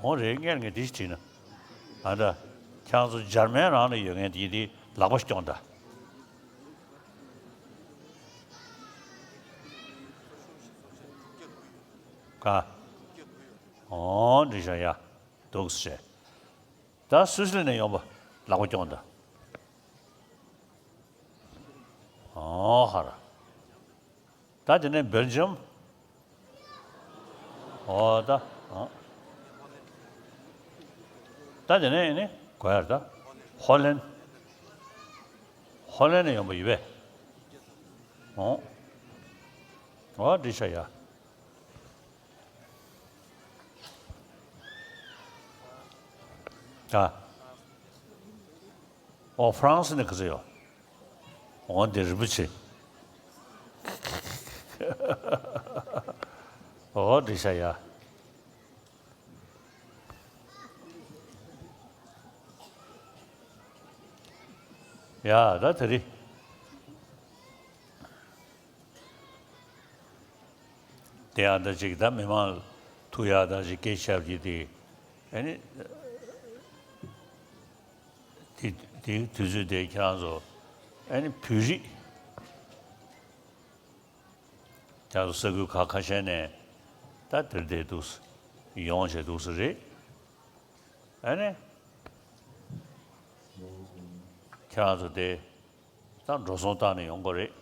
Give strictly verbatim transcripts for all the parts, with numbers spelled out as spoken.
འོ་རེད། ངས་ངས་དེ་ཞིག་བྲིས་ན། ཨ་ད། ཁྱེད་རང་ཚོ་འཇར་མན་རང་ལ་ཡོད་མཁན་དེ་དེ་ལག་པ་སྐྱོང་ད། ག་འོ་འདྲི་ཤ་ཡ། འདུག་སེ། ད་སུད་སི་ནས་ཡོང་པ་ལག་པ་སྐྱོང་ད། ཨོ་ཧ་ར། ད་དེ་ནས་སྦེལ་ཇམ། ཨོ་ད། ཨོ། ད་དེ་ནས་ཨེ་ནི་གོ་ཡར་ད། ཧོ་ལན། ཧོ་ལན་ནས་ཡོང་པ་ཡོད་པས། ཨོ། ཨོ་འདྲི་ཤ་ཡ། ད། ཨོ་ཧྥ་རན་སི་ནས་ག་ཚོད་ཡོད། འོ་འདི་རིན་པོ་ཆེ། ཨོ་འདི་ཤ་ཡ། ཡ་ད་དེ་རིང་། དེ་ཡང་ད་ཅིག་ད་མི་མང་ཐུག་ཡག་ད་ཅིག་སྐད་ཆ་བརྒྱབ་ཀྱི་དེ། ཨ་ནི། དེ་དེ་དུས་ཚོད་དེ་ཁྱེད་རང་ཚོ་ཨ་ནི་བོད་རིགས་ཁྱེད་རང་ཚོ་ས་ཁུལ་ཁག་ཁ་ཤས་ནས་ད་དེར་དེ་འདུག་ཡོང་བྱས་འདུག་ས་རེད། ཨ་ནི་ཁྱེད་རང་ཚོ་དེ་ད་འགྲོ་སོང་བཏང་ནས་ཡོང་དགོས་རེད།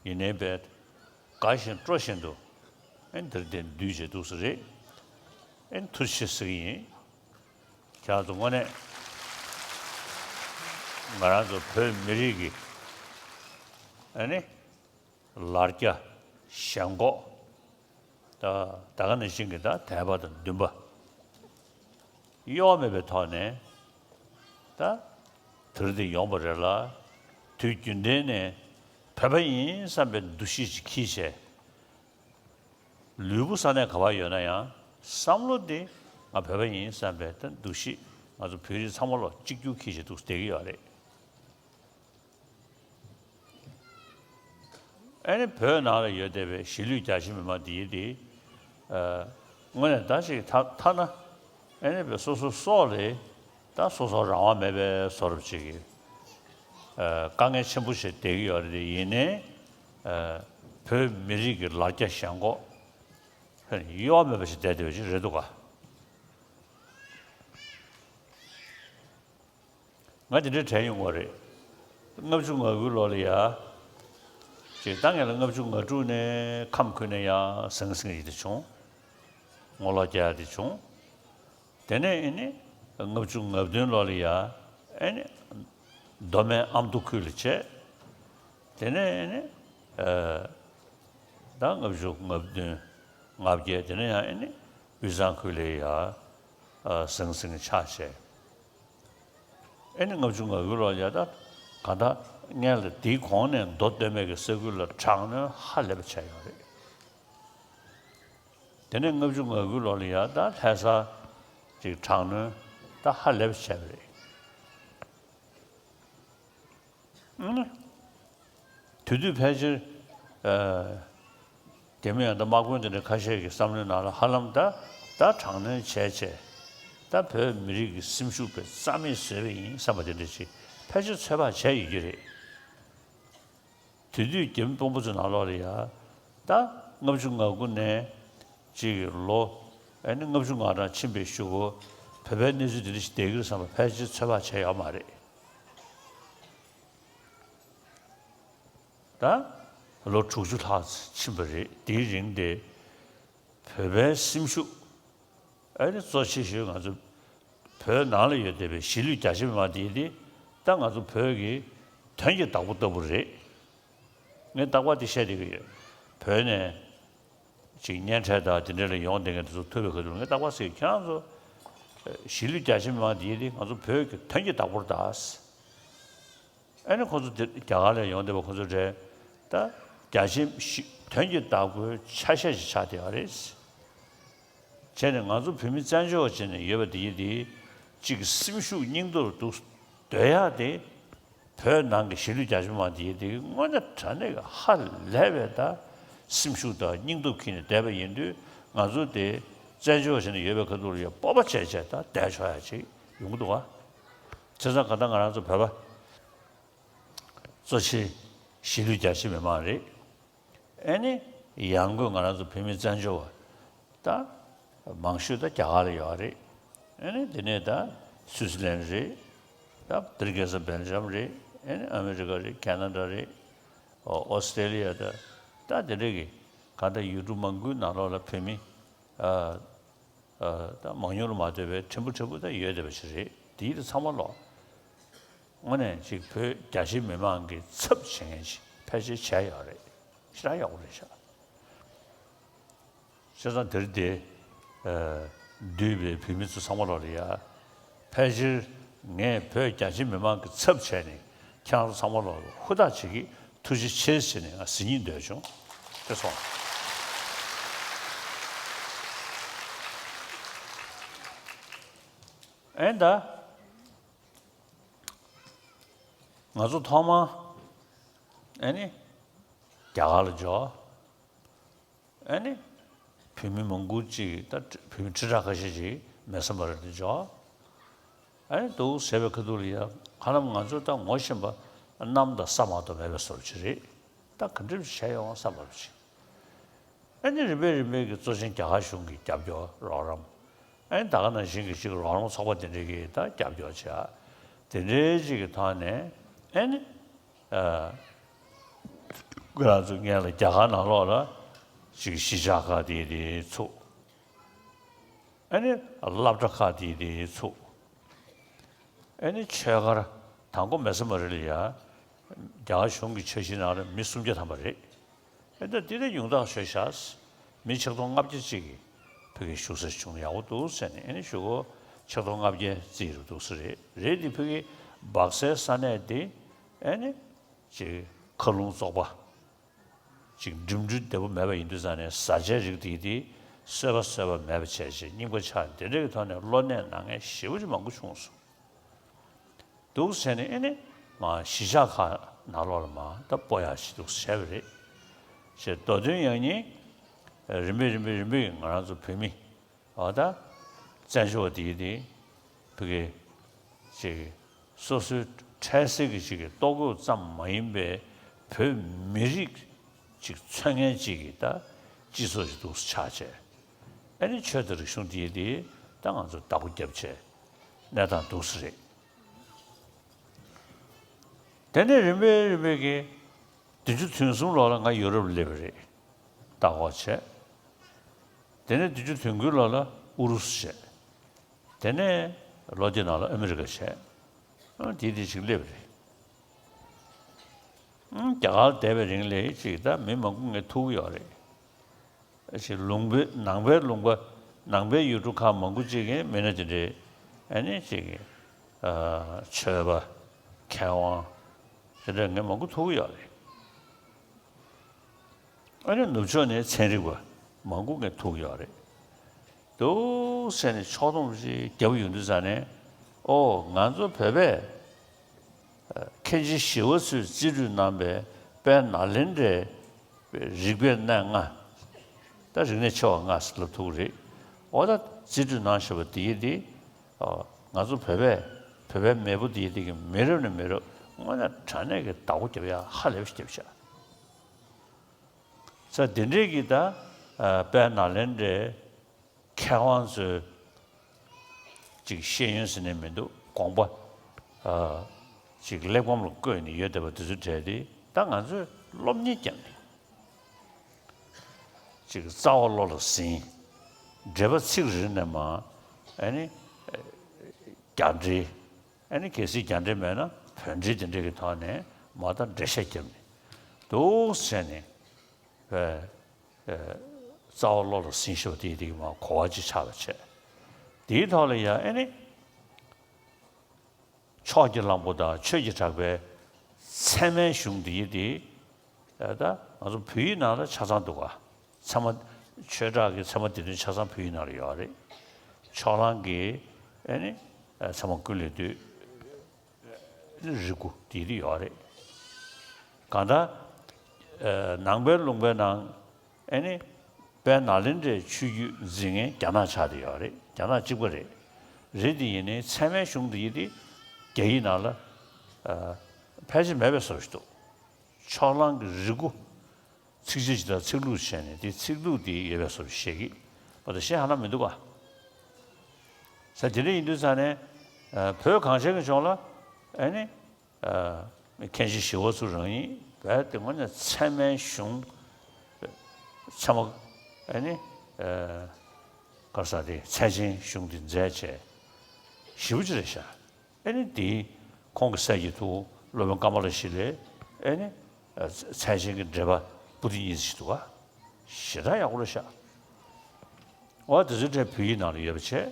ཡིན་ནའི་བས། དགའ་བཞིན་སྤྲོ་བཞིན་དུ། ཨེ་འདིར་བསྡད་འདུས་བྱས་འདུག་ས་རེད། ཨེ་ཐུགས་རྗེ་ཆེ་ཟེར་གྱི་ཡིན། ཁྱེད་ཚོ་དངོས་གནས། ང་རང་ཚོ་བོད་མི་རིགས་ཀྱི། ཨ་ནི། ལར་རྒྱ། ཞེན་ཁོག་ད་ད་ག་ནང་བཞིན་གྱི་ད་དད་པ་དང་འདུན་པ། གཡོ་བ་མེད་པའི་ཐོག་ནས་ད་དེར་དེ་ཡོང་པ་རེད་ལ། དུས་རྒྱུན་ལྡན་ནས་བོད་པ་ཡིན་བསམ་པའི་འདུ་ཤེས་ཅིག་འཁྱེར་བྱས། ལུས་པོ་ས་གནས་ག་པར་ཡོད་ན་ཡང་བསམ་བློ་དེ་ང་བོད་པ་ཡིན་བསམ་པའི་ད་འདུ་ཤེས། ང་ཚོ་བོད་རིགས་ཚང་མ་ལོ་གཅིག་གྱུར་འཁྱེར་བྱས་འདུག་བསྡད་ཀྱི་ཡོད་རེད། ཨ་ནི་བོད་ནང་ལ་ཡོད་བསྡད་པའི་གཞིས་ལུས་རྒྱ་ཆེ་མི་མང་འདིའི་དེ། ཨ། དངོས་གནས་ད་ཅིག་ཐ་ཐ་ན། ཨ་ནི་བོད་སོ་སོ་སོགས་ལས་ད་སོ་སོ་རང་དབང་མེད་པའི་བཟོ་འདྲ་ཅིག་གི། ཨ། དཀའ་ངལ་ཆེན་པོ་ཞིག་བསྡད་ཀྱི་ཡོད་རེད་དེ། ཡིན་ནའི། ཨ། བོད་མི་རིགས་ཀྱི་ལར་རྒྱ་ཞེན་ཁོག་གཡོ་བ་མེད་པ་ཞིག་བསྡད་བསྡད་པ་ཅིག་རེད་འདུག་ག་ང་དེ་འདྲའི་དྲན་ཡོང་གི་རེད། ལྔ་བཅུ་ང་དགུའི་ལོ་ལ་ཡ། ཅིག་ད་ངས་ལ་ལྔ་བཅུ་ང་དྲུག་ནས་ཁམས་ཁུལ་ནས་ཡ་ཟང་ཟིང་ཡིན་དེ་བྱུང་། ངོ་ལོག་རྒྱག་ཡ་དེ་བྱུང་། དེ་ནས་ཨེ་ནི། ལྔ་བཅུ་ང་བདུན་ལོ་ལ་ཡ། ཨེ་ནི། མདོ་སྨད་ཨ་མདོ་ཁུལ་ལ་བྱས། དེ་ནས་ཨེ་ནི། ཨ། ད་ལྔ་བཅུ་ང་བདུན། ང་བརྒྱད། དེ་ནས་ཡང་ཨེ་ནི། དབུས་གཙང་ཁུལ་ལ་ཡ། ཨ། ཟང་ཟིང་ཆགས་བྱས། ཨེ་ནི་ལྔ་བཅུ་ང་དགུ་ལོ་ཡ་ད་གང་ལྟར་སྔོན་ལ་དེའི་གོང་ནས་མདོ་སྟོད་སྨད་ཀྱི་ས་ཁུལ་ལ་དྲག་གནོན་ཧ་ལས་པ་བྱས་ཡོད་རེད། དེ་ནས་ལྔ་བཅུ་ང་དགུ་ལོ་ལ་ཡ་ད་ལྷ་ས་ཅིག་དྲག་གནོན་ད་ཧ་ལས་པ་བྱས་པ་རེད། ཨ་ནི། དེ་དུས་ཕལ་ཆེར། ཨ། རྒྱ་མི་ཡང་ད་དམག་དཔོན་དེ་འདྲ་ཁ་ཤས་ཀྱི་བསམ་བློའི་ནང་ལ་ཧ་ལམ་ད་ད་དྲག་གནོན་བྱས་བྱས། ད་བོད་མི་རིགས་ཀྱི་སེམས་ཤུགས་དཔེ་རྩ་མེད་བཟོས་པ་ཡིན་བསམ་པ་དེ་འདྲ་ཅིག་ཕལ་ཆེར་ཚོད་དཔག་བྱས་ཡོད་ཀྱི་རེད། དེ་དུས་རྒྱ་མི་དཔོན་པོ་ཚོའི་ནང་ལོགས་ལ་ཡ། ད་ལྔ་བཅུ་ང་དགུ་ནས་ཅིག་ལོ། ཨ་ནི་ལྔ་བཅུ་ང་གྲངས་ཕྱིན་པའི་གཞུག་གུ་བོད་པའི་གནས་ཚུལ་དེ་འདྲ་ཞིག་བསྡད་ཀྱི་རེད་བསམ་པ་ཕལ་ཆེར་ཚོད་དཔག་བྱས་ཡོད་མ་རེད། ད་ལོ་དྲུག་ཅུ་ལྷག་ཕྱིན་པ་རེད། དེའི་རིང་དེ་བོད་པའི་སེམས་ཤུགས། ཨ་ནི་གཙོ་ཆེ་ཤོས་ང་ཚོ་བོད་ནང་ལ་ཡོད་བསྡད་པའི་གཞིས་ལུས་རྒྱ་ཆེ་མི་མང་དེ་དེ་ད་ང་ཚོ་བོད་ཀྱི་དོན་གྱི་བདག་པོ་ལྟ་བུ་རེད། ངས་རྟག་པར་དེ་བཤད་བསྡད་ཀྱི་ཡོད། བོད་ནས་ཅིག་གཉེན་འཕྲད་དང་དེ་འདྲ་ལ་ཡོང་བསྡད་མཁན་དེ་ཚོ་ཐུག་པའི་ཁ་ཐུག་ངས་རྟག་པར་ཟེར། ཁྱེད་རང་ཚོ་གཞིས་ལུས་རྒྱ་ཆེ་མི་མང་དེ་དེ་ང་ཚོ་བོད་ཀྱི་དོན་གྱི་བདག་པོ་རེད་ད། ཨ་ནི་ཁོ་ཚོ་དེ་རྒྱ་གར་ལ་ཡོང་བསྡད་པ་ཁོ་ཚོ་རེད། ད་རྒྱ་ཆེ་ཞི་དོན་གྱི་བདག་པོའི་ཆ་ཤས་ཤིག་ཆགས་བསྡད་ཡོད་རེད། བྱས་ནས་ང་ཚོ་བོད་མི་བཙན་བྱོལ་བ་བྱས་ནས་ཡོད་པ་དེ་ཡིན་དེ། གཅིག་སེམས་ཤུགས་སྙིང་སྟོབས་འདུག་སྡོད་ཡག་དེ། བོད་ནང་གི་གཞིས་ལུས་རྒྱ་ཆེ་མང་དེ་ཡིན་དེ་དངོས་གནས་དྲང་གནས་ཀྱི་ཧ་ལས་པའི་ད་སེམས་ཤུགས་དང་སྙིང་སྟོབས་འཁྱེར་ནས་བསྡད་པ་ཡིན་དུས། ང་ཚོ་དེ་ བཙན་བྱོལ་བ་ཞིག་ནས་ཡོད་པའི་ཁ་ཐུག་ལ་ཡ་སྤོབས་པ་བྱས་བྱས་ད་བསྡད་ཆོག་ཡ་ཅིག་ཡོང་གི་འདུག་ག་བྱས་ཙང་ག་ད་ང་རང་ཚོ་བོད་པ་གཙོ་ཆེ་གཞིས་ལུས་རྒྱ་ཆེ་མི་མང་རེད། ཨེ་ནི་ཡང་སྒོས་ང་རང་ཚོ་བོད་མི་བཙན་བྱོལ་བ་ད་མང་ཤོས་ད་རྒྱ་གར་ལ་ཡོད་རེད། ཨེ་ནི་དེ་ནས་ད་སུད་སི་ལན་རེད། ད་དེ་རིང་ཁ་སང་སྦེལ་ཇམ་རེད། ཨེ་ནི་ཨ་མི་རི་ཀ་རེད། ཁེ་ན་ཌ་རེད། ཨོ་ཨོ་སི་ཏྲེ་ལི་ཡ་ད་ད་དེ་འདྲ་གི་ག་ད་ཡུལ་གྲུ་མང་པོའི་ནང་ལོགས་ལ་བོད་མི་ཨ་ཨ་ད་མང་ཉུང་ལ་མ་ལྟོས་པའི་ཕྲན་བུ་ཕྲན་བུ་ད་ཡོད་བསྡད་པ་ཞིག་རེད། དེའི་དེ་ཚང་མ་ལོག་དངོས་གནས་ཅིག་བོད་རྒྱ་ཆེ་མི་མང་གི་ཚབ་བྱེད་མཁན་ཅིག་ཕལ་ཆེར་བྱས་ཡོད་རེད། ཞེ་དྲག་ཡག་པོ་རེད་ཤག་བྱས་ཙང་དེར་དེ་འདུས་པའི་བོད་མི་ཚོ་ཚང་མ་ལོག་ལ་ཡ་ཕལ་ཆེར་ངས་བོད་རྒྱ་ཆེ་མི་མང་གི་ཚབ་བྱས་ནས་ཁྱེད་རང་ཚོ་ཚང་མ་ལོག་ལ་ཧུར་ཐག་བྱེད་ཀྱི་ཐུགས་རྗེ་ཆེ་ཟེར་ནས་ང་ཟིན་སྙིང་འདོད་བྱུང་། དེ་སོང་། ཨེ་ད། ང་ཚོ་ཐོག་མ་ཨེ་ནི་རྒྱ་གར་ལ་འབྱོར། ཨེ་ནི་བོད་མི་མང་པོ་ཅིག་ད་བོད་མི་ཁྲི་ཕྲག་ཁ་ཤས་ཅིག་མེད་ས་མ་རེད་དུ་འབྱོར། ཨེ་ནི་འདུག་ཟེར་བའི་ཁ་ཐུག་ལ་ཡ་ཧ་ལམ་ང་ཚོ་ད་ངོ་ཤེས་པ་གནམ་དང་ས་མ་གཏོགས་མེད་པའི་བཟོ་འདྲ་ཅིག་རེད། ད་ག་འདྲ་བྱས་ཡོང་བསམ་པ་ཅིག་ཨ་ནི་རིམ་པས་རིམ་པས་ཀྱི་གཙོ་ཆེན་རྒྱ་གར་གཞུང་གི་རྒྱབ་སྐྱོར་རོགས་རམ། ཨ་ནི་ད་ག་ནང་བཞིན་གྱི་ཅིག་རོགས་རམ་ཚོགས་པ་དེ་འདྲས་ཀྱིས་ད་རྒྱབ་སྐྱོར་བྱས། དེ་འདྲའི་ཅིག་གི་ཐོག་ནས་ཨ་ནི་ཨ་ང་རང་ཚོ་སྔོན་ལ་རྒྱ་གར་ནང་ལོགས་ལ་ཅིག་གཞིས་ཆགས་ཁག་དེ་དེ་ཚུགས། ཨ་ནི་སློབ་གྲྭ་ཁག་དེ་དེ་ཚུགས། ཨ་ནི་ཆོས་སྒར་དང་པོ་མེད་ས་མ་རེད་ལ་ཡ། རྒྱ་གར་གཞུང་གི་ཆོས་གཞིས་ནང་ལ་མི་སུམ་བརྒྱ་ཐམ་པ་རེད། ཨ་ད་འདི་ལས་ཉུང་དག་ཤོས་བཞག་མི་ཆིག་སྟོང་ལྔ་བརྒྱ་ཅིག་གིས་ཕ་གིར་བཞུགས་ས་བྱུང་ན་ཡག་པོ་འདུག་ཟེར་ནས། ཨ་ནི་གཞུག་གུ་ཆིག་སྟོང་ལྔ་བརྒྱ་རྩིས་རུ་འདུག་ས་རེད། རེད་དེ་ཕ་གིར་སྦག་སའི་ས་གནས་དེ་ཨ་ནི་ཅིག་མཁའ་རླུང་བཙོག་པ། ཅིག་འགྲིམ་འགྲུལ་བདེ་པོ་མེད་པ་ཡིན་དུས་ཙང་ནས་བཟའ་བཅའི་རིགས་དེ་དེ་གསོད་པ་གསོད་པ་མེད་པ་བྱས་བྱས་རྙིང་པ་ཆགས། དེ་འདྲ་གི་ཐོག་ནས་གློ་ནད་ན་མཁན་ཞེ་པོ་ཅིག་མང་པོ་བྱུང་སོང་། འདུག་ཟེར་ནས་ཨེ་ནི་མ་གཞིས་ཆགས་ཁག་ནང་ལོགས་ལ་མ་ད་སྤོ་ཡག་ཞིག་འདུག་བྱས་པ་རེད། ཞེས་མདོ་དོན་ཡང་སྙིང་རིམ་པས་རིམ་པས་རིམ་པས་ང་རང་ཚོ་བོད་མི་འོ་ད་བཙན་བྱོལ་བ་དེ་དེ་ཕ་གི་ཅིག་སོ་སོའི་འཕྲལ་སེལ་གྱི་ཅིག་གི་ལྟོ་གོས་ཙམ་མ་ཡིན་པའི་བོད་མི་རིགས་ཅིག་མཚོན་མཁན་ཅིག་གི་ད་སྤྱི་ཚོགས་ཅིག་འདུག་སེ་ཆགས་བྱས། ཨ་ནི་ཆོས་དང་རིག་གཞུང་དེ་དེ་ད་ང་ཚོ་བདག་པོ་བརྒྱབ་བྱས་གནས་སྟངས་འདུག་སེ་རེད། དེ་ནས་རིམ་པས་རིམ་པས་ཀྱིས་བདུན་ཅུ་དོན་གསུམ་ལོ་ལ་ང་ཡུ་རོབ་ལ་སླེབས་པ་རེད། ལྟ་སྐོར་བྱས། དེ་ནས་བདུན་ཅུ་དོན་དགུའི་ལོ་ལ་ཨུ་རུ་སུ་བྱས། དེ་ནས་ལོ་དེ་ནང་ལ་ཨ་མི་རི་ཀ་བྱས། ཨང་དེ་དེ་ཅིག་སླེབས་པ་རེད། ཨང་རྒྱ་གར་བསྡད་པའི་རིང་ལ་ཅིག་ད་མི་མང་པོ་ངས་ཐུག་གི་ཡོད་རེད། ཅིག་ལུང་པའི་ནང་པའི་ལུང་པ་ནང་པའི་ཡུལ་གྲུ་ཁག་མང་པོ་ཅིག་གི་མི་སྣ་དེ་འདྲའི་ཨ་ནི་ཅིག་ཨ་ཆོས་པ་མཁས་དབང་དེ་འདྲ་ངས་མང་པོ་ཐུག་གི་ཡོད་རེད། ཨ་ནི་ནུབ་ཕྱོགས་ནས་ཚན་རིག་པ་མང་པོ་ངས་ཐུག་ཡོད་རེད། འདུག་ཟེར་ནས་ཕྱོགས་བསྡོམས་ཅིག་རྒྱབ་ཡོང་དུས་ཙང་ནས། ཨོ་ང་ཚོ་བོད་པས་མཁན་ཆེན་ཞི་བ་འཚོས་རྩིས་སྤྲོད་གནང་པའི་དཔལ་ནཱ་ལེནྡྲའི་རིག་པའི་གནས་ལྔ། ད་རིག་གནས་ཆེ་བ་ལྔ་ཟེར་ལབ་ཐུབ་ཀྱི་རེད། ཨོ་ད་རྩིས་སྤྲོད་གནང་བཞག་པ་དེ་དེ་ང་ཚོ་བོད་པས་བོད་པའི་མེས་པོ་དེ་དེ་གི་མི་རབས་ནས་མི་རབས་དངོས་གནས་དྲང་གནས་ཀྱི་བདག་པོ་རྒྱབ་ཡ་ཧ་ལས་པ་ཞིག་རྒྱབ་བཞག་ས་དེ་འདྲས་ཀྱི་ད་ཨ་དཔལ་ནཱ་ལེནྡྲའི་མཁས་དབང་ཚོའི་ཅིག་ཤེས་ཡོན་ཟེར་ནས་མི་འདུག་དགོངས་པ་ཨ་ཅིག་གླེགས་བམ་ལ་བཀོད་ནས་ཡོད་བསྡད་པ་དེ་ཚོ་གྲས་དེ་ད་ང་ཚོས་སློབ་གཉེར་བརྒྱབ་ནས་ཅིག་རྩ་བ་བློ་ལ་ཟིན། འགྲེལ་པ་ཚིག་རེ་རེ་ནས་མར་ཨ་ནི་རྒྱག་འགྲེལ། ཨ་ནི་གལ་སྲིད་རྒྱག་འགྲེལ་མེད་ན་བོད་འགྲེལ་དེ་འདྲ་གི་ཐོག་ནས་མར་ད་འགྲེལ་བཤད་བརྒྱབ་ནས་འདུག་ཟེར་ནས་ཨེ་ཨེ་རྩ་བ་བློ་ལ་ཟིན་ཤེས་པ་དེ་དེ་གི་མར་གོ་བ་ཅིག་ཆགས་པ་བྱས། དེའི་ཐོག་ལ་ཡང་ཨ་ནི་ཕྱོགས་ཀྱི་གླང་པོ་དང་ཆོས་ཀྱི་གྲགས་པའི་ཚད་མའི་གཞུང་འདི་ཡི་དེ་ད་ང་ཚོ་བོད་ཡིག་ནང་ལ་ཆ་ཚང་འདུག་ག་ཚད་མ་ཆོས་གྲགས་ཀྱི་ཚད་མ་སྡེ་བདུན་ཆ་ཚང་བོད་ཡིག་ནང་ལ་ཡོད་རེད། ཕྱོགས་གླང་གི་ཨ་ནི་ཚད་མ་ཀུན་ལས་བཏུས་རིགས་དགུ་དེ་དེ་ཡོད་རེད། གང་ལྟར་ནང་པའི་ལུང་པའི་ནང་ཨ་ནི་ དཔལ་ནཱ་ལེནྡྲའི་ཆོས་བརྒྱུད་འཛིན་མཁན་རྒྱ་ནག་ཆགས་བསྡད་ཡོད་རེད། རྒྱ་ནག་གཅིག་པ་རེད། རེད་དེ་ཡིན་ནའི་ཚད་མའི་གཞུང་དེ་ཡིན་དེ་རྒྱ་ཡིག་ནང་ལ་ཨ་ཕལ་ཆེར་མེད་པའི་བཟོ་ཞིག་འདུག་ཕྱོགས་གླང་གི་རིལ་བུ་ཚིགས་བཅད་ཅིག་དང་ཚིག་ལྷུག་བྱས་ནས་དེ་ཚིག་ལྷུག་དེ་ཡོད་པའི་བཟོ་ཞིག་བཤད་ཀྱི་བ་དང་གཞན་ཧ་ལམ་མི་འདུག་ག་ས་དེ་འདྲ་ཡིན་དུས་ཙང་ནས་ཨ་བོད་གངས་ཅན་གྱི་ལྗོངས་ལ་ཨ་ནི། ཨ་མཁན་ཆེན་ཞི་བ་འཚོ་རང་ཉིད་རྦད་དེ་དངོས་གནས་ཚད་མའི་གཞུང་ཚད་མ་ཨ་ནི་ཨ་ག་རེ་ཟེར་དེ་ཚད་ཆེན་གཞུང་དེ་མཛད་བྱས་ཞེ་པོ་ཅིག་རེད་ཤག་ཨ་ནི་དེ་ཁོང་གི་སྲས་ཀྱི་ཐུ་བོ་སློབ་དཔོན་ཀ་མ་ལ་ཤཱི་ལའི་ཨ་ནི་ཨ་ཚད་ཆེན་གྱི་འགྲེལ་པ་པོ་ཏི་གཉིས་ཤིག་འདུག་ག་ཞེ་དྲག་ཡག་པོ་རེད་ཤག་འོ་དེ་ཚོའི་གྲས་བོད་ཡིག་ནང་ལ་ཡོད་པ་བྱས།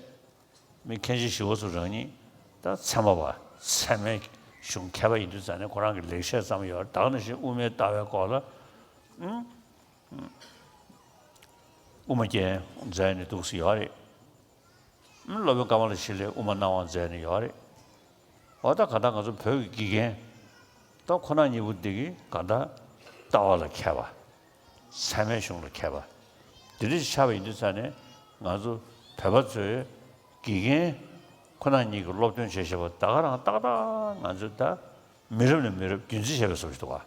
མི་མཁན་ཆེན་ཞི་བ་འཚོ་རང་ཉིད་ད་ཚད་མ་པ་ཚད་མའི་གཞུང་མཁས་པ་ཡིན་དུས་ཙང་ནས་ཁོ་རང་གི་ལེགས་བཤད་བརྩམས་ཡོད་རེད། ད་ག་ནང་བཞིན་དབུ་མའི་ལྟ་བའི་སྐོར་ལ་ཨུམ་དབུ་མ་རྒྱན་མཛད་ནས་འདུག་སེ་ཡོད་རེད། ཨུམ་སློབ་དཔོན་ཀ་མ་ལ་ཤཱི་ལའི་དབུ་མ་སྣང་བ་མཛད་ནས་ཡོད་རེད། འོ་ད་ག་ད་ང་ཚོ་བོད་ཀྱི་དགེ་རྒན་ད་ཁོ་ན་གཉིས་པོ་འདི་གི་ག་ད་ལྟ་བ་ལ་མཁས་པ། ཚད་མའི་གཞུང་ལ་མཁས་པ། འདི་འདྲ་ཞིག་ཆགས་པ་ཡིན་དུས་ཙང་ནས་ང་ཚོ་བོད་པ་ཚོས་དགེ་རྒན་ཁོ་ན་ཉིད་ཀྱི་སློབ་སྟོན་བྱེད་བྱེད་པ་ད་ག་རང་ཏག་ཏག་ང་ཚོས་ད་མི་རབས་ནས་མི་རབས་རྒྱུན་འཛིན་བྱས་པའི་བཟོ་ཞིག་འདུག་ག་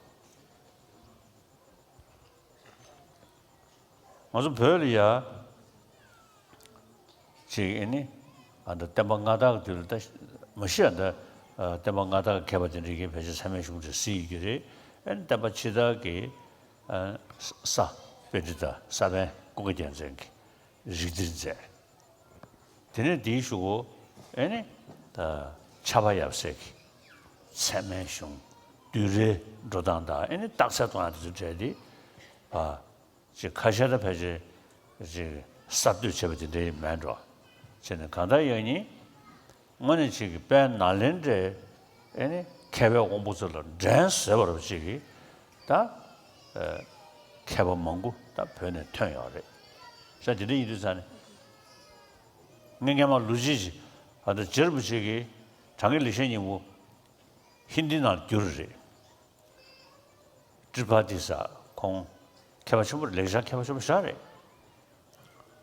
ང་ཚོ་བོད་ལ་ཡ། ཅིག་ཨེ་ནི། ཨ་ད་བསྟན་པ་སྔ་དར་གྱི་དུས་ལ་ད་མ་གཞི་ཨ་ད་ཨ་བསྟན་པ་སྔ་དར་གྱི་མཁས་པ་དེ་འདྲ་གིས་ཕལ་ཆེར་ཚད་མའི་གཞུང་དེ་གཟིགས་ཡོད་ཀྱི་རེད། ཨེ་ནི་བསྟན་པ་ཕྱི་དར་གྱི་ཨ་ས་པཎྜི་ཏ་ས་པཎ་ཀུན་དགའ་རྒྱལ་མཚན་གྱིས་རིགས་གཏེར་མཛད། དེ་ནས་དེའི་གཞུག་གུ་ཨེ་ནི་ད་ཕྱྭ་པ་ཡབ་སྲས་ཀྱིས་ཚད་མའི་གཞུང་བསྡུས་གྲྭའི་འགྲོ་སྟངས་དང་ཨེ་ནི་རྟགས་གསལ་གཏོང་ཡག་དེ་ཚོ་བྲལ་ཏེ་ཨ། ཅིག་ཁ་ཤས་ད་ཕལ་ཆེར་ཅིག་གསར་གཏོད་བྱས་པ་དེ་འདྲའི་མེད་འགྲོ། བྱས་ནས་གང་ལྟར་ཡང་ནི་དངོས་གནས་ཅིག་གི་དཔལ་ནཱ་ལེནྡྲའི་ཨེ་ནི་མཁས་པའི་དབང་པོ་ཚོ་ལ་འགྲན་བཟོད་པ་རུ་ཅིག་གི་ད་ཨེ་མཁས་པ་མང་པོ་ད་བོད་ནས་ཐོན་ཡོད་རེད། ས་དེ་འདྲ་ཡིན་དུས་ཙང་ནས་ངས་སྔན་མ་ལོ་རྒྱུས་ཅིག་ཨ་ད་རྗེ་རིན་པོ་ཆེ་གིས་དྲང་གི་ལེགས་བཤད་སྙིང་པོ་ཧིན་དི་ནང་བསྒྱུར་རེད། ཏྲི་པ་ཏི་ས་ཁོང་མཁས་པ་ཆེན་པོ་ལེགས་བཤད་མཁས་པ་ཆེན་པོ་ཞིག་རེད།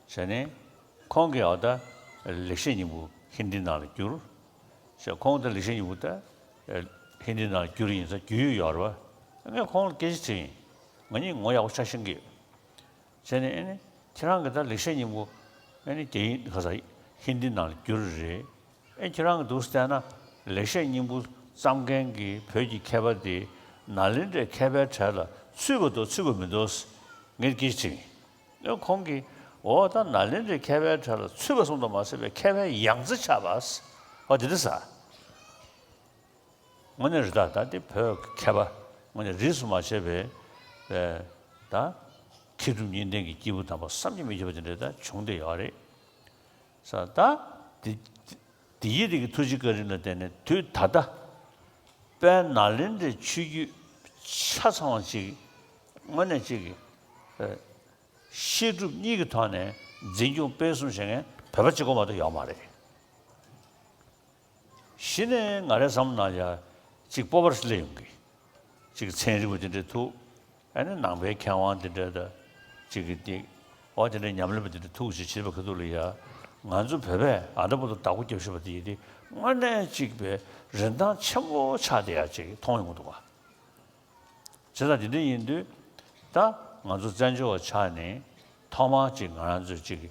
བྱས་ནས་ཁོང་གིས་ཨ་ད་ལེགས་བཤད་སྙིང་པོ་ཧིན་དི་ནང་ལ་བསྒྱུར། བྱས་ཁོང་ད་ལེགས་བཤད་སྙིང་པོ་ད་ཧིན་དི་ནང་ལ་བསྒྱུར་ཡིན་ཙང་རྒྱུས་ཡོད་ཡོད་རེད་བ། ངས་ཁོང་ལ་སྐད་ཆ་དྲིས་ཡིན། ང་གཉིས་ངོ་ཡག་པོ་ཆ་ཤེས་ཀྱི་ཡོད། བྱས་ནས་ཨེ་ནི་ཁྱེད་རང་གིས་ད་ལེགས་བཤད་སྙིང་པོ་ཨེ་ནི་རྒྱ་ཡིག་ག་ས་ཧིན་དི་ནང་ལ་བསྒྱུར་རེད། ཨེ་ཁྱེད་རང་གིས་འདུག་སེ་བལྟས་ན་ལེགས་བཤད་སྙིང་པོ་བརྩམས་མཁན་གྱི་བོད་ཀྱི་མཁས་པ་དེ་ནཱ་ལེནྡྲའི་མཁས་པའི་གྲས་ལ་ཚུད་པ་འདུག་ཚུད་པ་མི་འདུག་ངས་སྐད་ཆ་དྲིས་ཡིན། ཨེ་ཁོང་གིས་འོ་ད་ནཱ་ལེནྡྲའི་མཁས་པའི་གྲས་ལ་ཚུད་པ་གསུངས་དང་མ་ཟད་པའི་མཁས་པའི་ཡང་རྩེ་ཆགས་པ། འོ་དེ་འདྲ་ཟེར། དངོས་གནས་རེད་ད། ད་དེ་བོད་ཀྱི་མཁས་པ་དངོས་གནས་རིས་སུ་མ་ཆད་པའི་ཨེ་ད་མཁས་གྲུབ་གཉིས་ལྡན་གྱི་སྐྱེས་བུ་དམ་པ་བསམ་གྱིས་མི་ཁྱབ་པ་དེ་འདྲ་ད་བྱུང་བསྡད་ཡོད་རེད་ས། ད་དེ་དེ་ཡི་དེ་གི་ཐུགས་རྗེ་བཀའ་དྲིན་ལ་བརྟེན་ནས་དུས་ད་ལྟ་དཔལ་ནཱ་ལེནྡྲའི་ཆོས་བརྒྱུད་ཆ་ཚང་བ་ཅིག་དངོས་གནས་ཅིག་གི་ཨེ་བཤད་སྒྲུབ་གཉིས་ཀྱི་ཐོག་ནས་འཛིན་སྐྱོང་སྤེལ་གསུམ་བྱེད་མཁན་བོད་པ་གཅིག་པོ་མ་གཏོགས་ཡོད་མ་རེད། གཞི་ནས་ང་རའི་བསམ་བློ་ནང་ཡ་གཅིག་སྤོབས་པ་རེ་སླེབས་ཡོང་གི། གཅིག་ཚན་རིག་པ་དེ་འདྲས་ཐུག་ཨ་ནི་ནང་པའི་མཁས་དབང་དེ་འདྲས་དང་གཅིག་གི་སྟེང་འོ་དེ་འདྲས་ཉམས་ལེན་པ་དེ་འདྲས་ཐུག་ཅིག་བྱེད་པ་ཁ་ཐུག་ལ་ཡ་ང་ཚོ་བོད་པས་ཨ་འདྲ་པོ་དང་བདག་པོ་རྒྱབ་ཤེས་པ་དེ་ཡིན་དེ་དངོས་གནས་གཅིག་པའི་རིན་ཐང་ཆེན་པོ་ཆགས་བསྡད་ཡ་ཅིག་མཐོང་ཡོང་གི་འདུག་བ། བྱས་ཙང་དེ་འདྲ་ཡིན་དུས་ད་ང་ཚོ་བཙན་བྱོལ་བ་ཆགས་ནས་ཐོག་མར་ཅིག་ང་རང་ཚོས་ཅིག་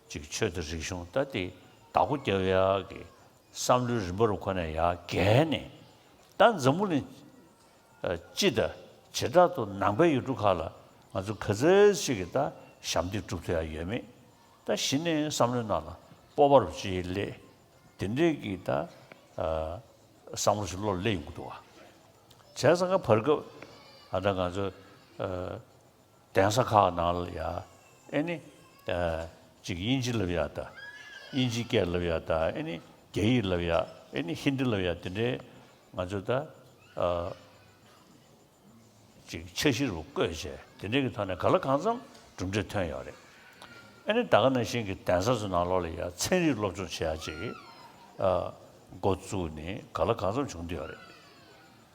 ཅིག་ཆོས་དང་རིག་གཞུང་ད་དེ་བདག་པོ་རྒྱབ་ཡག་གི་བསམ་བློའི་རིམ་པ་རུ་ཁོ་ནས་ཡར་བརྒལ་ནས་ད་འཛམ་བུ་གླིང་སྤྱི་དང་བྱེ་བྲག་ཏུ་ནང་པའི་ཡུལ་གྲུ་ཁག་ལ་ང་ཚོ་ག་ཚོད་ཅིག་གི་ད་ཞབས་འདེགས་སྒྲུབ་ཐུབ་ཡག་ཡོད་མེད་ད་གཞི་ནས་བསམ་བློའི་ནང་ལ་སྤོབས་པ་རུ་ཅིག་སླེབས། དེ་འདྲའི་གི་ད་ཨ་བསམ་བློ་ཞིག་བློ་ལ་སླེབས་ཡོང་གི་འདུག་བ། བྱས་ཙང་ཀ་བར་སྐབས་ཨ་ད་ང་ཚོ་ཨ་གདན་ས་ཁག་ནང་ལ་ཡ་ཨེ་ནི་ཨ་ཅིག་དབྱིན་ཇི་བསླབ་ཡག་ད་དབྱིན་ཇིའི་སྐད་བསླབ་ཡག་ད་ཨེ་ནི་རྒྱ་ཡིག་བསླབ་ཡག་ཨེ་ནི་ཧིན་དི་བསླབ་ཡག་དེ་འདྲའི་ང་ཚོ་ད་ཨ་ཅིག་འཆར་གཞི་རུ་བཀོད་བྱས་དེ་འདྲའི་གི་ཐོག་ནས་ག་ལ་གང་འཚམ་གྲུབ་འབྲས་ཐོན་ཡོད་རེད། ཨ་ནི་ད་ག་ནང་བཞིན་གྱི་གདན་ས་ཚོའི་ནང་ལོགས་ལ་ཡ་ཚན་རིག་སློབ་སྦྱོང་བྱེད་ཡག་ཅིག་ཨ་འགོ་བཙུགས་ནས་ག་ལ་གང་འཚམ་བྱུང་བསྡད་ཡོད་རེད།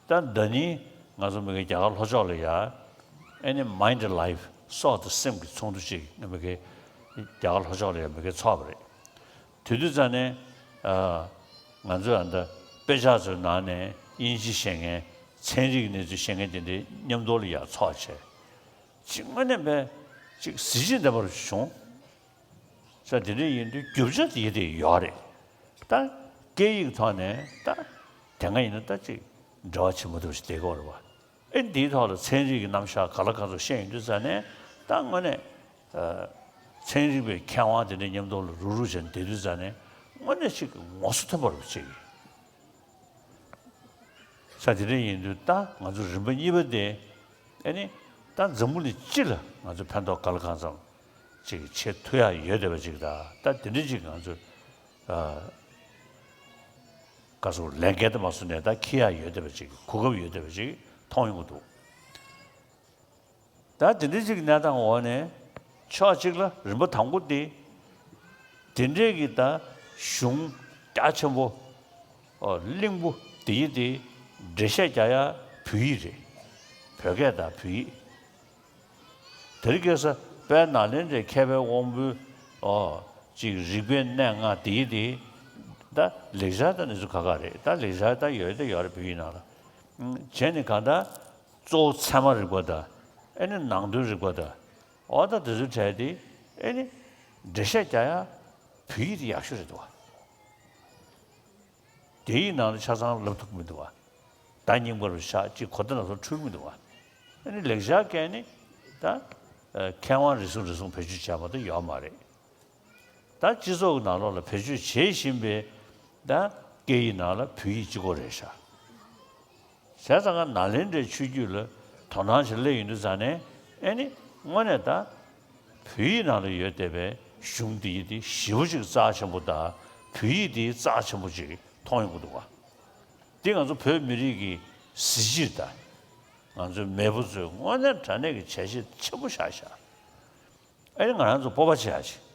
ད་ཟླ་ཉིན་ང་ཚོ་མི་གི་རྒྱ་གར་ལྷོ་ཕྱོགས་ལ་ཡ་ཨ་ནི་Mind Life སྲོག་དང་སེམས་ཀྱི་ཚོགས་འདུ་ཅིག་ང་མི་དགེ་རྒྱ་གར་ལྷོ་ཕྱོགས་ལ་ཡང་མི་དགེ་ཚོགས་པ་རེད། དེ་དུས་ཙང་ནས་ཨ། ང་ཚོས་ཨ་ད་དཔེ་ཆ་ཚོའི་ནང་ནས་དབྱིན་ཇི་ཤེས་མཁན། ཚན་རིག་གནས་ཚུལ་ཤེས་མཁན་དེ་འདྲའི་མཉམ་དུ་ལ་ཡར་ཚོགས་བྱས། ཅིག་དངོས་གནས་པའི་ཅིག་གཟི་བརྗིད་ལྡན་པ་རུ་བྱུང་། ས་དེ་འདྲ་ཡིན་དུས་རྒྱུ་ཆ་དེ་དེ་ཡོད་རེད། ད་སྐད་ཡིག་ཐོག་ནས་ད་དེ་སྔ་ཡིན་ན་ད་ཅིག་འབྲེལ་བ་བྱེད་མ་ཐུབ་ཞིག་བསྡད་ཀྱི་ཡོད་རེད་བ། ཨེ་འདིའི་ཐོག་ལ་ཚན་རིག་གི་རྣམ་གཞག་ག་ལ་ག་ཚོད་བཤད་ཡོང་དུས་ཙང་ནས་ད་དངོས་གནས་ཚན་རིག་པའི་མཁས་དབང་དེ་འདྲ་མཉམ་དུ་ལ་རུག་རུག་བྱས་ནས་བསྡད་དུས་ཙང་ནས་དངོས་གནས་ཅིག་ངོ་སོ་ཐོན་པ་རུ་ཅིག་ས་དེ་འདྲ་ཡིན་དུས་ད་ང་ཚོ་རིམ་པ་གཉིས་པ་དེ་ཨེ་ནི་ད་འཛམ་བུ་གླིང་སྤྱི་ལ་ང་ཚོ་ཕན་ཐོགས་ག་ལ་གང་འཚམ་ཅིག་བྱེད་ཐུབ་ཡག་ཡོད་བསྡད་པ་ཅིག་ད་ད་དེ་འདྲ་ཅིག་ང་ཚོ་ཨ་ག་སོ་ལས་འགན་དུ་མ་སོང་ནས་ད་འཁྱེར་ཡག་ཡོད་བསྡད་པ་ཅིག་གོ་སྐབས་ཡོད་བསྡད་པ་ཅིག་མཐོང་ཡོང་གི་འདུག་ད་དེ་འདྲ་ཅིག་གནས་སྟངས་འོག་ནས་ཕྱོགས་གཅིག་ལ་རིམ་པ་དང་པོ་དེ་དེ་འདྲའི་གི་ད་གཞུང་རྒྱ་ཆེན་པོ་ཨོ་གླིང་བུ་དེ་ཡི་དེ་འགྲེལ་བཤད་རྒྱག་ཡ་བོད་ཡིག་རེད། བོད་སྐད་དང་བོད་ཡིག་དེ་རིང་ཁ་སང་དཔལ་ནཱ་ལེནྡྲའི་མཁས་པའི་དབང་པོའི་ཨོ་ཅིག་རིག་པའི་གནས་ལྔ་དེ་ཡི་དེ་ད་ལེགས་སྦྱར་ད་གནས་ཚུལ་ཁ་ཁ་རེད། ད་ལེགས་སྦྱར་ད་ཡོད་ད་ཡོད་རེད་བོད་ཡིག་ནང་ལ། བྱས་ནས་གང་ལྟར། གཙོ་བོ་ཚད་མ་རིག་པ་དང་། ཨེ་ནི་ནང་དོན་རིག་པ་དང་། འོ་ད་དེ་ཚོའི་གྲས་དེ་ཨེ་ནི་འགྲེལ་བཤད་རྒྱག་ཡ་བོད་ཡིག་དེ་ཡག་ཤོས་རེད་འདུག་བ། རྒྱ་ཡིག་ནང་ལ་ཆ་ཚང་ལབ་ཐུབ་ཀྱི་མི་འདུག་བ། ད་རྙིང་པ་རུ་ཆགས་ཅིག་གོ་བརྡ་ནང་ཚོ་འཕྲོད་ཀྱི་མི་འདུག་བ། ཨེ་ནི་ལེགས་སྦྱར་སྐད་ནི་ད་མཁས་དབང་རེ་ཟུང་རེ་ཟུང་བེད་སྤྱོད་བྱས་མ་གཏོགས་ཡོད་མ་རེད། ད་སྤྱི་ཚོགས་ཀྱི་ནང་ལོགས་ལ་བེད་སྤྱོད་བྱེད་བཞིན་པའི་ད་སྐད་ཡིག་ནང་ལ་བོད་ཡིག་གཅིག་པོ་རེད་ཤག་བྱས་ཙང་ཀ་ནཱ་ལེནྡྲའི་ཆོས་བརྒྱུད་ལ་དོ་སྣང་ཞིག་སླེབས་ཡོང་དུས་ཙང་ནས་ཨེ་ནི་དངོས་གནས་ད་བོད་ཡིག་ནང་ལ་ཡོད་བསྡད་པའི་གཞུང་འདི་ཡིག་འདི་ཞེ་པོ་ཅིག་རྩ་ཆེན་པོ་དང་བོད་ཡིག་འདི་རྩ་ཆེན་པོ་ཅིག་མཐོང་ཡོང་གི་འདུག་བ། འདི་ང་ཚོ་བོད་མི་རིགས་ཀྱི་གཟི་བརྗིད་དང་ང་ཚོའི་མེས་པོ་ཚོས་དངོས་གནས་དྲང་གནས་ཀྱི་བྱས་རྗེས་ཆེན་པོ་བཞག་ཤག་ཨེ་ནི་ང་རང་ཚོ་སྤོབས་པ་བྱེད་ཡ་ཅིག་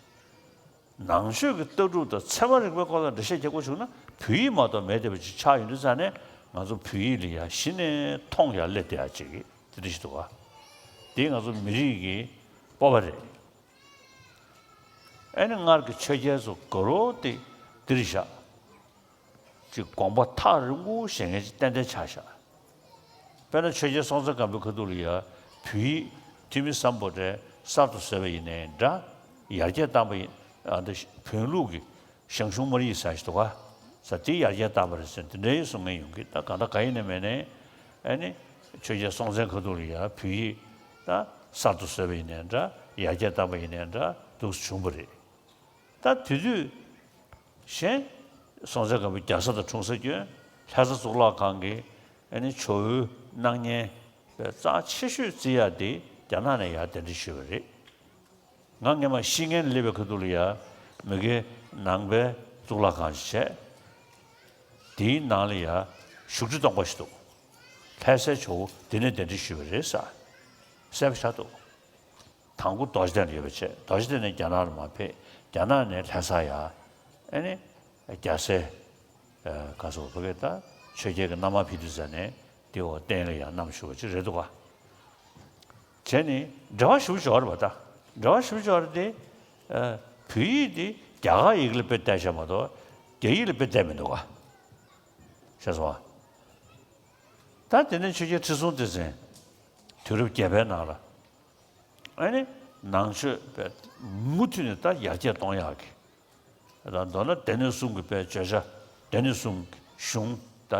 ནང་ཆོས་ཀྱི་ལྟ་གྲུབ་དང་ཚད་མ་རིག་པའི་སྐོར་ལ་འགྲེལ་བཤད་རྒྱག་དགོས་བྱུང་ན་བོད་ཡིག་མ་གཏོགས་མེད་བསྡད་པ་ཅིག་ཆགས་ཡོང་དུས་ཙང་ནས་ང་ཚོ་བོད་ཡིག་ལ་ཡ་གཞི་ནས་མཐོང་ཡ་སླེབས་བསྡད་ཡ་ཅིག་དེ་འདྲ་ཞིག་འདུག་ག་འདི་ང་ཚོ་མི་རིགས་ཀྱི་སྤོབས་པ་རེད། ཨེ་ནི་སྔར་གྱི་ཆོས་རྒྱལ་ཚོ་དགའ་རབ་དེ་འདིར་བཞག་ཅིག་དགོངས་པ་ཐག་རིང་པོ་བཞེས་མཁན་ཅིག་ཏན་ཏན་ཆགས་བཞག་དཔེར་ན་ཆོས་རྒྱལ་སྲོང་བཙན་སྒམ་པོའི་ཁ་ཐུག་ལ་ཡ་བོད་ཡིག་ཐོན་མི་སམ་བྷོ་ཊས་གསར་དུ་བཟོས་པ་ཡིན་ནའི་འདྲ། ཡར་རྒྱས་བཏང་པ་ཡིན་ཨ་འདི་བོན་ལུགས་ཀྱི་ཞང་ཞུང་མ་རིག་ཟེར་ཞིག་འདུག་ག་ས་དེ་ཡར་རྒྱས་བཏང་པ་རེད་ཟེར་འདི་འདྲའི་གསུང་མཁན་ཡོང་གི་ད་གང་ལྟར་གང་ཡིན་ནའི་མིན་ནའི་ཨ་ནི་ཆོས་རྒྱལ་སྲོང་བཙན་ཁ་ཐུག་ལ་ཡ་བོད་ཡིག་ད་གསར་དུ་བཟོས་པ་ཡིན་ནའི་འདྲ། ཡར་རྒྱས་བཏང་པ་ཡིན་ནའི་འདྲ་འདུག་སེ་བྱུང་བ་རེད། ད་དེ་དུས་གཞན་སྲོང་བཙན་སྒམ་པོ་རྒྱལ་ས་དང་འཁྲུངས་ས་བསྐྱོན། ལྷ་ས་གཙུག་ལག་ཁང་གི་ཨ་ནི་ཇོ་བོའི་སྣང་བརྙན་རྩ་ཆེ་ཤོས་བརྩི་ཡག་དེ་རྒྱ་ནག་ནས་ཡར་གདན་འདྲེན་ཞུས་པ་རེད། ང་སྔས་མ་ཤི་ངན་སླེབས་པའི་ཁ་ཐུག་ལ་ཡ་མི་དགེ་ནང་པའི་གཙུག་ལག་ཁང་ཞིག་བྱས། དེའི་ནང་ལ་ཡ་བཞུགས་ཁྲི་སྟོང་པ་ཞིག་འདུག་ལྷ་སའི་ཇོ་བོ་དེ་ནས་གདན་འདྲེན་ཞུས་པ་རེད་ས། གསལ་པོ་ཆགས་འདུག་དང་པོ་རྡོ་རྗེ་གདན་ལ་ཡོད་པ་བྱས། རྡོ་རྗེ་གདན་ནས་རྒྱ་ནག་ལ་མར་ཕེབས། རྒྱ་ནག་ནས་ལྷ་ས་ཡ་ཨ་ནི་རྒྱལ་སྲས་ག་སོ་བོད་སྐད་ད་ཆོས་རྒྱལ་གྱི་མནའ་མར་ཕེབས་དུས་ཙ་ནས་དེ་འོ་གཏན་ལ་ཡང་བསྣམས་བཞུགས་པ་ཅིག་རེད་འདུག་ག་བྱས་ནས་འབྲེལ་བ་ཞེ་པོ་ཅིག་ཡོད་རེད་པ། ད་འབྲེལ་བ་ཞེ་པོ་ཅིག་ཡོད་རེད་དེ། བོད་ཡིག་དེ་རྒྱ་གར་ཡི་གེ་ལ་དཔེ་བལྟས་བྱས་མ་གཏོགས་རྒྱ་ཡིག་ལ་དཔེ་བལྟས་མི་འདུག་ག་ཤེས་སོང་ཨ། ད་དེ་ནས་ཆོས་རྒྱལ་ཁྲི་སྲོང་ལྡེ་བཙན་དུས་རབས་བརྒྱད་པའི་ནང་ལ་ཨ་ནི་ནང་ཆོས་དཔེ་མུ་མཐུད་ནས་ད་ཡར་རྒྱས་གཏོང་ཡག་གི་ད་མདོར་ན་སྡེ་སྣོད་གསུམ་གྱི་དཔེ་བརྗོད་བྱ་སྡེ་སྣོད་གསུམ་གྱི་གཞུང་ད་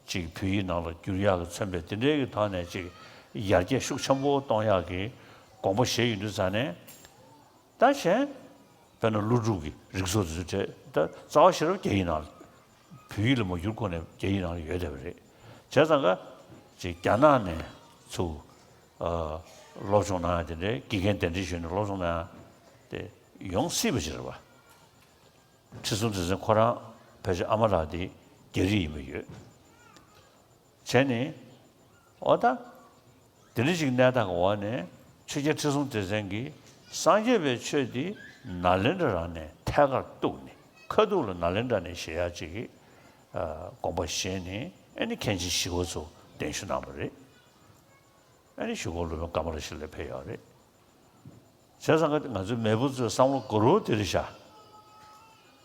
ཅིག་བོད་ཡིག་ནང་ལ་བསྒྱུར་ཡག་གི་མཚོན་པའི་དེ་འདྲའི་གི་ཐོག་ནས་ཅིག་ཡར་རྒྱས་ཤུགས་ཆེན་པོ་གཏོང་ཡག་གི་དགོངས་པ་བཞེས་ཡོང་དུས་ཙ་ནས། ད་གཞན། དཔེར་ན་ཀླུ་སྒྲུབ་ཀྱི་རིགས་ཚོགས་དེ་ཚོ་བྲིས་ད་རྩ་བ་ཤེས་རབ་རྒྱ་ཡིག་ནང་ལ། བོད་ཡིག་ལ་མ་བསྒྱུར་གོང་ནས་རྒྱ་ཡིག་ནང་ལ་ཡོད་བསྡད་པ་རེད། བྱས་ཙང་ཀ་ཅིག་རྒྱ་ནག་ནས་ཚུར་ཨ་སློབ་སྦྱོང་གནང་ཡ་དེ་འདྲའི་དགེ་རྒན་གདན་འདྲེན་ཞུས་ནས་སློབ་སྦྱོང་གནང་ཡ་དེ་ཡོང་སྲིད་པ་ཅིག་རེད་པ། ཁྲི་སྲོང་ལྡེ་བཙན་ཁོ་རང་ཕལ་ཆེར་ཨ་མ་ལགས་དེ་རྒྱ་རིགས་ཡིན་པ་ཡོད། བྱས་ནས། འོ་ད། དེ་འདྲ་ཞིག་གནས་སྟངས་ཀྱི་འོག་ནས་ཆོས་རྒྱལ་ཁྲི་སྲོང་ལྡེ་བཙན་གྱིས་སངས་རྒྱས་པའི་ཆོས་འདི་ནཱ་ལེནྡྲ་རང་ནས་ཐད་ཀར་གཏུགས་ནས་ཁ་ཐུག་ལ་ནཱ་ལེནྡྲ་ནས་བཞེས་ཡག་ཅིག་གི་ཨ་དགོངས་པ་བཞེས་ནས་ཨ་ནི་མཁན་ཆེན་ཞི་བ་འཚོ་གདན་ཞུ་གནང་བ་རེད། ཨ་ནི་ཞི་བ་འཚོ་སློབ་དཔོན་ཀ་མ་ལ་ཤཱི་ལ་ཕེབས་ཡོད་རེད། བྱས་ཙང་ང་ང་ཚོའི་མེས་པོ་ཚོའི་བསམ་བློ་གོ་རོ་དེ་རེད་ཤག་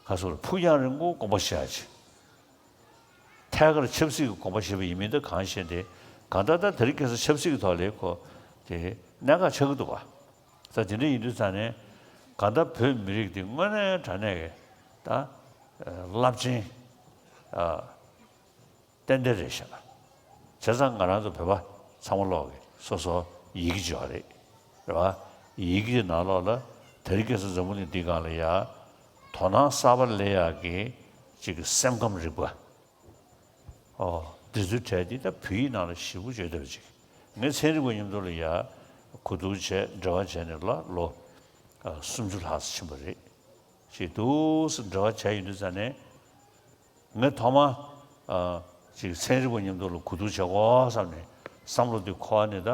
ཁ་སོ་ལ་ཕུགས་རྒྱང་རིང་པོ་དགོངས་པ་བཞེས་ཡ་ཅིག་ཐད་ཀར་ཆབ་སྲིད་ཀྱི་དགོངས་པ་བཞེས་པ་ཡིན་མིན་དེ་གང་ཤེས་ཏེ། གང་ལྟར་ད་དེ་རིང་ཁ་སང་ཆབ་སྲིད་ཀྱི་ཐོག་ལ་ཁོ་དེ་གནད་འགག་ཆགས་ཀྱི་འདུག་ག་ད་དེ་འདྲ་ཡིན་དུས་ཙང་ནས་གང་ལྟར་བོད་མི་རིགས་འདི་དངོས་གནས་དྲང་གནས་ཀྱི་ད་རླབས་ཆེན་ཏན་ཏན་རེད་ཤག་བྱས་ཙང་ང་རང་ཚོ་བོད་པ་ཚང་མ་ལོག་གི་སོ་སོ་ཡི་གེ་བྱོས་རེད། རེད་བ། ཡི་གེ་ནང་ལོགས་ལ་དེ་རིང་ཁ་སང་འཛམ་བུ་གླིང་འདི་སྒང་ལ་ཡ་དོ་སྣང་གསར་པ་སླེབས་ཡག་གི་ཅིག་གི་སེམས་ཁམས་རིག་པ། ཨོ། འདི་ཚོའི་གྲས་འདི་ད་བོད་ཡིག་ནང་ལ་ཞེ་པོ་བརྗོད་བསྡད་པ་ཅིག་ངས་ཚན་རིག་པ་མཉམ་དུ་ལ་ཡ་གོ་བསྡུར་བྱས་འབྲེལ་བ་བྱས་ནས་ལ་ལོ་ཨ་སུམ་ཅུ་ལྷག་ཙམ་ཕྱིན་པ་རེད། ཅིག་འདུག་སེ་འབྲེལ་བ་བྱས་ཡོང་དུས་ཙང་ནས། ངས་ཐོག་མར་ཨ་ཅིག་ཚན་རིག་པ་མཉམ་དུ་ལ་གོ་བསྡུར་བྱེད་དགོས་བསམ་ནས་བསམ་བློ་འདི་འཁོར་བ་ནས་ད་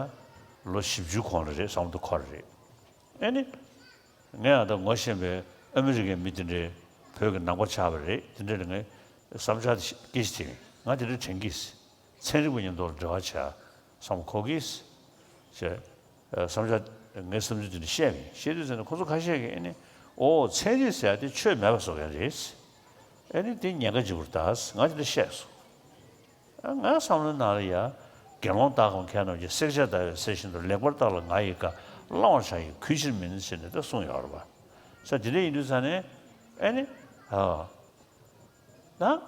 ལོ་བཞི་བཅུའི་གོང་ལ་རེད། བསམ་བློ་འདི་འཁོར་རེད། ཨེ་ནི། ངས་ཨ་ད་ངོ་ཤེས་པའི་ཨ་མི་རི་ཀའི་མི་དེ་འདྲའི་བོད་ཀྱི་ནང་པ་ཆགས་པ་རེད། དེ་འདྲ་ལ་ངས་བསམ་འཆར་དེ་སྐད་ཆ་དྲིས། ང་དེ་འདྲ་དྲན་གྱིས། ཚན་རིག་པ་མཉམ་དུ་ལ་འབྲེལ་བ་བྱས་བསམ་གོ་གིས། ཅེས་བསམ་འཆར་ངའི་བསམ་ཚུལ་དེ་འདྲ་བཤད་མི་བཤད་དུས་ཙམ་ནས་ཁོ་ཚོ་ཁ་ཤས་ཀྱིས་ཨེ་ནི་ཨོ་ཚན་རིག་ཟེར་ཡ་དེ་ཆོས་མེད་པ་བཟོ་མཁན་རེད། ཨེ་ནི་དེ་ཉེན་ཁ་ཆེན་པོ་རེད་ད་ཟེར་ང་དེ་འདྲ་བཤད་སོང་། ང་བསམ་བློའི་ནང་ལ་ཡ། དགེ་སློང་དག་གམ་མཁས་རྣམས་ཀྱིས། བསྲེག་བཅད་ཟླ་བའི་ཟེར་བཞིན་དུ། ལེགས་པར་བརྟགས་ལ་ང་ཡི་བཀའ། བླང་བར་བྱ་ཡི་གུས་ཕྱིར་མིན། ཟེར་ནས་ད་གསུངས་ཡོད་རེད་པ། ས་དེ་འདྲ་ཡིན་དུས་ཙང་ནས་ཨེ་ནི། ཨ། ད།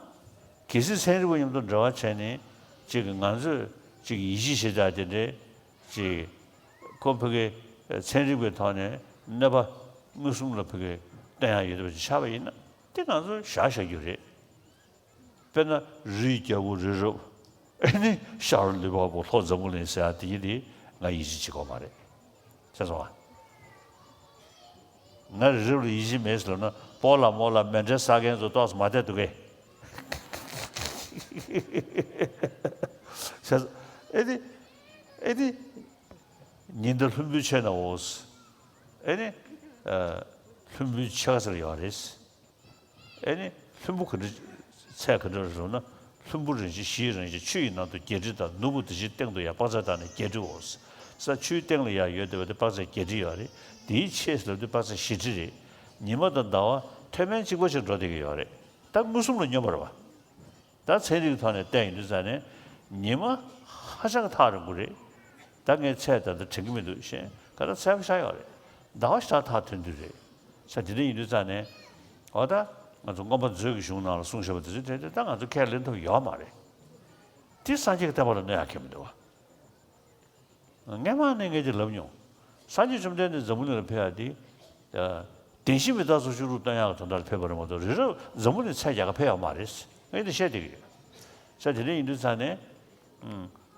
གལ་སྲིད་ཚན་རིག་པ་མཉམ་དུ་འབྲེལ་བ་བྱས་ནས་ཅིག་གི་ང་ཚོས་ཅིག་ཡིད་ཆེས་བྱེད་ཡག་དེ་འདྲའི་ཅིག་ཁོ་ཕ་གི་ཚན་རིག་པའི་ཐོག་ནས་གནོད་པ་མངོན་སུམ་ལ་ཕ་གི་སྟོན་ཡག་ཡོད་པ་ཅིག་ཆགས་པ་ཡིན་ན་དེ་ང་ཚོས་བཞག་བཞག་རྒྱུ་རེད། དཔེར་ན་རིའི་རྒྱལ་པོ་རི་རབ། ཨེ་ནི་ཤར་ལུས་འཕགས་པོ་ལྷོ་འཛམ་བུ་གླིང་ཟེར་ཡ་དེ་ཡིན་དེ་ང་ཡིད་ཆེས་བྱེད་ཀྱི་ཡོད་མ་རེད། ཤེས་སོང་ཨ། ང་རི་རབ་ལ་ཡིད་ཆེས་མེད་ཟེར་ལབ་ན་སྤོ་ལགས་རྨོ་ལགས་མེ་འདྲའི་ཟ་མཁན་ཚོ་ཏོག་ཙམ་མ་བསྡད་འདུག་གས། ཤེས་སོང་། ཨེ་ནི། ཨེ་ནི། ཉི་ཟླ་ལྷུན་པོའི་ཆས་ནའོ། ཨེ་ནི། ལྷུན་པོའི་ཕྱེད་ཀ་ཟེར་ཡོད་རེད། ཨེ་ནི། ལྷུན་པོ་ག་འདྲ། ཚད་ག་འདྲ་རེད་ཟེར་ན། ལྷུན་པོ་རིན་ཆེན་བཞིའི་རང་བཞིན། ཆུ་ཡི་ནང་དུ་བརྒྱད་ཁྲི་དང་། ནོར་བུ་དེ་བཞིན་སྟེང་དུ་ཡང་། དཔག་ཚད་བཏགས་ནས་བརྒྱད་ཁྲིའོ། ས་ཆུའི་སྟེང་ལ་ཡང་ཡོད་བསྡད་པ་དེ་དཔག་ཚད་བརྒྱད་ཁྲི་ཡོད་རེད། དེའི་ཕྱེད་ཟེར་ལབ་དུས་དཔག་ཚད་བཞི་ཁྲི་རེད། ཉི་མ་དང་ཟླ་བ་མཐོ་དམན་གཅིག་པ་ཞིག་འགྲོ་བསྡད་ཀྱི་ཡོད་རེད། ད་མངོན་སུམ་ལ་སྙོམས་པ་རེད་པ། ད་ཚན་རིག་ཐོག་ནས་བལྟས་ཡོང་དུས་ཙང་ནས་ཉི་མ་ཧ་ཅང་གི་ཐག་རིང་པོ་རེད། ད་ངས་ཚད་ད་ལྟ་དྲན་གྱི་མི་འདུག་གཞན་ག་ད་ཚད་ཤ་ཡོད་རེད། ཟླ་བ་ཞེ་དྲག་ཐག་ཐུང་ཐུང་རེད། ས་དེ་འདྲ་ཡིན་དུས་ཙང་ནས་འོ་ད་ང་ཚོ་མངོན་པ་མཛོད་ཀྱི་གཞུང་ནང་ལ་གསུངས་བཞག་པ་དེ་ཚོ་དེ་ད་ང་ཚོ་ཁས་ལེན་ཐུབ་ཡོད་མ་རེད། དེ་སངས་རྒྱས་ཀྱི་བསྟན་པ་ལ་གནོད་ཡག་གང་ཡང་མི་འདུག་བ། སྔན་མ་ནས་ངས་ཀྱིས་ལབ་མྱོང་། སངས་རྒྱས་བཅོམ་ལྡན་འདས་འཛམ་བུ་གླིང་ལ་ཕེབས་ཡག་དེ། བདེན་བཞི་མི་རྟག་སོགས་བཅུ་དྲུག་སྟོན་ཡག་གི་དོན་དག་ལ་ཕེབས་པ་རེད་མ་གཏོགས་རི་རབ་འཛམ་བུ་གླིང་ཚད་རྒྱག་ག་ཕེབས་ཡོད་མ་རེད། ངས་འདི་བཤད་བསྡད་ཀྱི་ཡོད། ས་དེ་འདྲ་ཡིན་དུས་ཙང་ནས།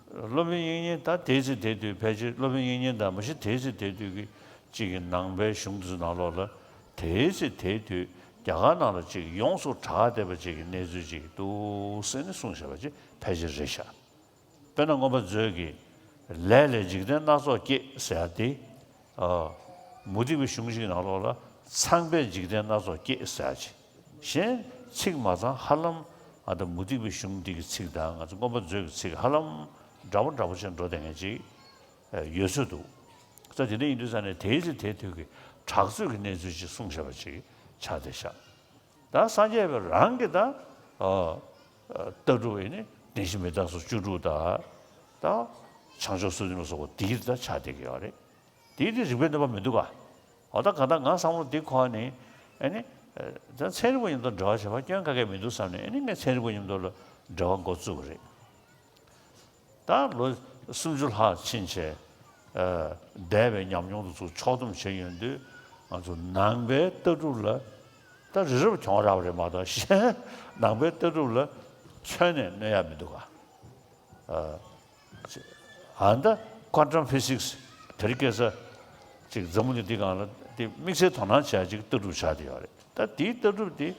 སློབ་དཔོན་དབྱིག་གཉེན་ད་དེའི་ཚེ་དེའི་དུས་ཕལ་ཆེར་སློབ་དཔོན་དབྱིག་གཉེན་དང་མ་གཞི་དེའི་ཚེ་དེའི་དུས་ཀྱི་གཅིག་གི་ནང་པའི་གཞུང་དེ་ཚོ་ནང་ལོགས་ལ་དེའི་ཚེ་དེའི་དུས་རྒྱ་གར་ནང་ལ་གཅིག་ཡོངས་སུ་གྲགས་བསྡད་པ་གཅིག་གི་གནས་ཚུལ་གཅིག་འདུག་ཟེར་ནས་གསུངས་བཞག་པ་ཅིག་ཕལ་ཆེར་རེད་ཤག་དཔེར་ན་མངོན་པ་མཛོད་ཀྱི་ལས་ལས་འཇིག་རྟེན་སྣ་ཚོགས་སྐྱེས་ཟེར་ཡ་དེ། ཨ། མུ་སྟེགས་པའི་གཞུང་ཞིག་ནང་ལོགས་ལ་ཚངས་པས་འཇིག་རྟེན་སྣ་ཚོགས་སྐྱེས་ཟེར་ཡ་ཅིག་གཞན་ཚིག་མ་ཚང་ཧ་ལམ་ཨ་ད་མུ་སྟེགས་པའི་གཞུང་འདི་གི་ཚིག་དང་ང་ཚོ་མངོན་པ་མཛོད་ཀྱི་ཚིག་ཧ་ལམ་འདྲ་པོ་འདྲ་པོ་བྱས་འགྲོ་བསྡད་མཁན་ཅིག་ཡོད་ཚོད་འདུག་ས་དེ་འདྲ་ཡིན་དུས་ཙང་ནས་དེའི་ཚེ་དེའི་དུས་ཀྱི་གྲགས་ཚོད་ཀྱི་གནས་ཚུལ་ཅིག་གསུངས་བཞག་པ་ཅིག་ཆགས་བསྡད་ཤག་ད་སངས་རྒྱས་པའི་རང་གི་ད། ཨ། ཨ། ལྟ་གྲུབ་ཨེ་ནི་བདེན་བཞི་མི་རྟག་སོགས་བཅུ་དྲུག་དང་། ད། བྱང་ཆུབ་སོ་བདུན་ལ་སོགས་པ་འདི་ད་ཆགས་བསྡད་ཀྱི་ཡོད་རེད། དེའི་དེ་རིགས་པའི་གནོད་པ་མི་འདུག་ག་འོ་ད་ག་ད་ང་བསམ་བློ་འདི་འཁོར་ནས་ཨེ་ནི། ད་ཚན་རིག་པ་མཉམ་དུ་འབྲེལ་བ་བྱེད་པ་སྐྱོན་ག་གེ་མི་འདུག་བསམ་ནས་ཨེ་ནི་ངས་ཚན་རིག་པ་མཉམ་དུ་ལ་འབྲེལ་བ་འགོ་བཙུགས་པ་རེད། ད་ལོ་སུམ་ཅུ་ལྷག་ཕྱིན་བྱས། ཨ། འདས་པའི་ཉམས་མྱོང་དེ་ཚོ་ཕྱོགས་བསྡོམས་བྱས་ཡོང་དུས་ང་ཚོ་ནང་པའི་ལྟ་གྲུབ་ལ་ད་རི་རབ་གྱོང་རག་པ་རེད་མ་གཏོགས་གཞན་ནང་པའི་ལྟ་གྲུབ་ལ་ཁྱོན་ནས་གནོད་ཡག་མི་འདུག་ག་ཨ། ཨ་ད་quantum physics དེ་རིང་ཁ་སང་ཅིག་འཛམ་བུ་གླིང་འདི་སྒང་ལ་དེ་དམིགས་བསལ་དོ་སྣང་བྱེད་ཡག་ཅིག་ལྟ་གྲུབ་ཆགས་བསྡད་ཡོད་རེད། ད་དེའི་ལྟ་གྲུབ་དེ་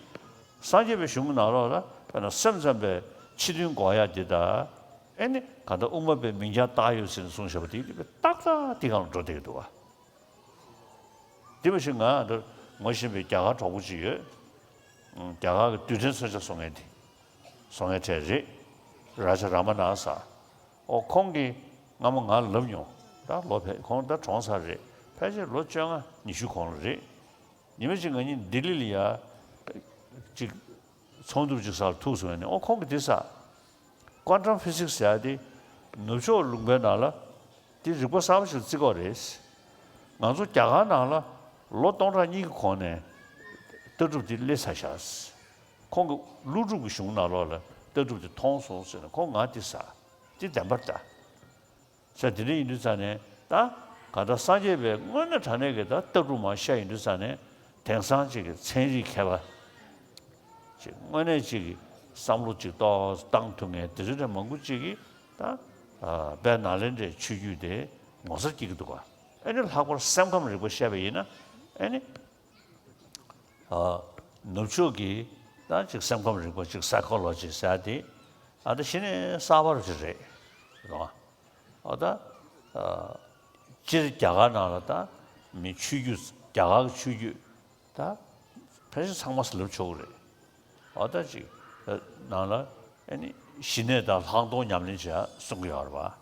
སངས་རྒྱས་པའི་གཞུང་གི་ནང་ལོགས་ལ་དཔེར་ན་སེམས་ཙམ་པའི་ཕྱི་དོན་འགོག་ཡག་འདི་དང་། ཨེ་ནི་གང་ལྟར་དབུ་མ་པའི་མིང་རྐྱང་བཏགས་ཡོད་ཟེར་ནས་གསུངས་བཞག་པ་དེ་ཏག་ཏག་དེ་སྒང་ལ་འགྲོ་བསྡད་ཀྱི་འདུག་ག་དེ་མ་གཞི་ང་འདིར་ངོ་ཤེས་པའི་རྒྱ་གར་གྲོགས་པོ་ཅིག་ཡོད། རྒྱ་གར་གྱི་རྡུལ་ཕྲན་མཚོན་ཆ་བཟོ་མཁན་དེ། བཟོ་མཁན་གྲས་རེད། རཱ་ཇ་རཱ་མ་ན་ཟེར། ཨོ་ཁོང་གིས་སྔ་མོ་ང་ལ་ལབ་མྱོང་། ད་ལོ་ཕེབས་ཁོང་ད་གྲོངས་ཚར་རེད། ཕལ་ཆེར་ལོ་བཅོ་ལྔ་ཉི་ཤུ་གོང་ལ་རེད། ཉི་མ་གཅིག་ང་གཉིས་ལྡི་ལི་ལ་ཡ་གཅིག་ཚོགས་འདུ་གཅིག་སར་ཐུག་སོང་ནས། ཨོ་ཁོང་གིས་འདི་ཟེར། Quantum physics ཟེར་ཡ་དེ་ནུབ་ཕྱོགས་ལུང་པའི་ནང་ལ་དེ་རིག་པ་གསར་པ་ཞིག་བརྩི་གི་ཡོད་རེད། ང་ཚོ་རྒྱ་གར་ནང་ལ་ལོ་སྟོང་ཕྲག་གཉིས་ཀྱི་གོང་ནས་ལྟ་གྲུབ་དེ་སླེབས་ཚར་ཤག། ཁོང་གིས་ཀླུ་སྒྲུབ་ཀྱི་གཞུང་ནང་ལོགས་ལ་ལྟ་གྲུབ་དེ་མཐོང་སོང་ཟེར་ནས་ཁོང་ང་འདི་ཟེར། འདི་བདེན་པ་རེད་ད། ཟེར། དེ་འདྲ་ཡིན་དུས་ཙང་ནས་ད་གང་ལྟར་སངས་རྒྱས་པའི་དངོས་གནས་དྲང་གནས་ཀྱི་ད་ལྟ་གྲུབ་མར་བཤད་ཡོང་དུས་ཙང་ནས། དེང་སང་ཅིག་གི་ཚན་རིག་མཁས་པ་ཅིག་དངོས་གནས་ཅིག་གི་བསམ་བློ་ཅིག་ཏོག་ཙམ་བཏང་ཐུབ་མཁན་དེ་ཚོ་འདྲ་མང་པོ་ཅིག་གིས་ད་ཨ་དཔལ་ནཱ་ལེནྡྲའི་ཆོས་བརྒྱུད་དེ་ངོ་མཚར་སྐྱེ་གི་འདུག་ག། ཨ་ནི་ལྷག་པར་སེམས་ཁམས་རིག་པ་བཤད་པ་ཡིན་ན། ཨ་ནི་ཨ་ནུབ་ཕྱོགས་ཀྱི་ད་ཅིག་སེམས་ཁམས་རིག་པ་ཅིག་སའི་ཁོ་ལོ་ཇི་ཟེར་ཡ་དེ། ཨ་ད་གཞི་ནས་གསར་པ་རུ་ཅིག་རེད། རེད་བ། ཨ་ད་ཨ་སྤྱིར་རྒྱ་གར་ནང་ལ་ད་མི་ཆོས་བརྒྱུད། རྒྱ་གར་གྱི་ཆོས་བརྒྱུད་ད་ཕལ་ཆེར་ཚང་མ་ཟེར་ལབ་ཆོག་གི་རེད། ཨ་ད་ཅིག་ནང་ལ་ཨ་ནི་ཞི་གནས་དང་ལྷག་མཐོང་ཉམས་ལེན་བྱེད་གསུང་གི་ཡོད་རེད་བ།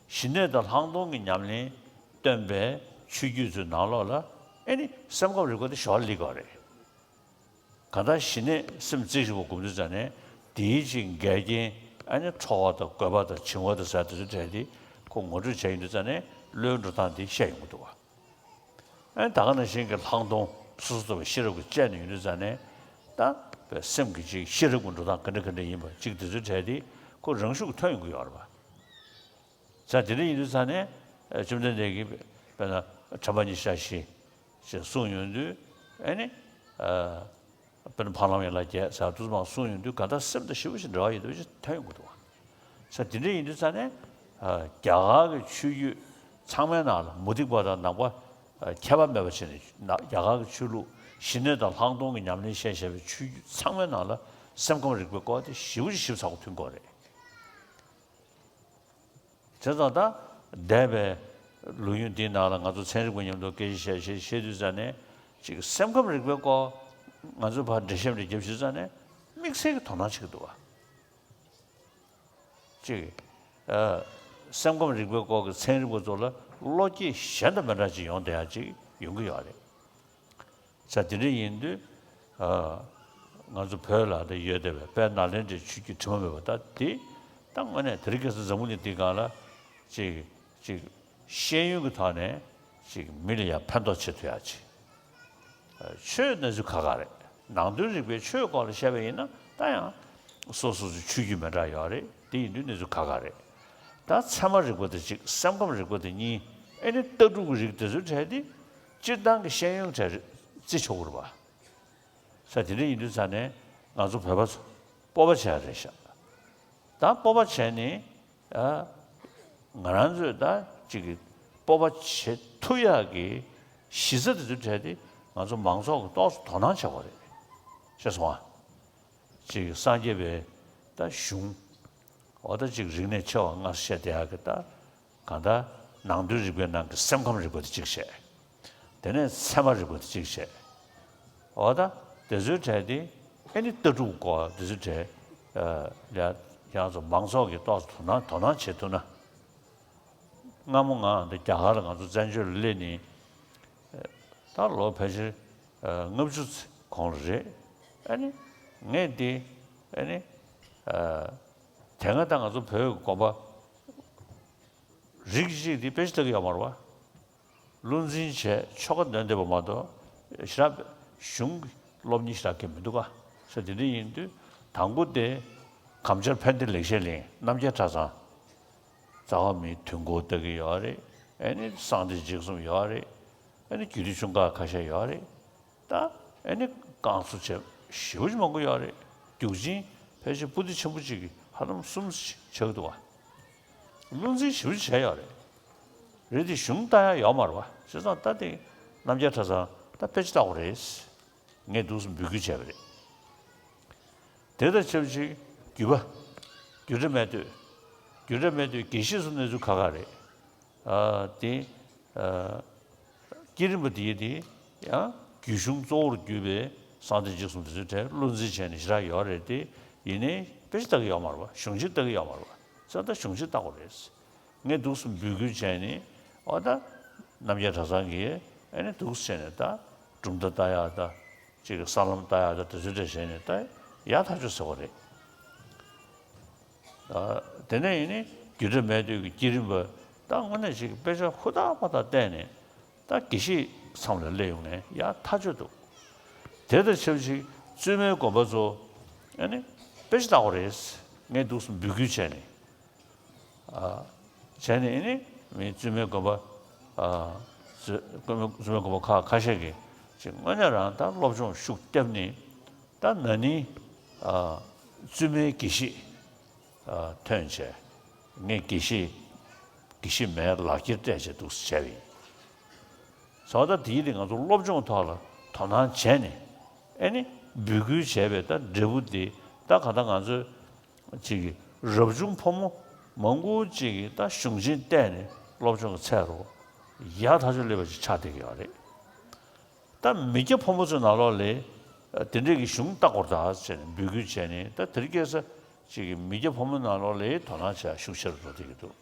ཞི་གནས་དང་ལྷག་མཐོང་གི་ཉམས་ལེན་སྟོན་པའི་ཆོས་བརྒྱུད་ཚོའི་ནང་ལོགས་ལ་ཨ་ནི་སེམས་ཁམས་རིག་པ་དེ་ཞོར་སླེབས་ཀྱི་ཡོད་རེད། གང་ལྟར་ཞི་གནས་སེམས་རྩེ་གཅིག་པ་སྒོམ་དུས་ཙང་ནས། དེའི་ཅིག་འགལ་རྐྱེན་ཨ་ནི་ཁྲོ་བ་དང་རྒོད་པ་དང་འཆིང་བ་དང་ཟེར་དེ་ཚོ་གྲས་དེ་ཁོ་ངོ་སྤྲོད་བྱས་ཡོང་དུས་ཙང་ནས་བློའི་འགྲོ་སྟངས་དེ་བཤད་ཡོང་གི་འདུག་བ། ཨ་ནི་ད་ག་ནང་བཞིན་གྱི་ལྷག་མཐོང་སོ་སོ་ཚོ་བའི་ཤེས་རབ་ཀྱིས་དཔྱད་ནས་ཡོང་དུས་ཙང་ནས། ད་བའི་སེམས་ཀྱི་ཅིག་ཤེས་རབ་ཀྱི་འགྲོ་སྟངས་ག་འདྲ་ག་འདྲ་ཡིན་པ་ཅིག་དེ་ཚོ་གྲས་དེ་ཁོ་རང་ཤུགས་ཐོན་ཡོང་གི་ཡོད་རེད་བ། ཟེར། དེ་འདྲ་ཡིན་དུས་ཙང་ནས་བཅོམ་ལྡན་འདས་ཀྱིས་དཔེར་ན་དྲན་པ་ཉིད་ཤར་ཞི་ཞེས་གསུངས་ཡོང་དུས། ཨ་ནི་དཔེར་ན་འཕགས་ལམ་ཡན་ལག་བརྒྱད་ཟེར་དུས་ཙམ་པ་གསུངས་ཡོང་དུས། གང་ལྟར་སེམས་དང་ཞེ་པོ་ཅིག་འབྲེལ་བ་ཡོད་པ་ཞིག་ཐོན་ཡོང་གི་འདུག་བ། ཟེར། དེ་འདྲ་ཡིན་དུས་ཙང་ནས་རྒྱ་གར་གྱི་ཆོས་བརྒྱུད་ཚང་མའི་ནང་ལ་མུ་སྟེགས་པ་དང་ནང་པ་ཁྱད་པར་མེད་པ་བྱས་ནས། རྒྱ་གར་གྱི་ཆོས་ལུགས་ཞི་གནས་དང་ལྷག་མཐོང་གི་ཉམས་ལེན་བཤད་བཞག་པའི་ཆོས་བརྒྱུད་ཚང་མའི་ནང་ལ་སེམས་ཁམས་རིག་པའི་སྐོར་དེ་ཞེ་པོ་ཅིག་ཞིབ་ཚགས་པོ་མཐུན་གྱི་ཡོད་རེད། བྱས་ཙང་ད་འདས་པའི་ལོ་རྒྱུས་འདིའི་ནང་ལ་ང་ཚོ་ཚན་རིག་པ་མཉམ་དུ་སྐད་ཆ་བཤད་བཤད་བཤད་དུས་ཙང་ནས། ཅིག་སེམས་ཁམས་རིག་པའི་སྐོར་ང་ཚོས་ཕར་འགྲེལ་བཤད་འདྲ་བརྒྱབ་བྱས་དུས་ཙང་ནས་དམིགས་བསལ་གྱི་དོ་སྣང་བྱེད་ཀྱི་འདུག་བ། ཅིག་ཨ་སེམས་ཁམས་རིག་པའི་སྐོར་གྱི་ཚན་རིག་པ་ཚོ་ལ་བློ་སྐྱེད་གཞན་དང་མི་འདྲ་ཅིག་ཡོང་བསྡད་ཡ་ཅིག་ཡོང་གི་ཡོད་རེད། ས་དེ་འདྲ་ཡིན་དུས། ཨ་ང་ཚོ་བོད་ལ་ད་ཡོད་བསྡད་པའི་དཔལ་ནཱ་ལེནྡྲའི་ཆོས་བརྒྱུད་དྲི་མ་མེད་པ་ད་དེ། ད་དངོས་གནས་དེ་རིང་ཁ་སང་འཛམ་བུ་གླིང་འདིའི་སྒང་ལ་ཅིག་ཅིག་ཤེས་ཡོན་གྱི་ཐོག་ནས་ཅིག་མི་ལ་ཡང་ཕན་ཐོགས་བྱེད་ཐུབ་ཡ་ཅིག། ཨ་ཆོས་གནས་ཚུལ་ཁག་ཁག་རེད། ནང་དོན་རིག་པའི་ཆོས་སྐོར་ལ་བཤད་པ་ཡིན་ན་ད་ཡང་སོ་སོ་ཚོའི་ཆོས་བརྒྱུད་མི་འདྲ་ཡོད་རེད། དེ་ཡིན་དུས་གནས་ཚུལ་ཁག་ཁག་རེད། ད་ཚད་མ་རིག་པ་དེ་གཅིག། སེམས་ཁམས་རིག་པ་དེ་གཉིས། ཨེ་ནི་ལྟ་གྲུབ་ཀྱི་རིགས་དེ་ཚོའི་གྲས་དེ་སྤྱིར་བཏང་གི་ཤེས་ཡོན་གྲས་རེད་བརྩི་ཆོག་གི་རེད་པ། ས་དེ་འདྲ་ཡིན་དུས་ཙང་ནས་ང་ཚོ་བོད་པ་ཚོ་སྤོབས་པ་བྱས་རེད་ཤག། ད་སྤོབས་པ་བྱས་ནས། ཨ་ང་རང་ཚོས་ད་ཅིག་གི་སྤོབས་པ་བྱེད་ཐུབ་ཡག་གི་གཞི་རྩ་དེ་ཚོའི་གྲས་དེ་ང་ཚོ་མང་ཚོགས་ཀྱིས་ཏོག་ཙམ་དོ་སྣང་བྱེད་དགོས་རེད། ཤེས་སོང་ཨ། ཅིག་སངས་རྒྱས་པའི་ད་གཞུང་། འོ་ད་ཅིག་རིག་གནས་ཆེ་བ་ལྔ་བཤད་བསྡད་ཡག་གི་ད། གང་ལྟར་ནང་དོན་རིག་པའི་ནང་གི་སེམས་ཁམས་རིག་པ་དེ་གཅིག་བཤད། དེ་ནས་ཚད་མ་རིག་པ་དེ་གཅིག་བཤད། འོ་ད་དེ་ཚོའི་གྲས་དེ་ཨེ་ནི་ལྟ་གྲུབ་སྐོར་དེ་ཚོའི་གྲས། ཨ་ཡ་ཡང་ཚོ་མང་ཚོགས་ཀྱིས་ཏོག་ཙམ་དོ་སྣང་དོ་སྣང་བྱེད་ཐུབ་ན། སྔ་མོ་ང་འདི་རྒྱ་གར་ལ་ང་ཚོ་བཙན་བྱོལ་ལ་སླེབས་ནས་ད་ལོ་ཕལ་ཆེར་ཨ་ལྔ་བཅུ་ཙམ་གོང་ལ་རེད། ཨ་ནི་ངས་འདི་ཨ་ནི་ཨ་དེ་སྔ་ད་ང་ཚོ་བོད་ཀྱི་དགོན་པ་རིགས་གཅིག་འདི་དཔེ་ཆ་ལྟ་གི་ཡོད་མ་རེད་པ། བློ་འཛིན་བྱས་ཆོ་ག་འདོན་བསྡད་པ་མ་གཏོགས་ཞེ་དྲག་གཞུང་གི་སློབ་གཉེར་ཞེ་དྲག་གི་མི་འདུག་ག། ས་དེ་འདྲ་ཡིན་དུས་དང་པོ་དེ་གམ་ཆར་ཕན་བདེ་ལེགས་བཤད་གླིང་རྣམ་རྒྱལ་གྲྭ་ཚང་། རྩ་བ་མིའི་དུས་འཁོར་ལྟ་གི་ཡོད་རེད། ཨ་ནི་གསང་བདེ་འཇིགས་གསུམ་ཡོད་རེད། ཨ་ནི་རྒྱུད་སྡེ་ཆུང་ཁག་ཁ་ཤས་ཡོད་རེད། ད་ཨ་ནི་བསྐང་གསོ་བྱས་ཞེ་པོ་ཅིག་མང་པོ་ཡོད་རེད། རྒྱུག་ཆེན་ཕལ་ཆེར་པོ་ཏི་ཆེན་པོ་གཅིག་གིས་ཧ་ལམ་གསུམ་ཆགས་འདུག་བ། བློ་འཛིན་ཞེ་པོ་ཅིག་བྱས་ཡོད་རེད། རེད་དེ་གཞུང་ལྟ་ཡ་ཡོད་མ་རེད་བ། བྱས་ཙང་ད་དེ་རྣམ་རྒྱལ་གྲྭ་ཚང་ད་དཔེ་ཆ་ལྟ་དགོས་རེད། ངས་འདུག་སེ་འབོད་སྐུལ་བྱས་པ་རེད། དེ་དང་ཆབས་ཅིག་རྒྱུད་པ། རྒྱུད་གྲྭ་སྨད་སྟོད། རྒྱུད་གྲྭ་སྨད་སྟོད་དགེ་བཤེས་ཚོ་གནས་ཚུལ་ཁག་ཁག་རེད། ཨ་དེ་ཨ་བསྐྱེད་རིམ་པ་དེ་དེ་ཡང་རྒྱུད་གཞུང་གཙོ་བོར་གྱུར་པའི་གསང་བདེ་འཇིགས་གསུམ་དེ་ཚོའི་གྲས་བློ་འཛིན་བྱས་ནས་ཞེ་དྲག་ཡོད་རེད་དེ། ཡིན་ནའི་དཔེ་ཆ་ལྟ་གི་ཡོད་མ་རེད་བ། གཞུང་ཆེན་ལྟ་གི་ཡོད་མ་རེད་བ། ས་ད་གཞུང་ཆེན་ལྟ་དགོས་རེད། ངས་འདུག་སེ་འབོད་སྐུལ་བྱས་ནས། འོ་ད་ རྣམ་རྒྱལ་གྲྭ་ཚང་གིས་ཨ་ནི་འདུག་སེ་བྱས་ནས་ད་གྲུབ་མཐའ་ལྟ་ཡག་ད་ཅིག་གི་ས་ལམ་ལྟ་ཡག་ད་དེ་ཚོའི་གྲས་བྱས་ནས་ད་ཡག་ཐག་ཆོད་ཟེར་བ་རེད། ཨ། དེ་ནས་ཡིན་ནི་རྒྱུད་གྲྭ་མེད་དུས་ཀྱི་བསྐྱེད་རིམ་པ་ད་དངོས་གནས་ཅིག་གི་དཔེ་ཆ་ཧུར་ཐག་པ་ཐག་བལྟས་ནས་ད་དགེ་བཤེས་མཚམས་ལ་སླེབས་ཡོང་ནས་ཡག་ཐག་ཆོད་འདུག་དེ་དང་ཆབས་ཅིག་བཙུན་མའི་དགོན་པ་ཚོ་ཨ་ནི་དཔེ་ཆ་ལྟ་དགོས་རེད། ངས་འདུག་སེ་འབོད་སྐུལ་བྱས་ནས། ཨ། བྱས་ནས་ཨ་ནི་མི་བཙུན་མའི་དགོན་པ། ཨ། བཙུན་བཙུན་མའི་དགོན་པ་ཁག་ཁ་ཤས་ཀྱིས་ཅིག་དངོས་གནས་རང་ད་སློབ་སྦྱོང་ཤུགས་བརྒྱབ་ནས་ད་ན་ནིང་། ཨ། བཙུན་མའི་དགེ་བཤེས། ཨ། ཐོན་བྱས། ངས་དགེ་བཤེས་དགེ་བཤེས་མའི་ལག་འཁྱེར་སྤྲད་བྱས་འདུག་སེ་བྱས་པ་ཡིན། བྱས་ཙང་ད་དེའི་རིང་ང་ཚོ་སློབ་སྦྱོང་ཐོག་ལ་དོ་སྣང་བྱས་ནས་ཨ་ནི་འབོད་སྐུལ་བྱས་པའི་ད་འབྲས་བུ་དེ་ད་གང་ལྟར་ང་ཚོས་ཅིག་གི་རབ་བྱུང་ཕོ་མོ་མང་པོ་ཅིག་གིས་ད་གཞུང་ཆེན་བལྟས་ནས་སློབ་སྦྱོང་གི་ཚད་རུ་ཡག་ཐག་ཆོད་སླེབས་པ་ཅིག་ཆགས་བསྡད་ཀྱི་ཡོད་རེད། ད་མི་སྐྱ་ཕོ་མོ་ཚོའི་ནང་ལོགས་ལ་དེ་འདྲས་ཀྱི་གཞུང་ལྟ་དགོས་རེད་ད་ཟེར་ནས་འབོད་སྐུལ་བྱས་ནས་ད་དེ་རིང་ཁ་སང་ཅིག་གི་མི་སྐྱ་ཕོ་མོའི་ནང་ལོགས་ལ་དོ་སྣང་བྱེད་ཡག་ཤུགས་ཆེ་རུ་འགྲོ་བསྡད་ཀྱི་འདུག་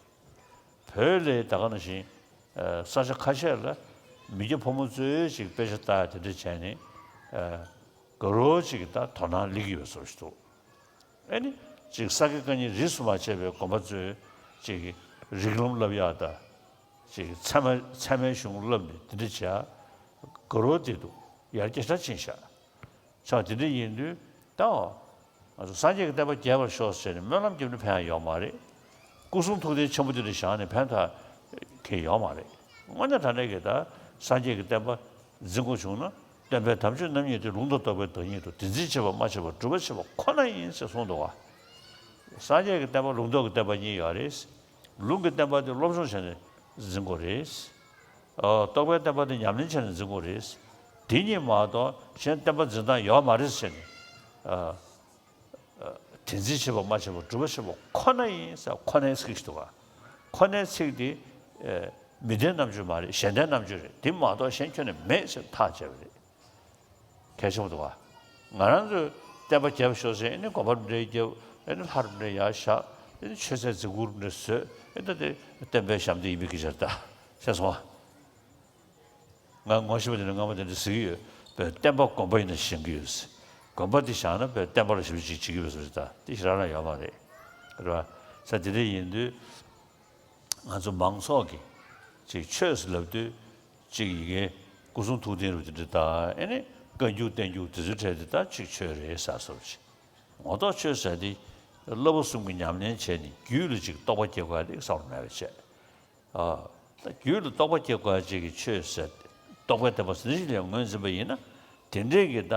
བོད་ལ་ད་ག་ནང་བཞིན། ཨ། ས་ཆ་ཁ་ཤས་ལ་མི་སྐྱ་ཕོ་མོ་ཚོས་ཅིག་དཔེ་ཆ་ལྟ་ཡག་དེ་འདྲ་བྱས་ནས། ཨ། དགའ་རབ་ཅིག་ད་དོ་སྣང་སླེབས་ཀྱི་ཡོད་བཟོ་ཞིག་འདུག་ཨ་ནི་ཅིག་ས་དགེ་བཀའ་རྙིང་རིས་སུ་མ་ཆད་པའི་དགོན་པ་ཚོས་ཅིག་རིགས་ལམ་བསླབ་ཡག་དང་། ཅིག་ཚད་མ་ཚད་མའི་གཞུང་བསླབ་ནས་དེ་འདྲ་བྱེད་ཡག་དགའ་རབ་དེ་འདུག་ཡར་རྒྱས་གྲ་ཕྱིན་ཤག་ཆོག་དེ་འདྲ་ཡིན་དུས་ད་ང་ཚོ་སངས་རྒྱས་ཀྱི་བསྟན་པ་རྒྱས་པར་ཤོག་ཟེར་ནས་སྨོན་ལམ་བརྒྱབ་ན་ཕན་ཡག་ཡོད་མ་རེད། སྐུ་གསུང་ཐུགས་རྟེན་ཆེན་པོ་དེ་འདྲ་བཞེངས་ནས་ཕན་ཐོགས་གང་ཡང་ཡོད་མ་རེད། དངོས་གནས་དྲང་གནས་ཀྱི་ད་སངས་རྒྱས་ཀྱི་བསྟན་པ་འཛིན་དགོས་བྱུང་ན་སྟོན་པའི་དམ་ཆོས་རྣམ་གཉིས་ཏེ། ལུང་དང་རྟོགས་པའི་བདག་ཉིད་དོ། དེ་འཛིན་བྱེད་པ་སྨྲ་བྱེད་པ་སྒྲུབ་པ་བྱེད་པ་ཁོ་ན་ཡིན་ཟེར་གསུངས་འདུག་བ། སངས་རྒྱས་ཀྱི་བསྟན་པ་ལུང་རྟོགས་ཀྱི་བསྟན་པ་གཉིས་ཡོད་རེད། ལུང་གི་བསྟན་པ་དེ་སློབ་སྦྱོང་བྱས་ནས་འཛིན་དགོས་རེད། ཨ། རྟོགས་པའི་བསྟན་པ་དེ་ཉམས་ལེན་བྱས་ནས་འཛིན་དགོས་རེད། དེ་གཉིས་མ་གཏོགས་གཞན་བསྟན་པ་འཛིན་སྟངས་ཡོད་མ་རེད་ཟེར་ནས། ཨ། ཨ། དེ་འཛིན་བྱེད་པ་སྨྲ་བྱེད་པ་སྒྲུབ་པ་བྱེད་པ་ཁོ་ན་ཡིན་ཟེར་ཁོ་ནའི་ཚིག་ཞིག་འདུག་ག་ཁོ་ནའི་ཚིག་དེ། ཨ། མི་ལྡན་རྣམ་འགྱུར་མ་རེད། གཞན་ལྡན་རྣམ་འགྱུར་རེད། དེ་མ་གཏོགས་གཞན་ཁྱོན་ནས་མེད་ཟེར་ཐག་བཅད་པ་རེད། གལ་ཆེན་པོ་འདུག་ག་ང་རང་ཚོས་བསྟན་པ་རྒྱས་པར་ཤོག་ཟེར་ཨ་ནི་དགོན་པ་འདྲ་རྒྱབ། ཨ་ནི་ལྷ་འདྲ་ཡར་བཞེངས། ཨ་ནི་མཆོད་རྫས་རྫིང་བུ་འདྲ་བཟོས། ཨ་ནི་ད་དེ་བསྟན་པའི་ཞབས་འདེགས་ཡིན་པའི་སྐད་ཆ་རེད་ད། ཤེས་སོང་ཨ། ང་ངོ་ཤེས་པ་དེ་འདྲ་སྔ་མོ་དེ་འདྲ་ཟེར་གྱི་ཡོད། བོད་བསྟན་པ་དགོན་པ་ཡིན་ན་བཞེངས་ཀྱི་ཡོད་ཟེར། དགོན་པ་དེ་བཞེངས་ན་བོད་བསྟན་པ་ལ་ཞབས་ཕྱི་ཅིག་བྱེད་ཀྱི་ཡོད་ཟེར་ད། དེ་ཞེ་དྲག་རང་ཡོད་མ་རེད། རེད་བ། ས་དེ་འདྲ་ཡིན་དུས། ང་ཚོ་མང་ཚོགས་ཀྱིས་ཅིག་ཆོས་ཟེར་ལབ་དུས་ཅིག་ཡི་གེ་སྐུ་གསུང་ཐུགས་རྟེན་རུ་དེ་འདྲ་དང་། ཨེ་ནི་བཀའ་འགྱུར་བསྟན་འགྱུར་དེ་ཚོའི་གྲས་དེ་དག་ཅིག་ཆོས་རེད་ཟེར་བཟོ་ཅིག་ངོ་ཐོག་ཆོས་ཟེར་དེ་བསླབ་པ་གསུམ་གྱི་ཉམས་ལེན་བྱས་ནས་རྒྱུད་ལ་ཅིག་རྟོགས་པ་སྐྱེ་དགོས་ཡ་དེ་བསམ་བློ་མེད་པ་བྱས། ཨ། ད་རྒྱུད་ལ་རྟོགས་པ་སྐྱེ་དགོས་ཡ་ཅིག་གི་ཆོས་ཟེར་ཏེ་རྟོགས་པའི་བསྟན་པ་ཟེར་ཞིག་ལ་ངོས་འཛིན་པ་ཡིན་ན། དེ་འདྲས་ཀྱི་ད།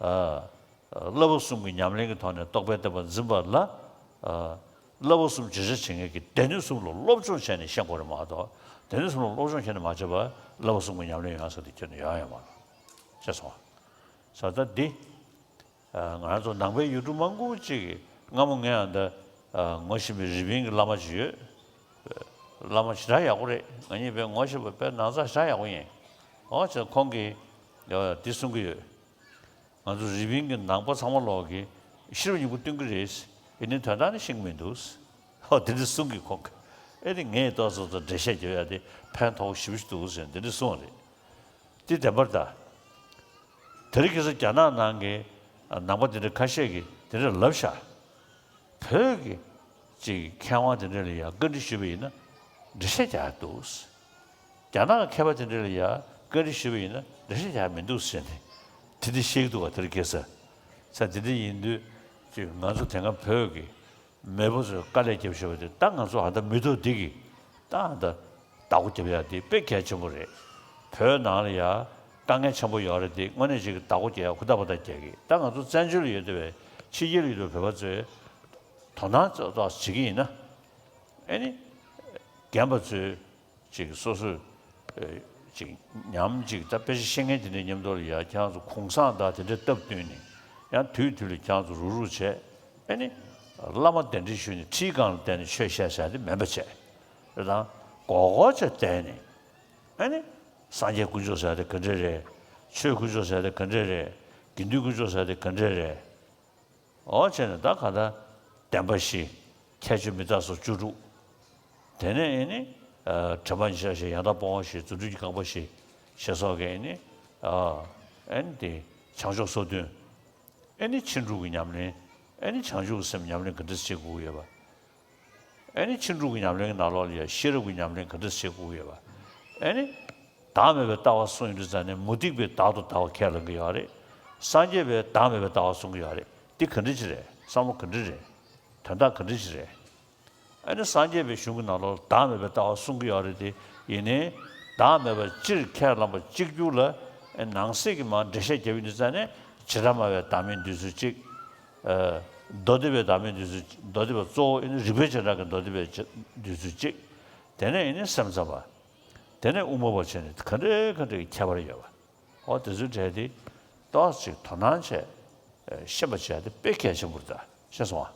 ཨ། བསླབ་པ་གསུམ་གྱི་ཉམས་ལེན་གྱི་ཐོག་ནས་རྟོགས་པའི་བསྟན་པ་འཛིན་པ་ལ། ཨ། བསླབ་པ་གསུམ་བརྗོད་བྱ་བྱེད་མཁན་གྱི་སྡེ་སྣོད་གསུམ་ལ་སློབ་སྦྱོང་བྱས་ནས་ཤེས་དགོས་རེད་མ་གཏོགས། སྡེ་སྣོད་གསུམ་ལ་སློབ་སྦྱོང་བྱས་ནས་མ་བྱས་པར་བསླབ་པ་གསུམ་གྱི་ཉམས་ལེན་ཡོང་ས་དེ་ཁྱོན་ནས་ཡོང་ཡ་མ་རེད། ཤེས་སོང་། ས་ད་འདི། ཨ། ང་རང་ཚོ་ནང་པའི་ཡུལ་གྲུ་མང་པོ་ཅིག་གི་སྔ་མོ་ངས་ཨ་ད། ཨ། ངོ་ཤེས་པའི་རི་པིན་གྱི་བླ་མ་ཅིག་ཡོད། བླ་མ་ཞེ་དྲག་ཡག་པོ་རེད། ང་གཉིས་དཔེ་ངོ་ཤེས་པ་དཔེ་ནང་ཚགས་ཞེ་དྲག་ཡག་པོ་ཡིན། འོ་བྱས་ཁོང་གིས་འདི་གསུང་གི་ཡོད། ང་ཚོ་རི་པིན་གྱི་ནང་པ་ཚང་མ་ལོག་གིས་ཤེས་རབ་སྙིང་པོ་སྟོན་གྱི་རེད། ཡིན་ནའི་དོན་དག་ནི་ཤེས་ཀྱི་མི་འདུག་ཧོ། དེ་འདྲ་གསུང་གི་ཁོང་གིས། ཨེ་ནི་ངས་ཏོག་ཙམ་ཙམ་འགྲེལ་བཤད་རྒྱབ་ཡ་དེ་ཕན་ཐོགས་ཞེ་པོ་ཞིག་འདུག་ཟེར་འདི་འདྲ་གསུངས་པ་རེད། དེ་བདེན་པར་གདའ། དེ་རིང་ཁ་སང་རྒྱ་ནག་ནང་གི་ནང་པ་དེ་འདྲ་ཁ་ཤས་ཀྱིས་དེ་འདྲ་ལབ་ཤག་བོད་ཀྱི་ཅིག་མཁས་དབང་དེ་འདྲ་ལ་ཡང་བཀའ་འདྲི་ཞུས་པ་ཡིན་ན་འགྲེལ་བཤད་རྒྱག་ཡ་འདུག་རྒྱ་ནག་གི་མཁས་པ་དེ་འདྲ་ལ་ཡང་བཀའ་འདྲི་ཞུས་པ་ཡིན་ན་འགྲེལ་བཤད་རྒྱག་ཡ་མི་འདུག་ཟེར་ནས་དེ་འདྲ་བཤད་ཀྱི་འདུག་ག་དེ་རིང་ཁ་སང་། ས་དེ་འདྲ་ཡིན་དུས་ཅིག་ང་ཚོ་དེ་སྔ་བོད་ཀྱི་མེས་པོ་ཚོས་དཀའ་ལས་བརྒྱབ་བཞག་པ་དེ་ད་ང་ཚོ་ཨ་ད་མི་ཐོག་འདི་གིས་ད་ཨ་ད་བདག་པོ་རྒྱབ་ཡ་དེ་དཔེ་གལ་ཆེན་པོ་རེད། བོད་ནང་ལ་ཡ་དཀའ་ངལ་ཆེན་པོ་ཡོད་རེད་དེ་དངོས་གནས་ཅིག་གི་བདག་པོ་རྒྱག་ཡ་ཧུར་ཐག་པ་ཐག་རྒྱག་གི། ད་ང་ཚོ་བཙན་བྱོལ་ལ་ཡོད་བསྡད་པའི་ཕྱི་རྒྱལ་ལ་ཡོད་བསྡད་པའི་བོད་པ་ཚོས་དོ་སྣང་ཏོག་ཙམ་བྱེད་ཀྱི་ཡིན་ན། ཨེ་ནི་རྒན་པ་ཚོས་ཅིག་སོ་སོས་ཨེ་ཅིག་ཉམས་ཅིག་ད་དཔེ་ཆ་ཤེས་མཁན་དེ་འདྲའི་མཉམ་དུ་ལ་ཡ་ཁྱེད་རང་ཚོ་གུང་སེང་དང་དེ་འདྲའི་སྟབས་བསྟུན་ནས་ཡང་དུས་དུས་ལ་ཁྱེད་རང་ཚོ་རུག་རུག་བྱས། ཨེ་ནི་བླ་མ་གདན་འདྲེན་ཞུས་ནས་ཁྲིའི་སྒང་ལ་བསྡད་ནས་ཆོས་བཤད་ཟེར་ཡ་དེ་མིན་པ་བྱས། རེད་དང་། སྒོར་སྒོར་བྱས་བསྡད་ནས། ཨེ་ནི་སངས་རྒྱས་དཀོན་མཆོག་ཟེར་ཡ་དེ་ག་འདྲ་རེད། ཆོས་དཀོན་མཆོག་ཟེར་ཡ་དེ་ག་འདྲ་རེད། དགེ་འདུན་དཀོན་མཆོག་ཟེར་ཡ་དེ་ག་འདྲ་རེད། འོ་བྱས་ནས་ད་ག་ད་བདེན་པ་བཞི། ཁྱད་ཆོས་མི་རྟག་སོགས་བཅུ་དྲུག་དེ་ནས་ཨེ་ནི་ དྲན་པ་ཉིད་ཤར་ཞེས། ཡང་དག་སྤོང་བ་ཞེས། རྫུ་འཕྲུལ་གྱི་རྐང་པ་ཞེས། ཞེས་སོགས་ཀྱི་ཨེ་ནི། ཨ་ནི་དེ་བྱང་ཆུབ་སོ་བདུན། ཨེ་ནི་ཕྱིན་དྲུག་གི་ཉམས་ལེན། ཨེ་ནི་བྱང་ཆུབ་ཀྱི་སེམས་ཉམས་ལེན་ག་འདྲ་བྱེད་དགོས་ཀྱི་ཡོད་པ། ཨེ་ནི་ཕྱིན་དྲུག་གི་ཉམས་ལེན་གྱི་ནང་ལོགས་ལ་ཡང་ཤེས་རབ་ཀྱི་ཉམས་ལེན་ག་འདྲ་བྱེད་དགོས་ཀྱི་ཡོད་པ། ཨེ་ནི་བདག་མེད་པའི་ལྟ་བ་གསུངས་ཡོང་དུས་ཙང་ནས། མུ་སྟེགས་པས་བདག་ཏུ་ལྟ་བ་ཁས་བླངས་ཀྱི་ཡོད་རེད། སངས་རྒྱས་པས་བདག་མེད་པའི་ལྟ་བ་གསུང་གི་ཡོད་རེད། འདི་ག་འདྲ་ཅིག་རེད། བསམ་བློ་ག་འདྲ་རེད། དོན་དག་ག་འདྲ་ཅིག་རེད། ཨ་ནི་སངས་རྒྱས་པའི་གཞུང་གི་ནང་ལོགས་ལ་བདག་མེད་པའི་ལྟ་བ་གསུང་གི་ཡོད་རེད་དེ། ཡིན་ནའི་བདག་མེད་པ་སྤྱིར་ཁས་བླངས་པ་གཅིག་གྱུར་ལ། ཨ་ནང་གསེས་ཀྱི་མར་འགྲེལ་བཤད་རྒྱབ་ཡོང་དུས་ཙང་ནས། བྱེ་བྲག་སྨྲ་བའི་བདག་མེད་འདོད་ཚུལ་གཅིག། ཨ་མདོ་སྡེ་པའི་བདག་མེད་འདོད་ཚུལ་གཅིག། མདོ་སྡེ་པ་གཙོ་བོ་ཨ་ནི་རིགས་པའི་བྱེ་བྲག་གི་མདོ་སྡེ་པའི་འདོད་ཚུལ་གཅིག། དེ་ནས་ཨ་ནི་སེམས་ཙམ་པ། དེ་ནས་དབུ་མ་པ་བྱས་ནས་ག་འདྲའི་ག་འདྲའི་ཁྱད་པར་ཡོད་པ། འོ་དེ་ཚོའི་གྲས་དེ་ཏོག་ཙམ་དོ་སྣང་བྱས། ཨ་ཤེས་པ་བྱས་ཏེ་དཔེ་གལ་ཆེན་པོ་རེད་ད། ཤེས་སོང་ཨ།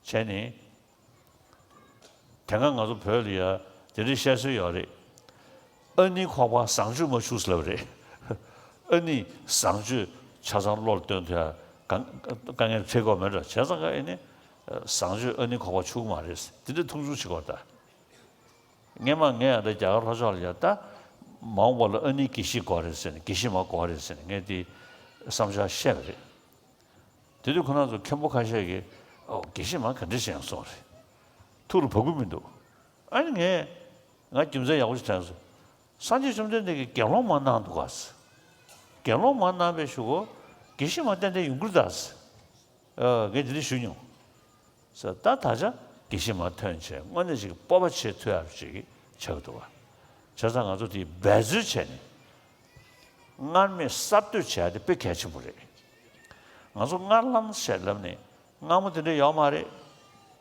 བྱས་ནས། དེ་སྔ་ང་ཚོ་བོད་ལ་ཡ་དེ་འདྲའི་བཤད་སྲོལ་ཡོད་རེད། ཨ་ནི་ཁོག་པ་བཟང་སྤྱོད་མ་བྱུང་ཟེར་ལབ་རེད། ཨ་ནི་བཟང་སྤྱོད་ཆ་ཚང་བློ་ལ་བཏོན་ཐུབ་ཡ་དཀའ་དཀའ་ངལ་འཕྲད་ཀྱི་ཡོད་མེད་འགྲོ། བྱས་ཙང་ཀ་ཨེ་ནི་བཟང་སྤྱོད་ཨ་ནི་ཁོག་པ་ཆུད་ཀྱི་མ་རེད། དེ་འདྲའི་མཐོང་ཆུང་བྱེད་ཀྱི་ཡོད་རེད་ད། སྔན་མ་ངས་ཨ་ད་རྒྱ་གར་ལྷོ་ཕྱོགས་ལ་ཡ་ད། མ་འོངས་པ་ལ་ཨ་ནི་དགེ་བཤེས་དགོས་རེད་ཟེར་ནས། དགེ་བཤེས་མ་དགོས་རེད་ཟེར་ནས་ངས་དེ་བསམ་འཆར་བཤད་པ་རེད། དེ་དུས་ཁོ་རང་ཚོ་མཁན་པོ་ཁ་ཤས་ཀྱིས། ཨོ་དགེ་བཤེས་མ་ག་འདྲ་ཞིག་ཡང་གསུངས་རེད། ཐུགས་ལ་བབ་ཀྱི་མི་འདུག། ཨ་ནི་ངས་ང་རྒྱུ་མཚན་ཡག་པོ་ཞིག་དྲན་སོང་། སངས་རྒྱས་བཅོམ་ལྡན་འདས་ཀྱིས་དགེ་སློང་མ་གནང་འདུག་ག་ཟེར། དགེ་སློང་མ་གནང་བའི་གཞུག་གུ་དགེ་བཤེས་མ་ཏན་ཏན་ཡོང་གི་རེད་ད་ཟེར། ཨ་ངས་དེ་འདྲ་ཞུས་མྱོང་། ཟེར། ད་ད་ཆ་དགེ་བཤེས་མ་ཐོན་བྱས་དངོས་གནས་ཅིག་སྤོབས་པ་བྱེད་ཐུབ་ཡག་ཅིག་ཆགས་འདུག་བ། བྱས་ཙང་ང་ཚོ་དེ་འབད་རྩོལ་བྱས་ནས་སྔར་མེད་གསར་གཏོད་བྱས་ཏེ་དཔེ་གལ་ཆེན་པོ་རེད། ང་ཚོ་སྔར་ལམ་ཞེས་ལབ་ནས་སྔ་མོ་དེ་འདྲ་ཡོད་མ་རེད།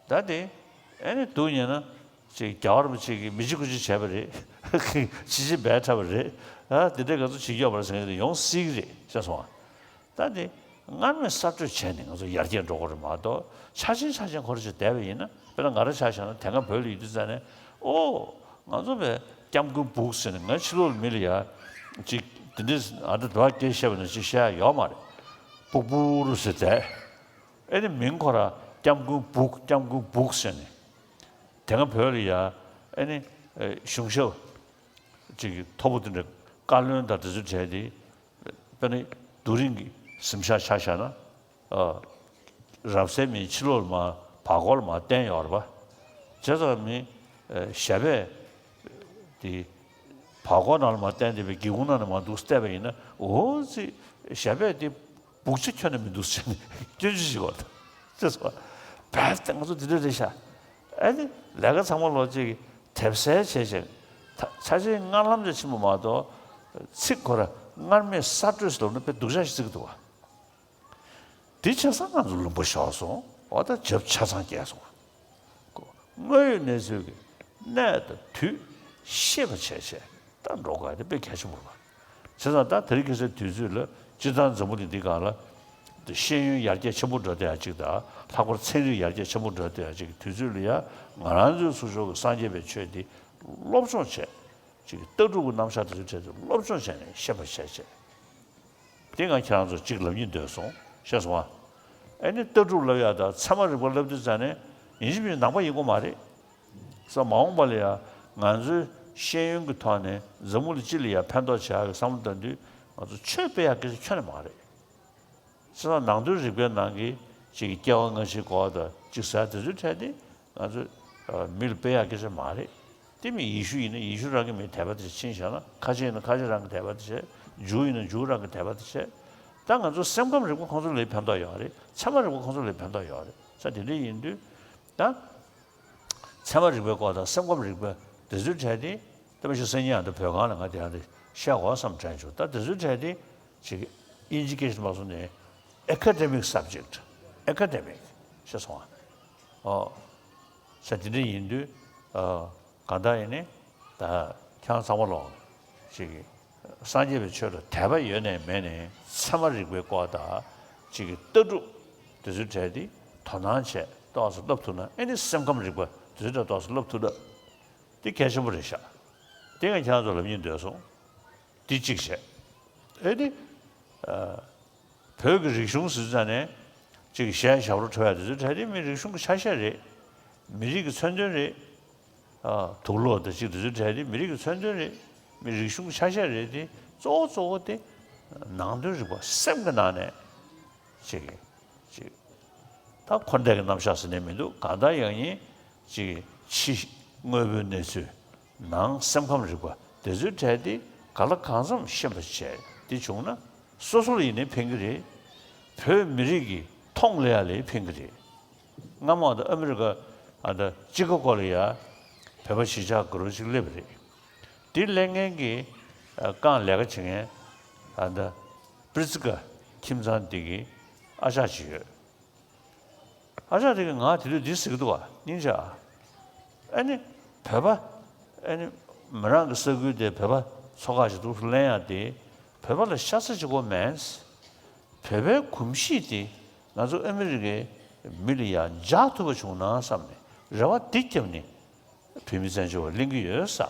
ད་དེ་ཨེ་ནི་སྡུག་ཉེས་ན་ཅིག་རྒྱལ་བ་རིན་པོ་ཆེ་གིས་མི་བྱེད་དགུ་བྱེད་བྱས་པ་རེད། བྱེད་བྱེད་འབད་འཁྲབ་པ་རེད། ཨ་དེ་འདྲ་ང་ཚོ་བྱེད་ཀྱི་ཡོད་མ་རེད་ཟེར་མཁན་དེ་ཡོང་སྲིད་ཀྱི་རེད། ཤེས་སོང་ཨ། ད་དེ་སྔར་མེད་གསར་གཏོད་བྱས་ནས་ང་ཚོ་ཡར་རྒྱས་འགྲོ་དགོས་རེད་མ་གཏོགས། ཆ་ཆེན་ཆ་ཆེན་ཁོ་རང་ཅིག་བསྡད་པ་ཡིན་ན། དཔེར་ན་ང་རང་ཆ་བཞག་ན་དེ་སྔ་བོད་ལ་ཡོད་དུས་ཙང་ནས། ཨོ་ང་ཚོ་བས་སྐྱབས་མགོན་སྦུག་ཟེར་ནས། ང་ཕྱི་ལོགས་ལ་མི་ལ་ཡ་ཅིག་དེ་འདྲས་ཨ་འདྲ་འདྲ་བ་སྐད་བཤད་པ་ནང་བཞིན་བཤད་ཡ་ཡོད་མ་རེད། སྦུག་སྦུག་རུ་ཟེར་བསྡད། ཨེ་ནི་མིང་ཁོ་རང་སྐྱབས་མགོན་སྦུག། སྐྱབས་མགོན་སྦུག་ཟེར་ནས། དེ་སྔ་བོད་ལ་ཡ་ཨེ་ནི་གཞུང་ཞབས་ཅིག་གི་མཐོ་པོ་དེ་འདྲ་བཀའ་བློན་དང་དེ་ཚོ་གྲས་དེ། དཔེར་ན་རྡོ་རིང་གི་གཟིམ་ཤག་ཆ་བཞག་ན། ཨ་རབ་གསལ་མིང་ཕྱི་ལོགས་ལ་མར་བར་སྐོར་ལ་མར་བསྟན་ཡོད་རེད་པ། བྱས་ཙང་མི་ཨ་ཞབས་པད་དེ་བར་སྐོར་ནང་ལ་མར་བསྟན་བསྡད་པའི་སྒེའུ་ཁུང་ནང་ནས་མར་འདུག་བལྟས་པ་ཡིན་ན། འོ་ཙི་ཞབས་པད་དེ་སྦུག་ཆ་ཁྱོན་ནས་མི་འདུག་ཟེར་ནས་སྐྱོན་བརྗོད་བྱེད་ཀྱི་ཡོད་རེད། ཅེས་སོ། བས་ཏེ་ང་ཚོ་འདི་འདྲ་རེད་ཤག། ཨ་ནི་ལས་ཀ་ཚང་མ་ལོག་ཅིག་དེབ་གསལ་བྱས་ཤིང་། ད་ཆ་ཆེན་སྔར་ལམ་ཅིག་ཕྱིན་པ་མ་གཏོགས། ཚིག་ཁོ་ར་སྔར་མེད་གསར་གཏོད་ཟེར་ལབ་ན་དཔེ་སྡུག་ཅག་ཞིག་བརྩི་གི་འདུག་བ། དེ་བྱས་ཙང་ང་ཚོ་ལུང་པ་ཤོར་སོང་། འོ་ད་རྒྱབ་ཆ་ཚང་བརྒྱབ་སོང་བ། དངོས་ཡོད་གནས་ཚུལ་གྱི་གནས་དང་དུས་ཤེས་པ་བྱས་བྱས་ད་འགྲོ་དགོས་ཡ་དེ་དཔེ་གལ་ཆེན་པོ་རེད་བ། བྱས་ཙང་ད་དེ་རིང་ཁ་སང་དུས་ཚོད་ལ་སྤྱིར་བཏང་འཛམ་བུ་གླིང་འདི་སྒང་ལ་ཤེས་ཡོན་ཡར་རྒྱས་ཆེན་པོ་འགྲོ་བསྡད་ཡ་གཅིག་དང་། ལྷག་པར་ཚན་རིག་ཡར་རྒྱས་ཆེན་པོ་འགྲོ་བསྡད་ཡ་གཅིག་གི་དུས་ཚོད་ལ་ཡ། ང་རང་ཚོའི་ཚུར་ཕྱོགས་ཀྱི་སངས་རྒྱས་པའི་ཆོས་འདི་སློབ་སྦྱོང་བྱས། ཅིག་ལྟ་གྲུབ་ཀྱི་རྣམ་གཞག་དེ་ཚོའི་གྲས་དེ་སློབ་སྦྱོང་བྱས་ནས་ཤེས་པ་བྱས་བྱས། དེ་ང་ཁྱེད་རང་ཚོར་ཅིག་ལབ་སྙིང་འདོད་སོང་། ཤེས་སོང་ཨ། ཨེ་ནི་ལྟ་གྲུབ་ལབ་ཡ་དང་ཚད་མ་རིག་པ་ལབ་དུས་ཙང་ནས་ཡིན་གཅིག་མིན་གཅིག་ནང་པ་ཡིན་དགོས་མ་རེད། ས་མ་འོངས་པ་ལ་ཡ་ང་ཚོའི་ཤེས་ཡོན་གྱི་ཐོག་ནས་འཛམ་བུ་གླིང་སྤྱི་ལ་ཡ་ཕན་ཐོགས་བྱ་ཡག་གི་བསམ་བློ་བཏང་དུས། ང་ཚོ་ཆོས་སྤེལ་ཡག་སྐད་ཆ་ཁྱོན་ནས་མ་རེད། བྱས་ཙང་ནང་དོན་རིག་པའི་ནང་གི་ཅིག་སྐྱེ་བ་སྔ་ཕྱི་འགོག་དང་ཅིག་ཟེར་དེ་ཚོའི་གྲས་དེ་ང་ཚོས་ཨ་མི་ལ་སྤེལ་ཡག་སྐད་ཆ་མ་རེད། དེ་མིན་ཡེ་ཤུ་ཡིན་ན་ཡེ་ཤུ་རང་གི་མི་དད་པ་དེ་ཕྱིན་བཞག་ན། ཁ་ཆེ་ཡིན་ན་ཁ་ཆེ་རང་གི་དད་པ་དེ་བྱས། ཇུའུ་ཡིན་ན་ཇུའུ་རང་གི་དད་པ་དེ་བྱས། ད་ང་ཚོ་སེམས་ཁམས་རིག་པ་ཁོང་ཚོ་ལ་ཕན་ཐོགས་ཡོད་རེད། ཚད་མ་རིག་པ་ཁོང་ཚོ་ལ་ཕན་ཐོགས་ཡོད་རེད། ས་དེ་འདྲ་ཡིན་དུས་ད། ཚད་མ་རིག་པའི་སྐོར་དང་སེམས་ཁམས་རིག་པ་དེ་ཚོའི་གྲས་དེ། ལྟ་བ་ཞིག་སང་ཉིན་ཨ་ད་བོད་ཁང་ལ་ང་དེ་ཡང་དེ་བཤད་དགོས་བསམ་དྲན་བྱུང་། ད་དེ་ཚོའི་གྲས་དེ་ཅིག་ཨིན་ཇི་སྐད་ཞིག་མ་སོང་ནས་academic subject། academic། ཤེས་སོང་ཨ། ཨོ། ས་དེ་འདྲ་ཡིན་དུས། ཨ་གང་ལྟར་ཡིན་ནའི་ད་ཁྱེད་རང་ཚང་མ་ལོག་ཅིག་སངས་རྒྱས་པའི་ཆོས་ལ་དད་པ་ཡོད་ནའི་མེད་ནའི་ཚད་མ་རིག་པའི་སྐོར་དང་ཅིག་གི་ལྟ་གྲུབ་དེ་ཚོའི་གྲས་དེ་དོ་སྣང་བྱས་ཏོག་ཙམ་བསླབ་ཐུབ་ན། ཨེ་ནི་སེམས་ཁམས་རིག་པ་དེ་ཚོའི་གྲས་ཏོག་ཙམ་བསླབ་ཐུབ་ན། དེ་གལ་ཆེན་པོ་རེད་ཤག། དེ་ང་ཁྱེད་རང་ཚོ་ལབ་སྙིང་འདོད་སོང་། དེ་གཅིག་བྱས། ཨེ་ནི། ཨ་བོད་ཀྱི་རིག་གཞུང་ཟེར་ཙང་ནས་ཅིག་གཞས་ཞབས་བྲོ་འཁྲབ་ཡ་དེ་ཚོའི་གྲས་དེ་མི་རིག་གཞུང་གི་ཆ་ཤས་རེད། མི་རིགས་ཀྱི་མཚོན་དོན་རེད། དུག་ལོག་དང་ཅིག་དེ་ཚོའི་གྲས་དེ་མི་རིགས་ཀྱི་མཚོན་དོན་རེད། མི་རིག་གཞུང་གི་ཆ་ཤས་རེད་དེ། གཙོ་བོ་གཙོ་བོ་དེ་ནང་དོན་རིག་པ་སེམས་ཀྱི་ནང་ནས་ཅིག་ཅིག་ད་འཁོར་འདས་ཀྱི་རྣམ་གཞག་ཟེར་ནས་མི་འདུག་གང་ལྟར་ཡང་ཡིན་ཅིག་ཕྱི་དངོས་པོའི་གནས་ཚུལ། ནང་སེམས་ཁམས་རིག་པ་དེ་ཚོའི་གྲས་དེ་གང་ལ་གང་འཚམ་ཤེས་པ་བྱས་དེ་བྱུང་ན་སོ་སོ་ལ་ཡིན་ནའི་ཕན་གྱི་རེད། བོད་མི་རིགས་ཀྱི་མཐོང་ལ་ཡ་ལ་ཕན་གྱི་རེད། སྔ་མོ་ད་ཨ་མི་རི་ཀ་ཨ་ད་ཅི་ཀ་གོ་ལ་ཡ་བོད་པ་གཞིས་ཆགས་དགུ་རུ་ཅིག་སླེབས་པ་རེད། དེ་སླེབས་མཁན་གྱི་ཨ་རྐང་ལས་ཀ་བྱེད་མཁན་ཨ་ད་པྲི་ཙི་ཀ་ཁྱིམ་ཚང་འདི་གི་ཨ་ཅག་ཅིག་ཡོད། ཨ་ཅག་དེ་གིས་ང་དེ་དུས་འདི་ཟེར་གྱི་འདུག་བ། སྙིང་རྗེ་ཨ། ཨ་ནི་བོད་པ་ཨ་ནི་མི་རང་གི་ས་ཁུལ་དེ་བོད་པ་ཚོ་ཁག་ཅིག་འདུག་སེ་གླེང་ཡག་དེ་བོད་པ་ལ་ཤ་ཚ་ཅིག་དགོས་མེད། བོད་པའི་གོམས་གཤིས་དེ་ང་ཚོ་ཨ་མི་རི་ཀའི་མི་ལ་ཡང་འཇགས་ཐུབ་པ་བྱུང་ན་བསམ་ནས་རེ་བ་འདི་བརྒྱབ་ནས་བོད་མི་བཙན་བྱོལ་བ་གླེང་གི་ཡོད་ས།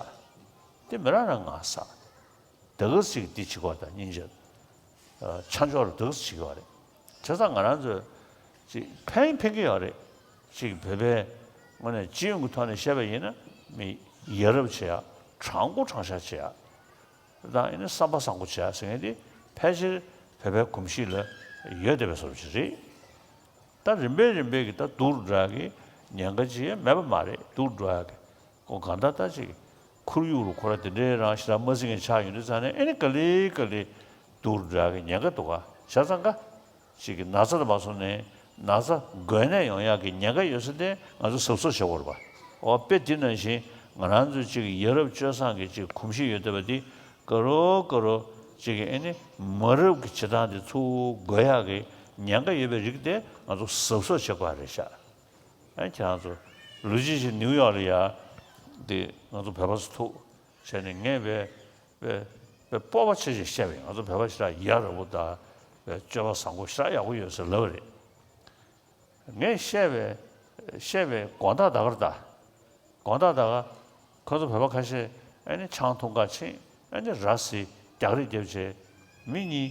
དེ་མི་རང་རང་ང་ས། དེ་ག་ཅིག་འདི་བྱེད་དགོས་དང་སྙིང་རྗེ། ཆ་འཇོག་ལ་དེ་ག་ཅིག་བྱེད་དགོས་རེད། བྱས་ཙང་ང་རང་ཚོས་ཅིག་ཕན་ཕན་གྱི་ཡོད་རེད། ཅིག་བོད་པའི་ངོས་ནས་སྤྱི་ཡོངས་ཀྱི་ཐོག་ནས་བཤད་པ་ཡིན་ན་མི་ཡ་རབས་བྱེད་ཡ། དྲང་པོ་དྲང་བཞག་བྱེད་ཡ། དང་ཨེ་ནི་བསམ་པ་བཟང་པོ་བྱེད་ཡ་ཟེར་མཁན་དེ་ཕལ་ཆེར་བོད་པའི་གོམས་གཤིས་ལ་ཡོད་བསྡད་པའི་བཟོ་འདྲ་ཅིག་རེད། ད་རིམ་པས་རིམ་པས་ཀྱི་ད་སྡུག་རུ་འགྲོ་ཡ་གི་ཉེན་ཁ་ཅིག་མེད་པ་མ་རེད། སྡུག་རུ་འགྲོ་ཡ་གི་ཁོ་གང་ལྟར་ད་ཅིག་ཁོར་ཡུག་རུ་ཁོ་ར་དེ་འདྲའི་རང་ཞེ་དྲག་མ་བརྩི་མཁན་ཆགས་ཡོང་དུས་ཙང་ནས་ཨེ་ནི་ག་ལེ་ག་ལེ་སྡུག་རུ་འགྲོ་ཡ་གི་ཉེན་ཁ་འདུག་ག་བྱས་ཙང་ཀ་ཅིག་གི་ན་ཚ་དང་མ་སོང་ནས་ན་ཚ་འགོས་ནད་ཡོང་ཡག་གི་ཉེན་ཁ་ཡོད་ས་དེ་ང་ཚོ་གཟབ་གཟབ་བྱེད་དགོས་རེད་པ། འོ་དཔེ་དེ་ནང་བཞིན་ང་རང་ཚོ་ཅིག་ཡ་རབས་སྤྱོད་བཟང་གི་ཅིག་གོམས་གཤིས་ཡོད་བསྡད་པ་འདི་ག་རོ་ག་རོ་ཅིག་གི་ཨེ་ནི་མ་རབས་ཀྱི་བྱེད་སྟངས་དེ་ཚུར་འགོས་ཡག་གི་ཉེན་ཁ་ཡོད་པའི་རིགས་དེ་ང་ཚོ་གཟབ་གཟབ་བྱེད་དགོས་རེད་ཤག་ཨ་ཁྱེད་རང་ཚོ་ལོ་གཅིག་ཅིག་ནིའུ་ཡོག་ལ་ཡ་དེ་ང་ཚོ་བོད་པ་ཚོ་ཐུག་བྱས་ནས་ངས་བས་བས་བས་སྤོབས་པ་ཆེ་ཆེ་བཤད་པ་ཡིན། ང་ཚོ་བོད་པ་ཞེ་དྲག་ཡ་རབས་པོ་དང་བས་སྤྱོད་པ་བཟང་པོ་ཞེ་དྲག་ཡག་པོ་ཡོད་ཟེར་ལབ་པ་རེད། ངས་བཤད་པའི་བཤད་པའི་དགོངས་དག་ད་གར་ད། དགོངས་དག་ད་ག་ཁོ་ཚོ་བོད་པ་ཁ་ཤས་ཨ་ནི་ཆང་འཐུང་ག་ཕྱིན་ཨ་ནི་ར་བཟི་རྒྱག་རེས་རྒྱབ་བྱས་མི་གཉིས་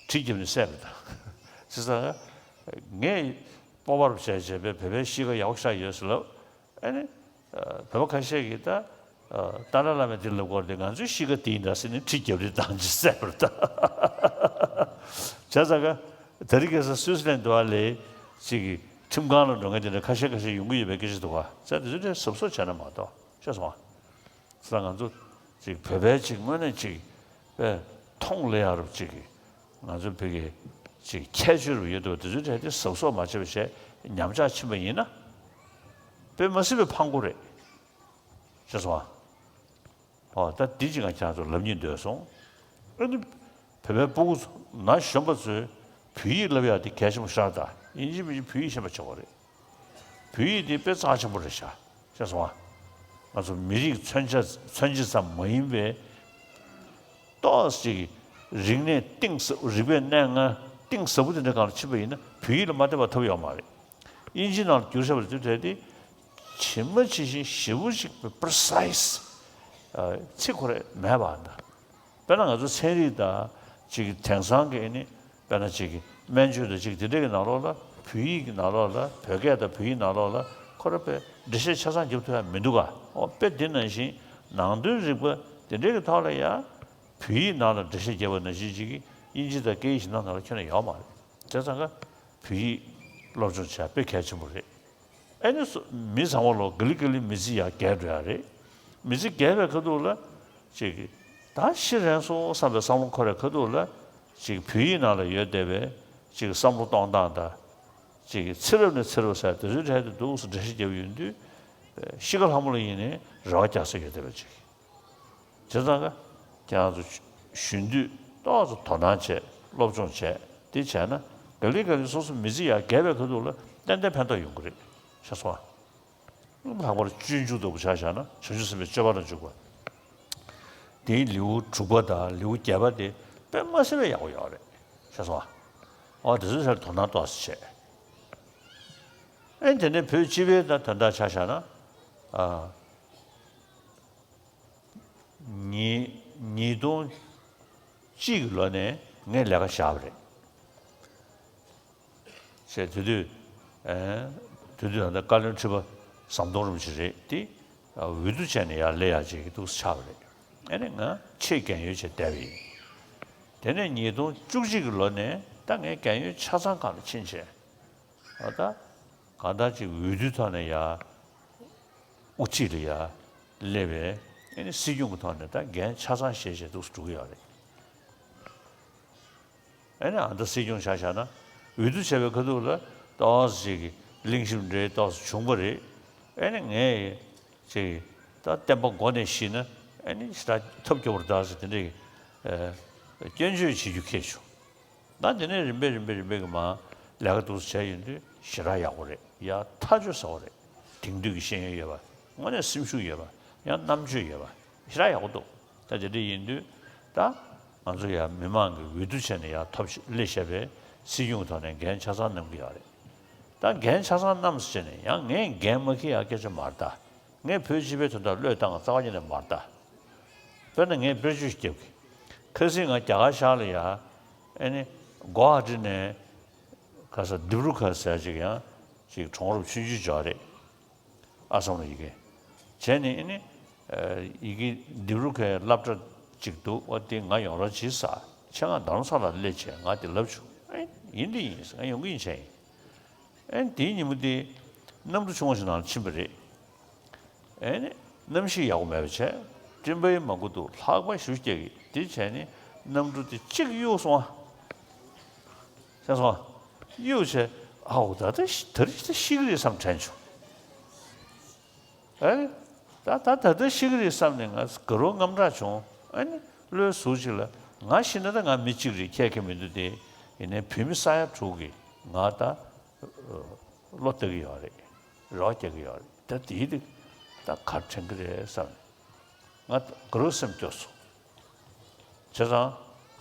གྲི་རྒྱབ་ནས་བསད་པ་དང་། བྱས་ཙང་ངས་སྤོབས་པ་རུ་བྱས་བྱས་པའི་བོད་པའི་གཤིས་ཀ་ཡག་པོ་ཞེ་དྲག་ཡོད་ཟེར་ལབ། ཨ་ནི། བོད་པ་ཁ་ཤས་ཀྱིས་ད། ཏཱ་ལའི་བླ་མས་འདི་ལབ་སྐོར་དེ་ང་ཚོའི་གཤིས་ཀ་དེ་ཡིན་ད་ཟེར་ནས་གྲི་རྒྱབ་རེས་བཏང་རྗེས་བསད་པར་ད། བྱས་ཙང་ཀ་དེ་རིང་ཁ་སང་སུད་སི་ལན་འདྲ་བ་ལས་ཅིག་གི་ཁྲིམས་ཁང་ལ་འགྲོ་མཁན་དེ་འདྲ་ཁ་ཤས་ཁ་ཤས་ཡོང་གི་ཡོད་པའི་སྐད་ཆ་འདུག་ག་བྱས་དེ་ཚོ་དེ་གཟབ་གཟབ་བྱས་ན་མ་གཏོགས་ཤེས་སོང་ཨ། ས་ང་ཚོ་ཅིག་བོད་པའི་ཅིག་དངོས་གནས་ཅིག་པའི་མཐོང་ལ་ཡག་རབ་ཅིག་གི་ང་ཚོ་བོད་ཀྱི་ཅིག་ཁྱད་ཆོས་རུ་ཡོད་དོ་དེ་ཚོའི་གྲས་དེ་གཟབ་གཟབ་མ་བྱས་པ་བྱས་ཉམས་ཆག་ཕྱིན་པ་ཡིན་ན་དཔེ་མ་སྲིད་པའི་ཕངས་པོ་རེད། ཤེས་སོང་ཨ། ཨོ་ད་འདི་ཅིག་ང་ཁྱེད་ཚོ་ལབ་སྙིང་འདོད་སོང་། ཨ་ནི་བོད་པའི་སྤུ་གུ་ཚོ་ན་གཞོན་པ་ཚོས་བོད་ཡིག་ལབ་ཡག་དེ་གལ་ཆེན་པོ་ཤར་ད་ཡིན་གཅིག་མིན་གཅིག་བོད་ཡིག་ཤེས་པ་བྱེད་དགོས་རེད། བོད་ཡིག་དེ་དཔེ་རྩ་ཆེན་པོ་རེད་ཤག་ཤེས་སོང་ཨ། ང་ཚོ་མི་རིགས་མཚོན་ཆ་མཚོན་བྱེད་ཙམ་མ་ཡིན་པའི་ཏོག་ཅིག་རིག་གནས་གཏིང་ཟབ་རིག་པའི་གནས་ལྔ་གཏིང་ཟབ་པོ་དེ་འདྲ་སྒང་ལ་ཕྱིན་པ་ཡིན་ན་བོད་ཡིག་ལ་མ་བལྟས་པ་ཐབས་ཡོད་མ་རེད། དབྱིན་ཇིའི་ནང་ལ་བསྒྱུར་བཞག་པ་དེ་འདྲ་དེ་ཇི་མ་ཇི་བཞིན་ཞེ་པོ་ཅིག་པི་རི་སའི་སི་ཚིག་ཁོ་རེ་མེད་པ་འདྲ། དཔེར་ན་ང་ཚོ་ཚན་རིག་དང་ཅིག་དེང་སང་གི་ཨ་ནི་དཔེར་ན་ཅིག་སྨན་བཅོས་དང་ཅིག་དེ་འདྲ་གི་ནང་ལོགས་ལ་བོད་ཡིག་གི་ནང་ལོགས་ལ་བོད་སྐད་དང་བོད་ཡིག་ནང་ལོགས་ལ་ཁོ་ར་དཔེ་འགྲེལ་བཤད་ཆ་ཚང་རྒྱབ་ཐུབ་ཡ་མི་འདུག་ག་འོ་དཔེ་དེ་ནང་བཞིན་ནང་དོན་རིག་པ་དེ་འདྲ་གི་ཐོག་ལ་ཡ་བོད་ཡིག་ནང་ལ་འགྲེལ་བཤད་རྒྱབ་པ་ནང་བཞིན་ཅིག་གི་དབྱིན་ཇི་དང་སྐད་ཡིག་གཞན་དག་ནང་ལ་ཁྱོན་ནས་ཡོད་མ་རེད། བྱས་ཙང་ཀ་བོད་ཡིག་སློབ་སྦྱོང་བྱ་དཔེ་གལ་ཆེན་པོ་རེད། ཨེ་ནི་སོ་མི་ཚང་མ་ལོ་ག་ལི་ག་ལི་མི་ཚེ་ཡར་རྒྱས་འགྲོ་ཡ་རེད། མི་ཚེ་རྒྱས་པའི་ཁ་ཐུག་ལ་ཅིག་ད་ཤི་རན་སོང་བསམ་པའི་བསམ་བློ་འཁོར་བའི་ཁ་ཐུག་ལ་ཅིག་བོད་ཡིག་ནང་ལ་ཡོད་བསྡད་པའི་ཅིག་བསམ་བློ་གཏོང་སྟངས་དང་ཅིག་ཚེ་རབས་ནས་ཚེ་རབས་ཟེར་དེ་ཚོའི་གྲས་དེ་འདུག་སེ་འགྲེལ་བཤད་རྒྱབ་ཡོང་དུས་ཤི་ཁ་ལྷ་མོ་ལ་ཡིན་ནའི་རེ་བ་རྒྱག་ས་ཡོད་བསྡད་པ་ཅིག་བྱས་ཙང་ཀ་ཁྱེད་རང་ཚོ་གཞོན་དུས་ཏོག་ཙམ་དོ་སྣང་བྱས་སློབ་སྦྱོང་བྱས་དེ་བྱས་ན་ག་ལེ་ག་ལེ་སོ་སོ་མི་ཚེ་ཡར་རྒྱས་པའི་ཁ་ཐུག་ལ་ཏན་ཏན་ཕན་ཐོགས་ཡོང་གི་རེད་ཤེས་སོང་ཨ། ལྷག་པར་སྤྱོད་འཇུག་ལྟ་བུ་ཆ་བཞག་ན་བྱང་ཆུབ་སེམས་དཔའི་སྤྱོད་པ་ལ་འཇུག་པ། དེའི་ལེའུ་དྲུག་པ་དང་ལེའུ་བརྒྱད་པ་དེ་དཔེ་མ་སྲིད་པའི་ཡག་པོ་ཡོད་རེད་ཤེས་སོང་ཨ། ཨོ་དེ་ཚོའི་ཆར་དོ་སྣང་ཏོག་ཙམ་བྱས། ཨེ་དེ་ནས་བོད་སྤྱི་པའི་དོན་དག་ཆ་བཞག་ན་ཨ། ཉིས་ཉིས་སྟོང་གཅིག་གི་ལོ་ནས་ངས་ལས་ཀ་བཞག་པ་རེད། ཞེས་དེ་དུས་ཨེ་དེ་དུས་ད་ལྟ་བཀའ་བློན་ཁྲི་པ་ཟམ་གདོང་རིན་པོ་ཆེ་རེད་དེ། འོས་བསྡུ་བྱས་ནས་ཡར་སླེབས་ཡག་ཅིག་འདུག་ཆགས་པ་རེད། ཨ་ནི་ང་ཆེས་རྒན་ཡོལ་བྱས་བསྡད་པ་ཡིན། དེ་ནས་ཉིས་སྟོང་བཅུ་གཅིག་གི་ལོ་ནས་ད་ངས་རྒན་ཡོལ་ཆ་ཚང་སྒང་ལ་ཕྱིན་བྱས། ཨ་ད་གང་ལྟར་ཅིག་འོས་བསྡུའི་ཐོག་ནས་ཡར་དབུ་ཁྲིད་ལ་ཡར་སླེབས་པས། ཨ་ནི་སྲིད་སྐྱོང་གི་ཐོག་ནས་ད་འགན་ཆ་ཚང་བཞེས་བྱས་འདུག་འགྲོ་གི་ཡོད་རེད། ཨ་ནི་ཨ་ད་སྲིད་སྐྱོང་ཆ་བཞག་ན། འོས་བསྡུ་བྱས་པའི་ཁ་ཐུག་ལ་ཏོག་ཙམ་ཅིག་གི་གླེང་གཞི་འདྲ་ཏོག་ཙམ་བྱུང་པ་རེད། ཨ་ནི་ངས་ཅིག་ད་བསྟན་པ་མགོ་ནས་བཤིག་ན་ཨ་ནི་ཞེ་དྲག་ཐབས་སྐྱོ་པོ་རེད་ད་ཟེར་དེ་འདྲའི་ཨ་སྐྱོན་བརྗོད་བྱེད་རྒྱུ་ཁེལ་བྱུང་། ད་དེ་ནས་རིམ་པས་རིམ་པས་རིམ་པས་ཀྱི་མར་ལས་ཀ་འདུག་སེ་བྱས་ཡོང་དུས་ཞེ་དྲག་ཡག་པོ་རེད། ཡག་ཐག་ཆོད་ཟེར་བ་རེད། དེང་དུས་ཀྱི་ཤེས་ཡོན་ཡོད་པ། དངོས་གནས་སེམས་ཤུགས་ཡོད་པ། ཡང་རྣམ་དཔྱོད་ཡོད་པ། ཞེ་དྲག་ཡག་པོ་འདུག་ད་དེ་འདྲ་ཡིན་དུས་ད་ང་ཚོ་ཡང་མི་མང་གི་འོས་བསྡུ་བྱས་ནས་ཡར་ཐོབ་ཤ་སླེབས་བཞག་པའི་སྲིད་སྐྱོང་གི་ཐོག་ནས་འགན་ཆ་ཚང་བསྣམས་ཀྱི་ཡོད་རེད། ད་འགན་ཆ་ཚང་བསྣམས་ཟེར་བྱས་ནས་ཡང་ངས་འགན་མ་འཁྱེར་ཡག་སྐད་ཆ་མ་རེད་ད། ངས་བོད་སྤྱི་པའི་དོན་དག་བློས་བཏང་བ་རྩ་བ་ཉིད་ནས་མ་རེད་ད། དཔེར་ན་ངས་དཔེར་བརྗོད་ཞིག་རྒྱབ་ཀྱི། ཁ་སང་ང་རྒྱ་གར་ཤར་ལ་ཡ། ཨ་ནི་གོ་ཧ་ཊི་ནས་ག་ས་ཌིབ་རུ་གྷར་ཟེར་ཅིག་ཡང་ཅིག་གྲོང་རབ་ཆུང་ཆུང་ཅིག་ཡོད་རེད། ཨ་སམ་ལ་ཡི་གེ། བྱས་ནས་ཨ་ནི་ཨ་ཡི་གེ་ཌིབ་རུ་གྷར་སློབ་གྲྭ་ཅིག་འདུག་འོ་དེ་ང་ཡོང་རོགས་བྱེད་ཟེར། ཆེད་མངགས་རྡ་རམ་ས་ལར་སླེབས་བྱས་ང་དེ་ལབ་བྱུང་། ཨེ་ཡིན་དེ་ཡིན་ཟེར། ང་ཡོང་གི་ཡིན་བྱས་ཡིན། ཨེ་དེའི་ཉིན་མོ་དེ་གནམ་གྲུ་ཆུང་བ་ཞིག་ནང་ལ་ཕྱིན་པ་རེད། ཨེ་ནི་གནམ་གཤིས་ཡག་པོ་མེད་པ་བྱས། སྤྲིན་པ་ཡང་མང་པོ་འདུག་ལྷགས་པ་ཞེ་པོ་རྒྱག་གི། དེ་བྱས་ནས་གནམ་གྲུ་དེ་གཅིག་གཡུག་སོང་ཨ། མཁྱེན་སོང་ཨ། གཡུག་བྱས་ཨའོ་ད་ལྟ་ཤི་ད་རེས་ད་ཤི་གི་རེད་བསམ་དྲན་བྱུང་། ཨེ་ནི་ད་ད་ད་ལྟ་ཤི་གི་རེད་བསམ་ནས་ང་དགའ་རབ་དངངས་སྐྲག་བྱུང་། ཨེ་ནི་བློའི་ཟུར་ཅིག་ལ་ང་ཤི་ན་ད་ང་མི་གཅིག་རེད། ཁྱད་ཁྱད་མི་འདུག་སྟེ། ཡིན་ནའི་བོད་མི་ས་ཡ་དྲུག་གིས་ང་ད་བློ་གཏད་ཀྱི་ཡོད་རེད། རེ་བ་རྒྱག་གི་ཡོད་རེད། ད་དེའི་དེ་ད་ག་རེ་དྲན་གི་རེད་བསམ་ནས་ང་དགའ་རབ་སེམས་སྐྱོ་སོང་། བྱས་ཙང་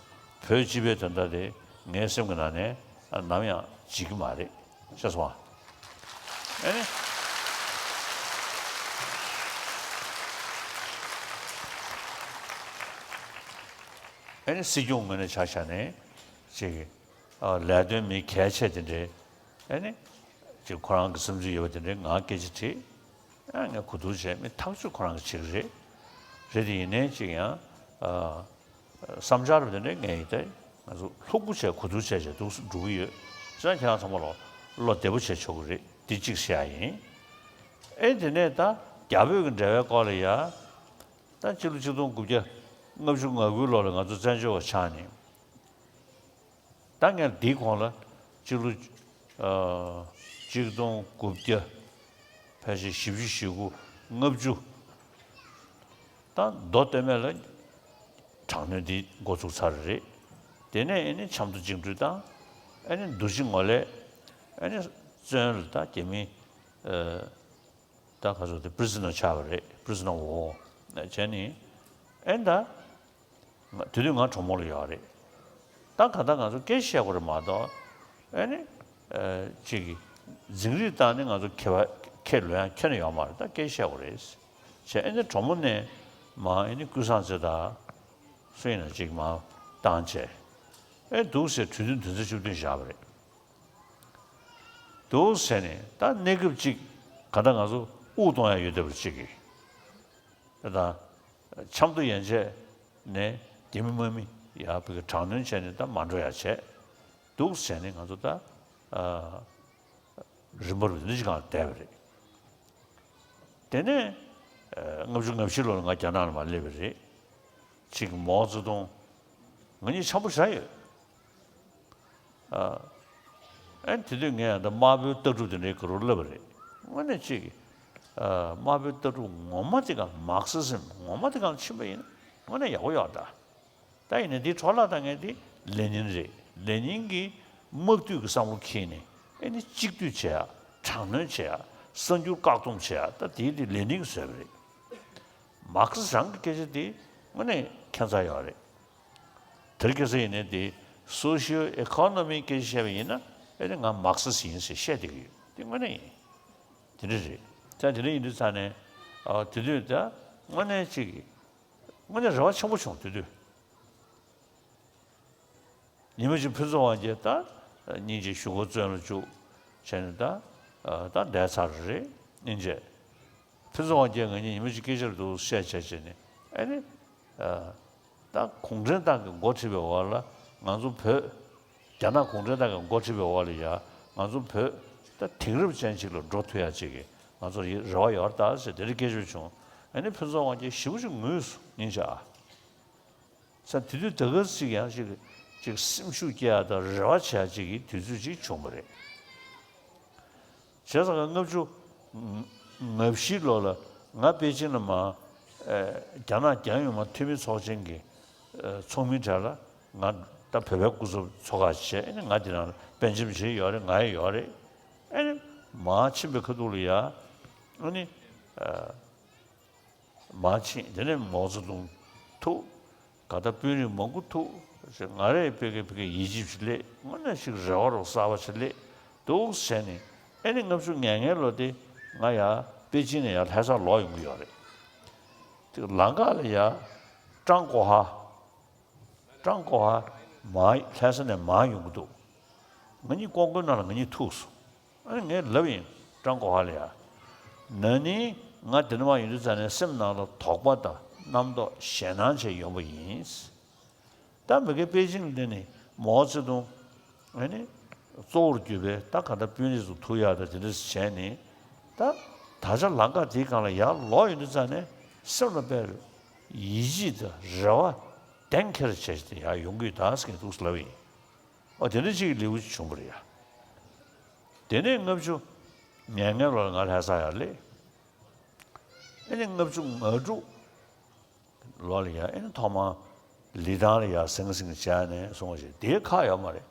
བོད་སྤྱི་པའི་དོན་དག་དེ་ངའི་སེམས་ཀྱི་ནང་ནས་ནམ་ཡང་བརྗེད་ཀྱི་མ་རེད། ཤེས་སོང་ཨ། ཨ་ནི་ཨ་ནི་སྲིད་སྐྱོང་ངོས་ནས་ཆ་བཞག་ནས་ཅིག་ཨ་ལས་དོན་མི་གལ་ཆེ་དེ་འདྲའི་ཨ་ནི་ཅིག་ཁོ་རང་གི་བསམ་ཚུལ་ཡོད་པ་དེ་འདྲའི་ངར་སྐད་ཆ་དྲིས། ཨ་ངས་གོ་བསྡུར་བྱས། མི་ཐག་ཆོད་ཁོ་རང་གིས་བྱེད་ཀྱི་རེད། རེད་དེ་ཡིན་ནའི་ཅིག་ཡང་ཨ་བསམ་འཆར་དེ་འདྲ་ངས་ཡིན་ཏེ་ང་ཚོ་ལྷུག་པོ་བྱས་གོ་བསྡུར་བྱས་བྱས་འདུག་འགྲོ་གི་ཡོད། བྱས་ཙང་ཁྱེད་རང་ཚང་མ་ལོ་བློ་བདེ་པོ་བྱས་ཆོག་གི་རེད། འདི་གཅིག་བཤད་ཡ་ཡིན། ཨེ་དེ་ནས་ད་རྒྱ་བོད་ཀྱི་འབྲེལ་བའི་སྐོར་ལ་ཡ། ད་ཕྱི་ལོ་ཆིག་སྟོང་དགུ་བརྒྱ་ལྔ་བཅུ་ང་དགུའི་ལོ་ལ་ང་ཚོ་བཙན་བྱོལ་བ་ཆགས་ནས། ད་ངས་འདིའི་གོང་ལ་སྤྱི་ལོ་ཨ་ཆིག་སྟོང་དགུ་བརྒྱ་ཕལ་ཆེར་བཞི་བཅུ་ཞེ་དགུ་ལྔ་བཅུ། ད་མདོ་སྟོད་སྨད་ལ་དྲག་གནོན་འདི་འགོ་ཚུགས་ཚར་རེད། དེ་ནས་ཨ་ནི་ཆབ་མདོ་བཅིངས་འགྲོལ་དང་། ཨ་ནི་འདུ་བྱེད་ངོས་ལེན། ཨ་ནི་བཙོན་ལ་ད་རྒྱ་མི་ཨ་ད་ག་ཚོད་དེ་པི་རི་སི་ནར་ཆགས་པ་རེད། པི་རི་སི་ནར་འོ་བྱས་ནས་ཨ་ནི་ད། ང་དེ་དུས་ང་གྲོགས་མོ་ལ་ཡོད་རེད། ད་ག་ད་ང་ཚོ་སྐད་ཆ་བཤད་དགོས་རེད་མ་གཏོགས། ཨ་ནི་ཨ་ཅིག་འཛིང་རེས་བཏང་ནས་ང་ཚོ་ཁེ་བ་ཁེ་ལོ་ཡང་ཁྱོན་ནས་ཡོད་མ་རེད། ད་སྐད་ཆ་བཤད་དགོས་རེད། བྱས་ཨ་ནི་གྲོགས་མོ་ནས་མ་ཨ་ནི་ཀུན་བཟང་རྩེ་དང་སུ་ཡིན་ན་ཅིག་མ་བཏང་བྱས། ཨེ་འདུག་ཟེར་གྲོས་མཐུན་དོན་ཚན་བཅུ་བདུན་བཞག་པ་རེད། འདུག་ཟེར་ནས་ད་གནས་སྐབས་ཅིག་ག་ད་ང་ཚོ་དབུགས་གཏོང་ཡ་ཡོད་བསྡད་པ་ཅིག་གིས། དང་། ཆབ་མདོ་ཡན་ཆད་ནས་རྒྱ་མི་དམག་མི་ཡར་བོད་ཀྱི་དྲག་གནོན་བྱས་ནས་ད་མ་འགྲོ་ཡ་བྱས། འདུག་བྱས་ནས་ང་ཚོ་ད་ཨ་རིམ་པར་འདི་འདྲ་ཞིག་སྒང་ལ་བསྡད་པ་རེད། དེ་ནས་ཨ་ལྔ་བཅུ་ང་བཞི་ལོ་ལ་ང་རྒྱ་ནག་ལ་མར་སླེབས་པ་རེད། གཅིག་མའོ་ཙེ་ཏུང་། ང་གཉིས་འཆམ་པོ་ཞེ་དྲག་ཡོད། ཨ་ཨ་ནི་དེ་དུས་ངས་ཡང་ད་དམར་པོའི་ལྟ་གྲུབ་དེ་འདྲའི་ག་རེ་བསླབས་པ་རེད། དངོས་གནས་ཅིག་ཨ་དམར་པོའི་ལྟ་གྲུབ་ངོ་མ་དེ་ག་མར་ཀི་སི་ཛིམ་ངོ་མ་དེ་ག་ལ་ཕྱིན་པ་ཡིན་ན་དངོས་གནས་ཡག་པོ་ཡོད་ད། ད་ཡིན་ནའི་དེའི་འཕྲོ་བརླག་བཏང་མཁན་དེ་ལེ་ནིན་རེད། ལེ་ནིན་གྱིས་དམག་དུས་ཀྱི་བསམ་བློ་འཁྱེར་ནས་ཨ་ནི་གཅིག་སྡུད་བྱེད་ཡ། དྲག་གནོན་བྱེད་ཡ། གསར་འགྱུར་བཀག་སྡོམ་བྱེད་ཡ། ད་དེའི་དེ་ལེ་ནིན་གྱིས་བཟོས་པ་རེད། མར་ཁེ་སི་རང་གི་སྐད་ཆ་དེ་དངོས་གནས་ཁྱད་མཚར་ཡོད་རེད། དེར་ཁ་སང་ཡིན་ནའི་དེ་སོ་ཤིའོ་ཨི་ཀོ་ནོ་མིའི་སྐད་ཆ་བཤད་པ་ཡིན་ན་ཨེ་ནི་ང་མར་ཁེ་སི་ཡིན་ཟེར་བཤད་བསྡད་ཀྱི་ཡོད། དེ་དངོས་གནས་ཡིན། དེ་འདྲ་རེད། ད་དེ་འདྲ་ཡིན་དུས་ཙང་ནས་ཨ་དེ་དུས་ད་དངོས་གནས་ཅིག་དངོས་གནས་རེ་བ་ཆེན་པོ་བྱུང་། དེ་དུས་ཉི་མ་གཅིག་ཕུན་ཚོགས་དབང་རྒྱལ་ད་སྙིང་རྗེ་ཞུ་སྒོ་བཙོན་ལ་བཅུག་བྱས་ནས་ད་ད་བསྡད་ཚར་རེད་སྙིང་རྗེ། ཕུན་ཚོགས་དབང་རྒྱལ་ང་གཉིས་ཉི་མ་གཅིག་སྐད་ཆ་འདུག་བཤད་བྱས་བྱས་ནས་ཨ་ནི། ད་གུང་ཁྲན་ཏང་གི་འགོ་ཁྲིད་པའི་འོག་ལ་ང་ཚོ་བོད། རྒྱ་ནག་གུང་ཁྲན་ཏང་གི་འགོ་ཁྲིད་པའི་འོག་ལ་ཡ་ང་ཚོ་བོད་ད་དེང་རབས་ཅན་ཅིག་ལ་འགྲོ་ཐུབ་ཡ་ཅིག་གི་ང་ཚོར་རེ་བ་ཡོད་རེད་ད་ཟེར་དེ་འདྲ་སྐད་ཆ་བྱུང་། ཨ་ནི་ཕུན་ཚོགས་དབང་རྒྱལ་ཞེ་པོ་ཅིག་ངུས་སོང་སྙིང་རྗེ་ཨ། ས་དེ་དུས་ད་ག་ཅིག་ཡང་ཅིག་ཅིག་སེམས་ཤུགས་སྐྱེ་ཡ་དང་རེ་བ་བྱེད་ཡ་ཅིག་གི་དུས་ཚོད་ཅིག་བྱུང་བ་རེད། བྱས་ཙང་ལྔ་བཅུ་ང་བཞི་ལོ་ལ་ང་པེ་ཅིང་ལ་མ་རྒྱ་ནག་རྒྱལ་ཡོངས་མ་འཐུས་མི་ཚོགས་ཆེན་གྱི་ཚོགས་མིའི་གྲས་ལ་ང་ད་བོད་པའི་སྐུ་ཚབ་ཚོགས་ཁག་བྱས་ནས་ང་འདི་ནང་ལ་དཔྱད་འཇམ་བྱེད་ཡོད་རེད། ང་ཡི་ཡོད་རེད། ཨ་ནི་མ་ཕྱིན་པའི་ཁ་ཐུག་ལ་ཡ་ཨ་ནི། མར་ཕྱིན། དེ་ནས་མའོ་ཙེ་ཏུང་ཐུག་ག་ད་དཔོན་རིགས་མང་པོ་ཐུག་ང་རས་ཕ་གི་ཕ་གི་ཡིད་ཆེས་ཅིག་སླེབས། དངོས་གནས་ཤིག་རེ་བ་རོ་གསར་པ་ཅིག་སླེབས་འདུག་བྱས་ནས་ཨ་ནི་ལྔ་བཅུ་ང་ལྔའི་ལོ་དེ་ང་ཡར་པེ་ཅིང་ནས་ཡར་ལྷ་སར་ལོག་ཡོང་གི་ཡོད་རེད། དེ་ལམ་ཁ་ལ་ཡར་ཀྲང་གོ་ཧ། ཀྲང་གོ་ཧ་མར་ལྷ་ས་ནས་མར་ཡོང་གི་འདུག་ང་གཉིས་ཀོང་ཀོའི་ནང་ལ་ང་གཉིས་ཐུག་སོང་། ཨ་ནི་ངས་ལབ་ཡིན་ཀྲང་གོ་ཧ་ལ་ཡ། ན་ནིང་ང་འདི་ནས་མར་ཡོང་དུས་ཙ་ནས་སེམས་ནང་ལ་དོགས་པ་དང་རྣམ་རྟོག་ཞེད་སྣང་བྱས་ཡོང་པ་ཡིན། ད་མི་དགེ་པེ་ཅིང་འདི་ནས་མའོ་ཙེ་ཏུང་ཨ་ནི་གཙོ་བོར་གྱུར་པའི་ད་ག་ད་དཔོན་རིགས་ཚོ་ཐུག་ཡག་ད་དེ་འདྲ་བྱས་ནས་ད་ད་ཆ་ལམ་ཁ་དེའི་སྒང་ལ་ཡར་ལོག་ཡོང་དུས་ཙ་ནས་སེམས་ལ་དཔེ་ཡིད་ཆེས་དང་རེ་བ་གཏན་འཁེལ་བྱས་ཏེ་ཡར་ཡོང་གི་ཡོད་ད་ཟེར་མཁན་འདུག་ལབ་ཡིན། ཨོ་དེ་འདྲ་ཅིག་གི་ལེའུ་ཅིག་བྱུང་བ་རེད་ཡ། དེ་ནས་ལྔ་བཅུ་ང་ལྔའི་ལོ་ལ་ང་ལྷ་ས་ཡར་སླེབས། ཨེ་ནས་ལྔ་བཅུ་ང་དྲུག་ལོ་ལ་ཡ་ཨེ་ནས་ཐོག་མར་ལི་ཐང་ལ་ཡ་ཟང་ཟིང་བྱས་ནས་སོང་བ་ཞིག་དེའི་ཁག་ཡོད་མ་རེད།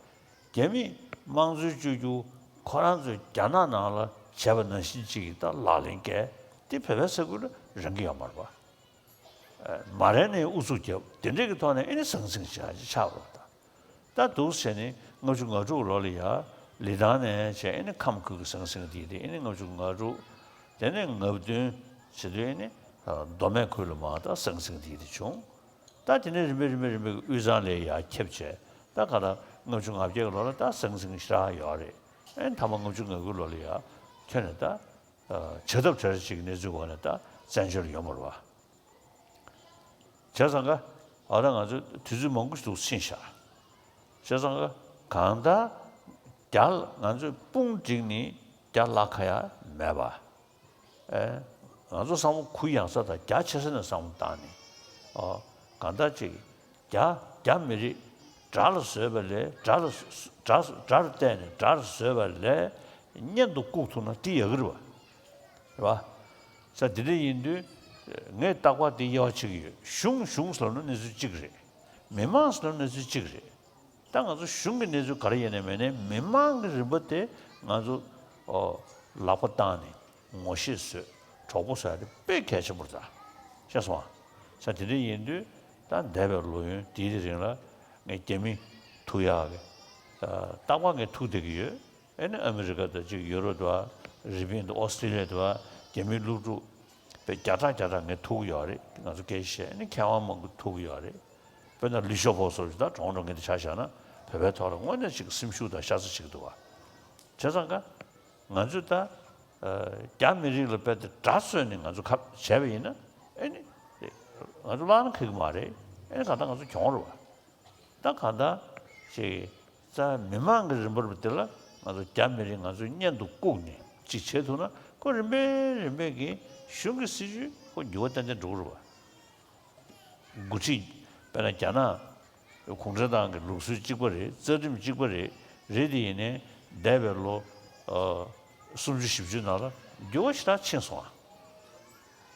རྒྱ་མིས་དམངས་གཙོའི་བཅོས་བསྒྱུར་ཁོ་རང་ཚོས་རྒྱ་ནག་ནང་ལ་བྱས་པ་ནང་བཞིན་ཅིག་གི་ད་ལག་ལེན་བཀལ་དེ་བོད་པའི་ས་ཁུལ་ལ་རན་གྱི་ཡོད་མ་རེད་པ། མ་རན་ནས་ཨུ་ཚུགས་རྒྱབ་དེ་འདྲས་ཀྱི་ཐོག་ནས་ཨེ་ནི་ཟང་ཟིང་བྱ་ཆགས་པ་དང་། ད་འདུག་བྱས་ནས་ལྔ་བཅུ་ང་དྲུག་ལོ་ལ་ཡ་ལི་ཐང་ནས་བྱས་ཨེ་ནི་ཁམས་ཁུལ་གྱི་ཟང་ཟིང་དེ་དེ་ཨེ་ནི་ལྔ་བཅུ་ང་དྲུག་དེ་ནས་ང་བདུན་བྱེད་དུས་ཨེ་ནི་མདོ་སྨད་ཁུལ་ལ་མ་ད་ཟང་ཟིང་དེ་དེ་བྱུང་། ད་དེ་ནས་རིམ་པས་རིམ་པས་རིམ་པས་དབུས་གཙང་ལ་ཡ་ཁྱབ་བྱས་ད་ག་ད་ལྔ་བཅུ་ང་བརྒྱད་ལོ་ལ་ད་ཟང་ཟིང་ཞེ་དྲག་ཡོད་རེད། ཨེ་ནི་ཐ་མ་ལྔ་བཅུ་ང་དགུ་ལོ་ལ་ཡ་ཁྱོན་ནས་ད་བྱ་ཐབས་བྲལ་ཅིག་གནས་ཚུལ་འོག་ནས་ད་བཙན་བྱོལ་ཡོང་བ་རེད་བ། བྱས་ཙང་ཀ་ཨ་ད་ང་ཚོས་དུས་ཚོད་མང་པོ་ཞིག་ཏུ་ཕྱིན་བཞག་བྱས་ཙང་ཀ་གང་ལྟར་རྒྱ་ང་ཚོས་དཔུང་བསྒྲིགས་ནས་རྒྱ་བརླག་ཁ་ཡ་མེད་པ། ཨེ་ང་ཚོ་བསམ་བློ་གུ་ཡངས་ས་དང་རྒྱ་ཆེ་ས་ནས་བསམ་བློ་བཏང་ནས་ཨོ་གང་ལྟར་ཅིག་རྒྱ་རྒྱ་མི་རིགས་དགྲ་ལ་བཟོས་པ་ལས་དགྲ་ལ་དགྲ་དགྲར་བལྟས་ནས་དགྲར་བཟོས་པ་ལས་གཉེན་དུ་བཀུག་ཐུབ་ན་དེ་ཡག་གི་རེད་བ། རེད་བ། ས་དེ་འདྲ་ཡིན་དུས་ངས་རྟག་པར་དེ་དབྱེ་བ་ཕྱེ་གི་ཡོད། གཞུང་གཞུང་ཟེར་ན་གནས་ཚུལ་གཅིག་རེད། མི་མང་ཟེར་ན་གནས་ཚུལ་གཅིག་རེད། ད་ང་ཚོ་གཞུང་གི་གནས་ཚུལ་ག་རེ་ཡིན་ནའི་མིན་ནའི་མི་མང་གི་རིམ་པ་དེ་ང་ཚོ་ཨོ་ལག་པ་བཏང་ནས་ངོ་ཤེས་བཟོས་གྲོགས་པོ་བཟོ་ཡ་དེ་དཔེ་གལ་ཆེན་པོ་རེད་ད། ཤེས་སོང་ང་། ས་དེ་འདྲ་ཡིན་དུས་ད་འདས་པའི་ལོ་ཡུན་དེའི་རིང་ལ་ངས་རྒྱ་མི་ཐུག་ཡག་གི་རྟག་པར་ངས་ཐུག་བསྡད་ཀྱི་ཡོད། ཨེ་ནི་ཨ་མི་རི་ཀ་དང་གཅིག་ཡུ་རོབ་དང་རི་པིན་དང་ཨོ་སི་ཀྲི་ལི་ཡ་དང་རྒྱ་མིའི་སློབ་ཕྲུག་དཔེ་བརྒྱ་ཕྲག་བརྒྱ་ཕྲག་ངས་ཐུག་ཡོད་རེད། ང་ཚོ་སྐད་ཆ་བཤད་ཨེ་ནི་མཁས་དབང་མང་པོ་ཐུག་ཡོད་རེད། དཔེར་ན་ལི་ཤོ་ཕོ་སོགས་ད་གྲོངས་འགྲོ་མཁན་དེ་ཆ་བཞག་ན་བོད་པའི་ཐོག་ལ་དངོས་གནས་ཅིག་སེམས་ཤུགས་དང་ཤ་ཚ་ཅིག་འདུག་བ། བྱས་ཙང་ཀ་ང་ཚོས་ད་རྒྱ་མི་རིགས་ལ་དཔེ་དེ་དགྲ་བཟོས་ནས་ང་ཚོ་ཁ་བྱས་པ་ཡིན་ན་ཨེ་ནི་ང་ཚོ་བརླག་ན་ཁག་གི་མ་རེད། ཨེ་ནི་གང་ལྟར་ང་ཚོ་གྱོང་རེད་བ། ད་གང་ལྟར་ཅིག་རྩ་མི་མང་གི་རིམ་པར་དེ་ལ་ང་ཚོ་རྒྱ་མི་རིགས་ང་ཚོ་གཉེན་དུ་བཀུག་ནས་ཅིག་བྱེད་ཐུབ་ན་ཁོ་རིམ་པས་རིམ་པས་ཀྱི་གཞུང་གི་སྲིད་བྱུས་ཁོ་འགྱུར་བ་ཏན་ཏན་འགྲོ་གི་རེད་བ། འགོ་ཁྲིད་དཔེར་ན་རྒྱ་ནག་གུང་ཁྲན་ཏང་གི་ལུགས་སྲོལ་གཅིག་པ་རེད། རྩ་ཁྲིམས་གཅིག་པ་རེད། རེད་དེ་ཡིན་ནའི་འདས་པའི་ལོ་སུམ་ཅུ་བཞི་བཅུ་ནང་ལ་འགྱུར་བ་ཞེ་དྲག་ཕྱིན་སོང་ཨ།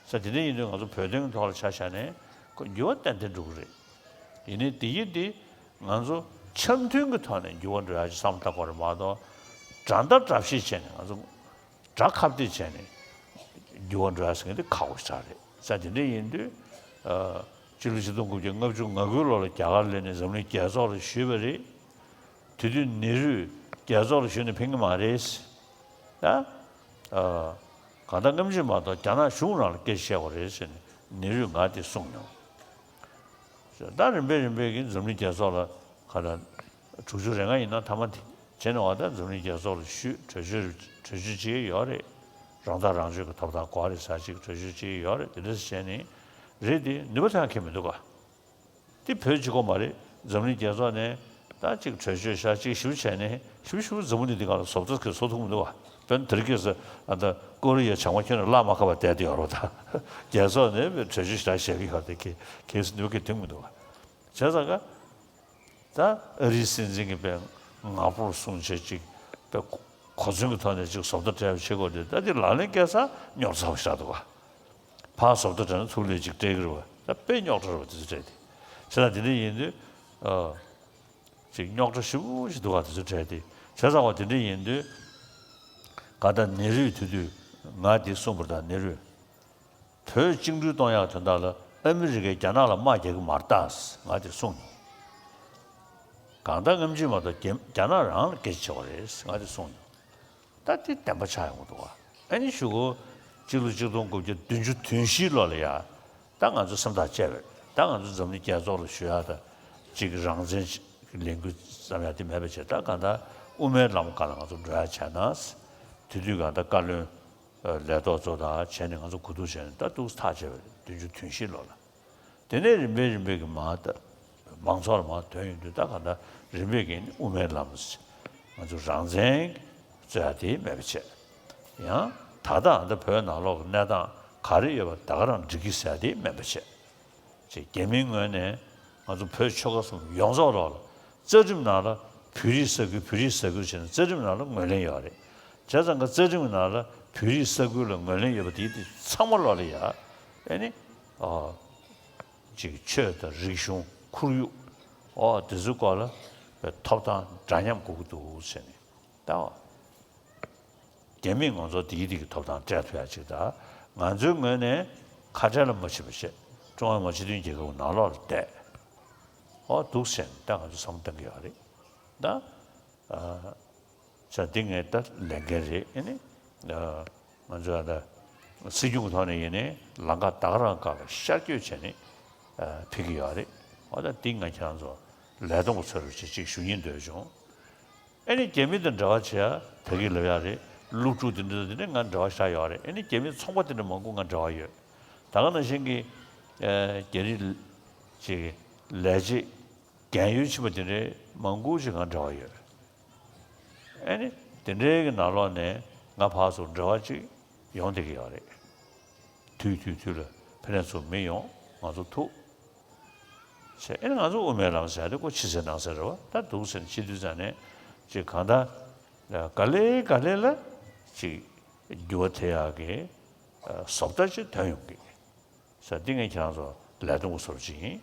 ས་དེ་འདྲ་ཡིན་དུས་ང་ཚོ་བོད་དོན་གྱི་ཐོག་ལ་ཆ་བཞག་ནས་ཁོ་འགྱུར་བ་ཏན་ཏན་འགྲོ་གི་རེད། ཡིན་ནའི་དེ་ཡིན་དེ་ང་ཚོ་འཆམ་མཐུན་གྱི་ཐོག་ནས་འགྱུར་བ་འགྲོ་ཡག་ཅིག་བསམ་བློ་བཏང་དགོས་རེད་མ་གཏོགས་དགྲ་ཟླ་དགྲ་བཤེས་བྱས་ནས་ང་ཚོ་དགྲ་ཁ་གཏད་བྱས་ནས་འགྱུར་བ་འགྲོ་ཡག་ཟེར་མཁན་དེ་ཁག་པོ་ཞེ་དྲག་རེད། ས་དེ་འདྲ་ཡིན་དུས་སྤྱི་ལོ་ཆིག་སྟོང་དགུ་བརྒྱ་ལྔ་བཅུ་ང་དགུའི་ལོ་ལ་རྒྱ་གར་སླེབས་ནས་འཛམ་གླིང་རྒྱལ་ཚོགས་ལ་ཞུས་པ་རེད། དེ་དུས་ནེ་རུས་རྒྱལ་ཚོགས་ལ་ཞུས་ནས་ཕན་གྱི་མ་རེད། ད། ཨ། གང་ལྟར་སྔ་ཕྱི་མ་གཏོགས་རྒྱ་ནག་གཞུང་རང་ལ་སྐད་ཆ་བཤད་དགོས་རེད་ཟེར་ནས་ནེ་རུས་ང་དེ་གསུངས་མྱོང་། ད་རིམ་པས་རིམ་པས་ཀྱིས་འཛམ་གླིང་རྒྱལ་ཚོགས་ལ་ག་ལ་དྲུག་ཅུ་རེ་ལྔ་ཡིན་ན་ཐ་མ་དེ་བྱས་ནས་བ་ད་འཛམ་གླིང་རྒྱལ་ཚོགས་ལ་ཞུས་གྲོས་ཆོད་གྲོས་ཆོད་བྱེད་ཀྱི་ཡོད་རེད། རང་ཐག་རང་གཅོད་ཀྱི་ཐོབ་ཐང་དགོས་རེད་ཟེར་ཅིག་གྲོས་ཆོད་ཅིག་ཡོད་རེད། དེ་འདྲ་བྱས་ནས་རེད་དེ་ནུས་པ་ཐོན་མཁན་མི་འདུག་ག་དེ་བོད་གཅིག་པོ་མ་རེད། འཛམ་གླིང་རྒྱལ་ཚོགས་ནས་ད་ཅིག་གྲོས་ཆོད་བཞག་ཅིག་ཞིབ་བྱས་ནས་ཞིབ་ཞིབ་འཛམ་བུ་གླིང་འདི་སྒང་ལ་བཟོ་ལྟ་གི་བཟོ་ཐུབ་མི་འདུག་བ། དཔེར་ན་དེ་རིང་ཁ་སང་ཨ་ད་ཀོ་རི་ཡའི་བྱང་མ་ཁྱོན་ནས་བརླག་མ་ཁ་བ་བསྡད་དེ་ཡོད་རེད་བ། ད་རྒྱལ་ཚོགས་ནས་གྲོས་ཆོད་ཞིག་བཞག་གི་ཡོད་རེད། གལ་གལ་སྲིད་ནུས་པ་གི་དེང་མི་འདུག་བ། བྱས་ཙང་ཀ་ད་ཨ་རིའི་སྲིད་འཛིན་གྱི་དཔེ་ངག་ཕོར་བཟུང་བྱས་ཅིག་དཔེ་གོ་མཚོན་གྱི་ཐོག་ནས་ཅིག་བཟོ་ལྟ་སྤྲད་པ་བྱེད་དགོས་དེ། ད་དེ་ལག་ལེན་བཀལ་ས་རྙོག་དྲ་ཚ་པོ་ཞིག་རག་འདུག་བ། ཕར་བཟོ་ལྟ་སྤྲད་ན་ཚུར་ལས་ཅིག་སྤྲད་ཀྱི་རེད་བ། ད་དཔེ་རྙོག་དྲ་རེད་བ། དེ་ཚོ་སྤྲད་དེ། བྱས་ཙང་དེ་འདྲ་ཡིན་དུས་ཨ། ཅིག་རྙོག་དྲ་ཞེ་པོ་ཅིག་འདུག་ག་དེ་ཚོ་སྤྲད་དེ། བྱས་ཙང་བ་དེ་འདྲ་ཡིན་དུས་ག་ད་ནེ་རུས་དེ་དུས་ང་དེ་གསུངས་པ་རེད། ད་ནེ་རུས་བོད་བཅིངས་འགྲོལ་གཏོང་ཡག་དོན་དག་ལ་ཨ་མི་རི་ཀས་རྒྱ་ནག་ལ་དམག་རྒྱག་གི་མ་རེད་ད་ཟེར་ང་དེ་གསུངས་མྱོང་། གང་ལྟར་སྔ་ཕྱི་མ་གཏོགས་རྒྱ་རྒྱ་ནག་རང་ལ་སྐད་ཆ་བྱེད་པ་རེད་ཟེར་ང་དེ་གསུངས་མྱོང་། ད་དེ་བདེན་པ་ཆགས་ཡོང་གི་འདུག་ག་ཨ་ནི་གཞུག་གུ་གཅིག་ལོ་གཅིག་སྟོང་དགུ་བརྒྱ་བདུན་ཅུ་དོན་བཞིའི་ལོ་ལ་ཡ། ད་ང་ཚོ་སེམས་ཐག་བཅད་པ་རེད། ད་ང་ཚོ་འཛམ་གླིང་རྒྱལ་ཚོགས་ལ་ཞུ་ཡག་ད་ཅིག་རང་བཙན་ལས་འགུལ་བརྩམས་ཡག་དེ་མེད་པ་བྱས། ད་གང་ལྟར་དབུ་མའི་ལམ་སྒང་ལ་ང་ཚོ་འགྲོ་ཡག་བྱས་ན། དེ་དུས་གང་ལྟར་བཀའ་བློན་ལས་ཐོག་ཚོ་དང་བྱས་ནས་ང་ཚོ་གོ་བསྡུར་བྱས་ནས་ད་འདུག་སེ་ཐག་བཅད་པ་རེད། བདུན་ཅུ་དོན་བཞིའི་ལོ་ལ། དེ་ནས་རིམ་པས་རིམ་པས་ཀྱི་མ་ད་མང་ཚོགས་ལ་མ་ཐོན་ཡོང་དུས། ད་ག་ད་རིམ་པས་ཀྱི་དབུ་མའི་ལམ་ང་ཚོ་རང་བཙན་རྩོད་ཡ་དེ་མེད་པ་བྱས། ཡང་ད་ལྟའང་ད་བོད་ནང་ལོགས་ཀྱི་གནས་སྟངས་ག་རེ་ཡོད་པ་ད་ག་རང་འགྲིག་གི་ཟེར་ཡ་དེ་མེད་པ་བྱས། ཅེས་རྒྱ་མིའི་ངོས་ནས་ང་ཚོ་བོད་ཆོལ་ཁ་གསུམ་ཡོངས་རྫོགས་ལོགས་ལ་རྩ་ཁྲིམས་ནང་ལ་བོད་རིགས་ས་ཁུལ་བོད་རིགས་ས་ཁུལ་བྱས་ནས་རྩ་ཁྲིམས་ནང་ལ་ངོས་ལེན་ཡོད་རེད། བྱས་ཙང་ཀ་རྩ་ཁྲིམས་ནང་ལ་བོད་རིགས་ས་ཁུལ་ལ་ངོས་ལེན་ཡོད་པ་དེ་དེ་ཚང་མ་ལོགས་ལ་ཡ་ཨེ་ནི་ཨ། ཅིག་ཆོས་དང་རིག་གཞུང་ཁོར་ཡུག་ཨོ་དེ་ཚོའི་སྐོར་ལ་ཐོབ་ཐང་འདྲ་མཉམ་དགོས་ཀྱི་འདུག་ཟེར་ནས་ད་རྒྱ་མིས་ང་ཚོ་དེའི་དེ་གི་ཐོབ་ཐང་སྤྲད་ཐུབ་ཡ་ཅིག་དང་། ང་ཚོའི་ངོས་ནས་ཁ་བྲལ་ལ་མ་ཕྱིན་པ་བྱས་ཀྲུང་ཧྭ་མི་དམངས་སྤྱི་མཐུན་རྒྱལ་ཁབ་ནང་ལོགས་ལ་བསྡད་ཨོ་འདུག་ཟེར་ནས་ད་ང་ཚོ་བསམ་བློ་གཏང་གི་ཡོད་རེད། ད་ཨ། ས་འདི་ངས་ད་ལས་འགན་རེད། ཨེ་ནི་ང་ཚོ་ཨ་ད་སྲིད་སྐྱོང་གི་ཐོག་ནས་ཡིན་ནའི་ལམ་ཁ་ད་ག་རང་སྒང་ལ་ཤར་བསྐྱོད་བྱས་ནས་ཕེབས་ཀྱི་ཡོད་རེད། འོ་ད་འདི་ང་ཁྱེད་རང་ཚོ་ལས་དོན་པ་ཚོར་ཅིག་ཅིག་ཞུ་སྙིང་འདོད་བྱུང་། ཨེ་ནི་རྒྱ་མི་དང་འབྲེལ་བ་བྱེད་ཡ་ད་གིན་ལབ་ཡ་རེད། སློབ་ཕྲུག་འདི་འདྲ་འདི་འདྲ་ང་འབྲེལ་བ་ཞེ་དྲག་ཡོད་རེད། ཨེ་ནི་རྒྱ་མིའི་ཚོང་པ་དེ་འདྲ་མང་པོ་ང་འབྲེལ་བ་ཡོད། ད་ག་ནང་བཞིན་གྱི་རྒྱ་རིགས་ཅིག་ལས་བྱེད་རྒན་ཡོལ་ཕྱིན་པ་དེ་འདྲའི་མང་པོ་ཞིག་ང་འབྲེལ་བ་ཡོད། ཨེ་ནི་དེ་འདྲའི་གི་ནང་ལོགས་ནས་ང་ཕར་ཚུར་འབྲེལ་བ་ཅིག་ཡོང་བསྡད་ཀྱི་ཡོད་རེད། དུས་དུས་དུས་ལ་ཕ་ནས་ཚུར་མི་ཡོང་། ང་ཚོ་ཐུག་བྱས། ཨེ་ནི་ང་ཚོ་དབུ་མའི་ལམ་ཟེར་ཡ་དེ་ཁོ་ཕྱི་གསལ་ནང་གསལ་རེད་བ། ད་འདུག་ཟེར་ནས་ཕྱི་དུས་ཙམ་ནས་ཅིག་གང་ལྟར་ག་ལེ་ག་ལེ་ལ་ཅིག་འགྱུར་བ་ཐེབས་ཡག་གི་བཟོ་ལྟ་ཅིག་ཐོན་ཡོང་གི། ས་འདི་ངས་ཁྱེད་རང་ཚོ་ལས་དོན་པ་ཚོར་ཅིག་ཡིན།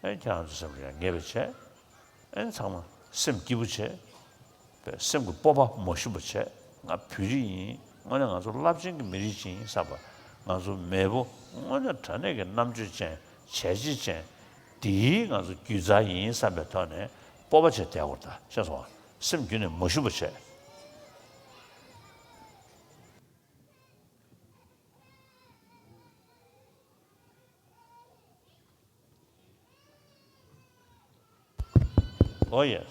ཨེ་ཁྱེད་རང་ཚོ་སེམས་ལ་ཡང་ངེས་པ་བྱས། ཨེ་ཚང་མ་སེམས་སྐྱིད་པོ་བྱས། པའི་སེམས་ཀྱི་སྤོབས་པ་མ་ཞུམ་པ་བྱས། ང་བོད་རིགས་ཡིན། དངོས་གནས་ང་ཚོ་རླབས་ཆེན་གྱི་མི་རིགས་ཅིག་ཡིན་བསམ་པ། ང་ཚོ་མེས་པོ་དངོས་གནས་དྲང་གནས་ཀྱི་རྣམ་དཔྱོད་ཅན། བྱས་རྗེས་ཅན། འདིའི་ང་ཚོ་རྒྱུད་རྩ་ཡིན་བསམ་པའི་ཐོག་ནས་སྤོབས་པ་བྱས་བསྡད་དགོས་རེད། ད་ཤེས་སོང་ང་། སེམས་རྒྱུན་ནས་མ་ཞུམ་པ་བྱས། ཨོ་ཡེ།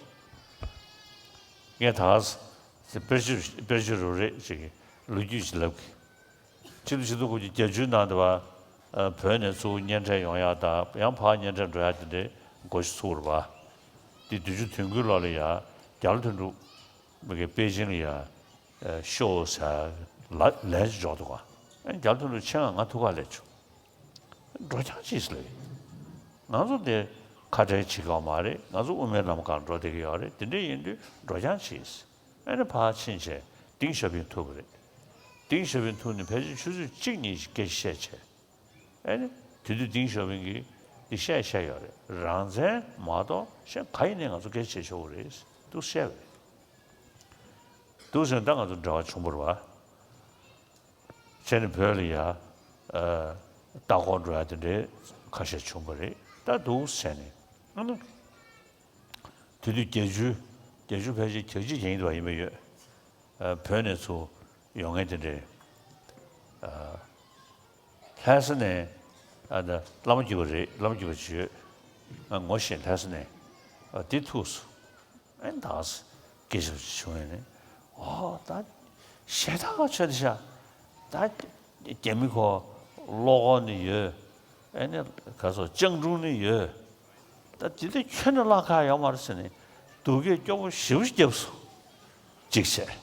ངས་ད་ག་ས་དཔེར་བརྗོད་དཔེར་བརྗོད་རུ་རེད་ཅིག་ལོ་རྒྱུས་ཅིག་ལབ་གི། ཕྱི་ལོ་ཆིག་སྟོང་དགུ་བརྒྱ་བརྒྱད་ཅུ་ནང་དུ་བ་བོད་ནས་ཚུར་གཉེན་འཕྲད་ཡོང་ཡག་དང་ཡང་ཕར་གཉེན་འཕྲད་འགྲོ་ཡག་དེ་འདྲའི་སྒོ་ཞིག་ཚུགས་རེད་པ། དེ་བདུན་ཅུ་དོན་དགུའི་ལོ་ལ་ཡ་རྒྱ་ལོ་དོན་གྲུབ་མི་གི་པེ་ཅིང་ལ་ཡ་ཤོག་ཟེར་ལ་ལན་ཅིག་འབྱོར་འདུག་ག་ཨ་ནི་རྒྱ་ལོ་དོན་གྲུབ་ཆེད་མངགས་ང་ཐུག་ག་སླེབས་བྱུང་། འགྲོ་རྐྱང་བྱེད་ཟེར་ལབ་ཡིན། ང་ཚོ་དེ་ཁ་བྲལ་བྱེད་ཀྱི་ཡོད་མ་རེད། ང་ཚོ་དབུ་མའི་ལམ་སྒང་འགྲོ་བསྡད་ཀྱི་ཡོད་རེད། དེ་འདྲ་ཡིན་དུས་འགྲོ་རྐྱང་བྱེད་ཟེར། ཨ་ནི་ཕར་ཕྱིན་བྱས་ཏིང་ཞའོ་ཕིང་ཐུག་པ་རེད། ཏིང་ཞའོ་ཕིང་ཐུག་ནས་ཕལ་ཆེར་ཆུ་ཚོད་གཅིག་གཉིས་ཤིག་སྐད་ཆ་བཤད་བྱས། ཨ་ནི་དེ་དུས་ཏིང་ཞའོ་ཕིང་གིས་འདི་བཤད་བཤད་ཡོད་རེད། རང་བཙན་མ་གཏོགས་གཞན་ག་ཡིན་ནའི་ང་ཚོ་སྐད་ཆ་བྱེད་ཆོག་གི་རེད་འདུག་བཤད་པ་རེད། འདུག་ཟེར་ན་ད་ང་ཚོ་འབྲེལ་བ་བྱུང་བ་རེད་བ། བྱས་ནས་བོད་ལ་ཡ། ལྟ་སྐོར་འགྲོ་ཡ་དེ་འདྲའི་ཁ་ཤས་བྱུང་བ་རེད། ད་འདུག་བྱས་ནས་ཨ་ནི། དེ་དུས་བརྒྱད་ཅུ། བརྒྱད་ཅུ་ཕལ་ཆེར་གྱ་གཅིག་གྱ་གཉིས་དུ་བ་ཡིན་པ་ཡོད། བོད་ནས་ཚུར་ཡོང་མཁན་དེ་འདྲའི། ལྷ་ས་ནས་ཨ་ད་བླ་མ་བརྒྱུད་པ་རེད། བླ་མ་བརྒྱུད་པ་ཅིག་ཡོད། ང་ངོ་ཤེས་ལྷ་ས་ནས། ཨ་དེ་ཐུག་སོང་། ཨེ་ད་སྐད་ཆ་བྱུང་ཡོད་ནི། ཨོ་ད་ཞེ་དྲག་ཆོད་དེ་ཤག་ད་རྒྱ་མི་ཁོ་གློག་འོག་ནི་ཡོད། ཨེ་ནི་ག་སོ་སྤྱང་གྲུང་ནི་ཡོད། ད་དེ་འདྲ་ཁྱོན་ནས་བརླག་ཁག་ཡོད་མ་རེད་ཟེར་ནས་སྡུག་སྐད་སྐྱོ་པོ་ཞེ་པོ་ཅིག་བརྒྱབ་སོང་། གཅིག་བྱས།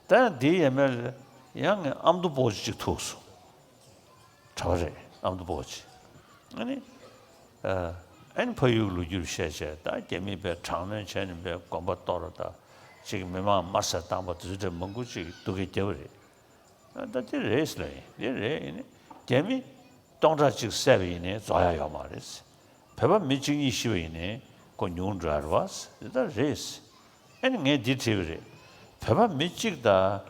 ད་ཡང་དེའི་ཡས་མས་ལ་ཡང་ངས་ཨ་མདོ་པོ་ཅིག་ཐུག་སོང་། གྲྭ་པ་རེད། ཨ་མདོ་པོ་ཅིག་ཨ་ནི། ཨ་ཨ་ནི་ཕ་ཡུལ་ལོ་རྒྱུས་བཤད་བྱས། ད་རྒྱ་མིས་པའི་དྲག་གནོན་བྱས་ནས་པའི་དགོན་པ་གཏོར་བ་དང་། ཅིག་མི་མང་དམར་བསད་བཏང་བ་དེ་ཚོ་འདྲ་མང་པོ་ཅིག་སྡུག་སྐད་བརྒྱབ་པ་རེད། ཨ་ད་དེ་རེད་ཟེར་ལབ་ཡིན། དེ་རེད། ཡིན་ནི་རྒྱ་མི་སྟོང་ཕྲག་གཅིག་བསད་པ་ཡིན་ནའི་རྫོགས་ཡ་ཡོད་མ་རེད། བོད་པ་མི་གཅིག་གཉིས་ཤི་བ་ཡིན་ནའི་ཁོ་ཉུང་འགྲོ་ཡ་རེད་བ། དེ་ད་རེད། ཨ་ནི་ངས་འདི་དྲིས་པ་རེད། བོད་པ་མི་གཅིག་དང་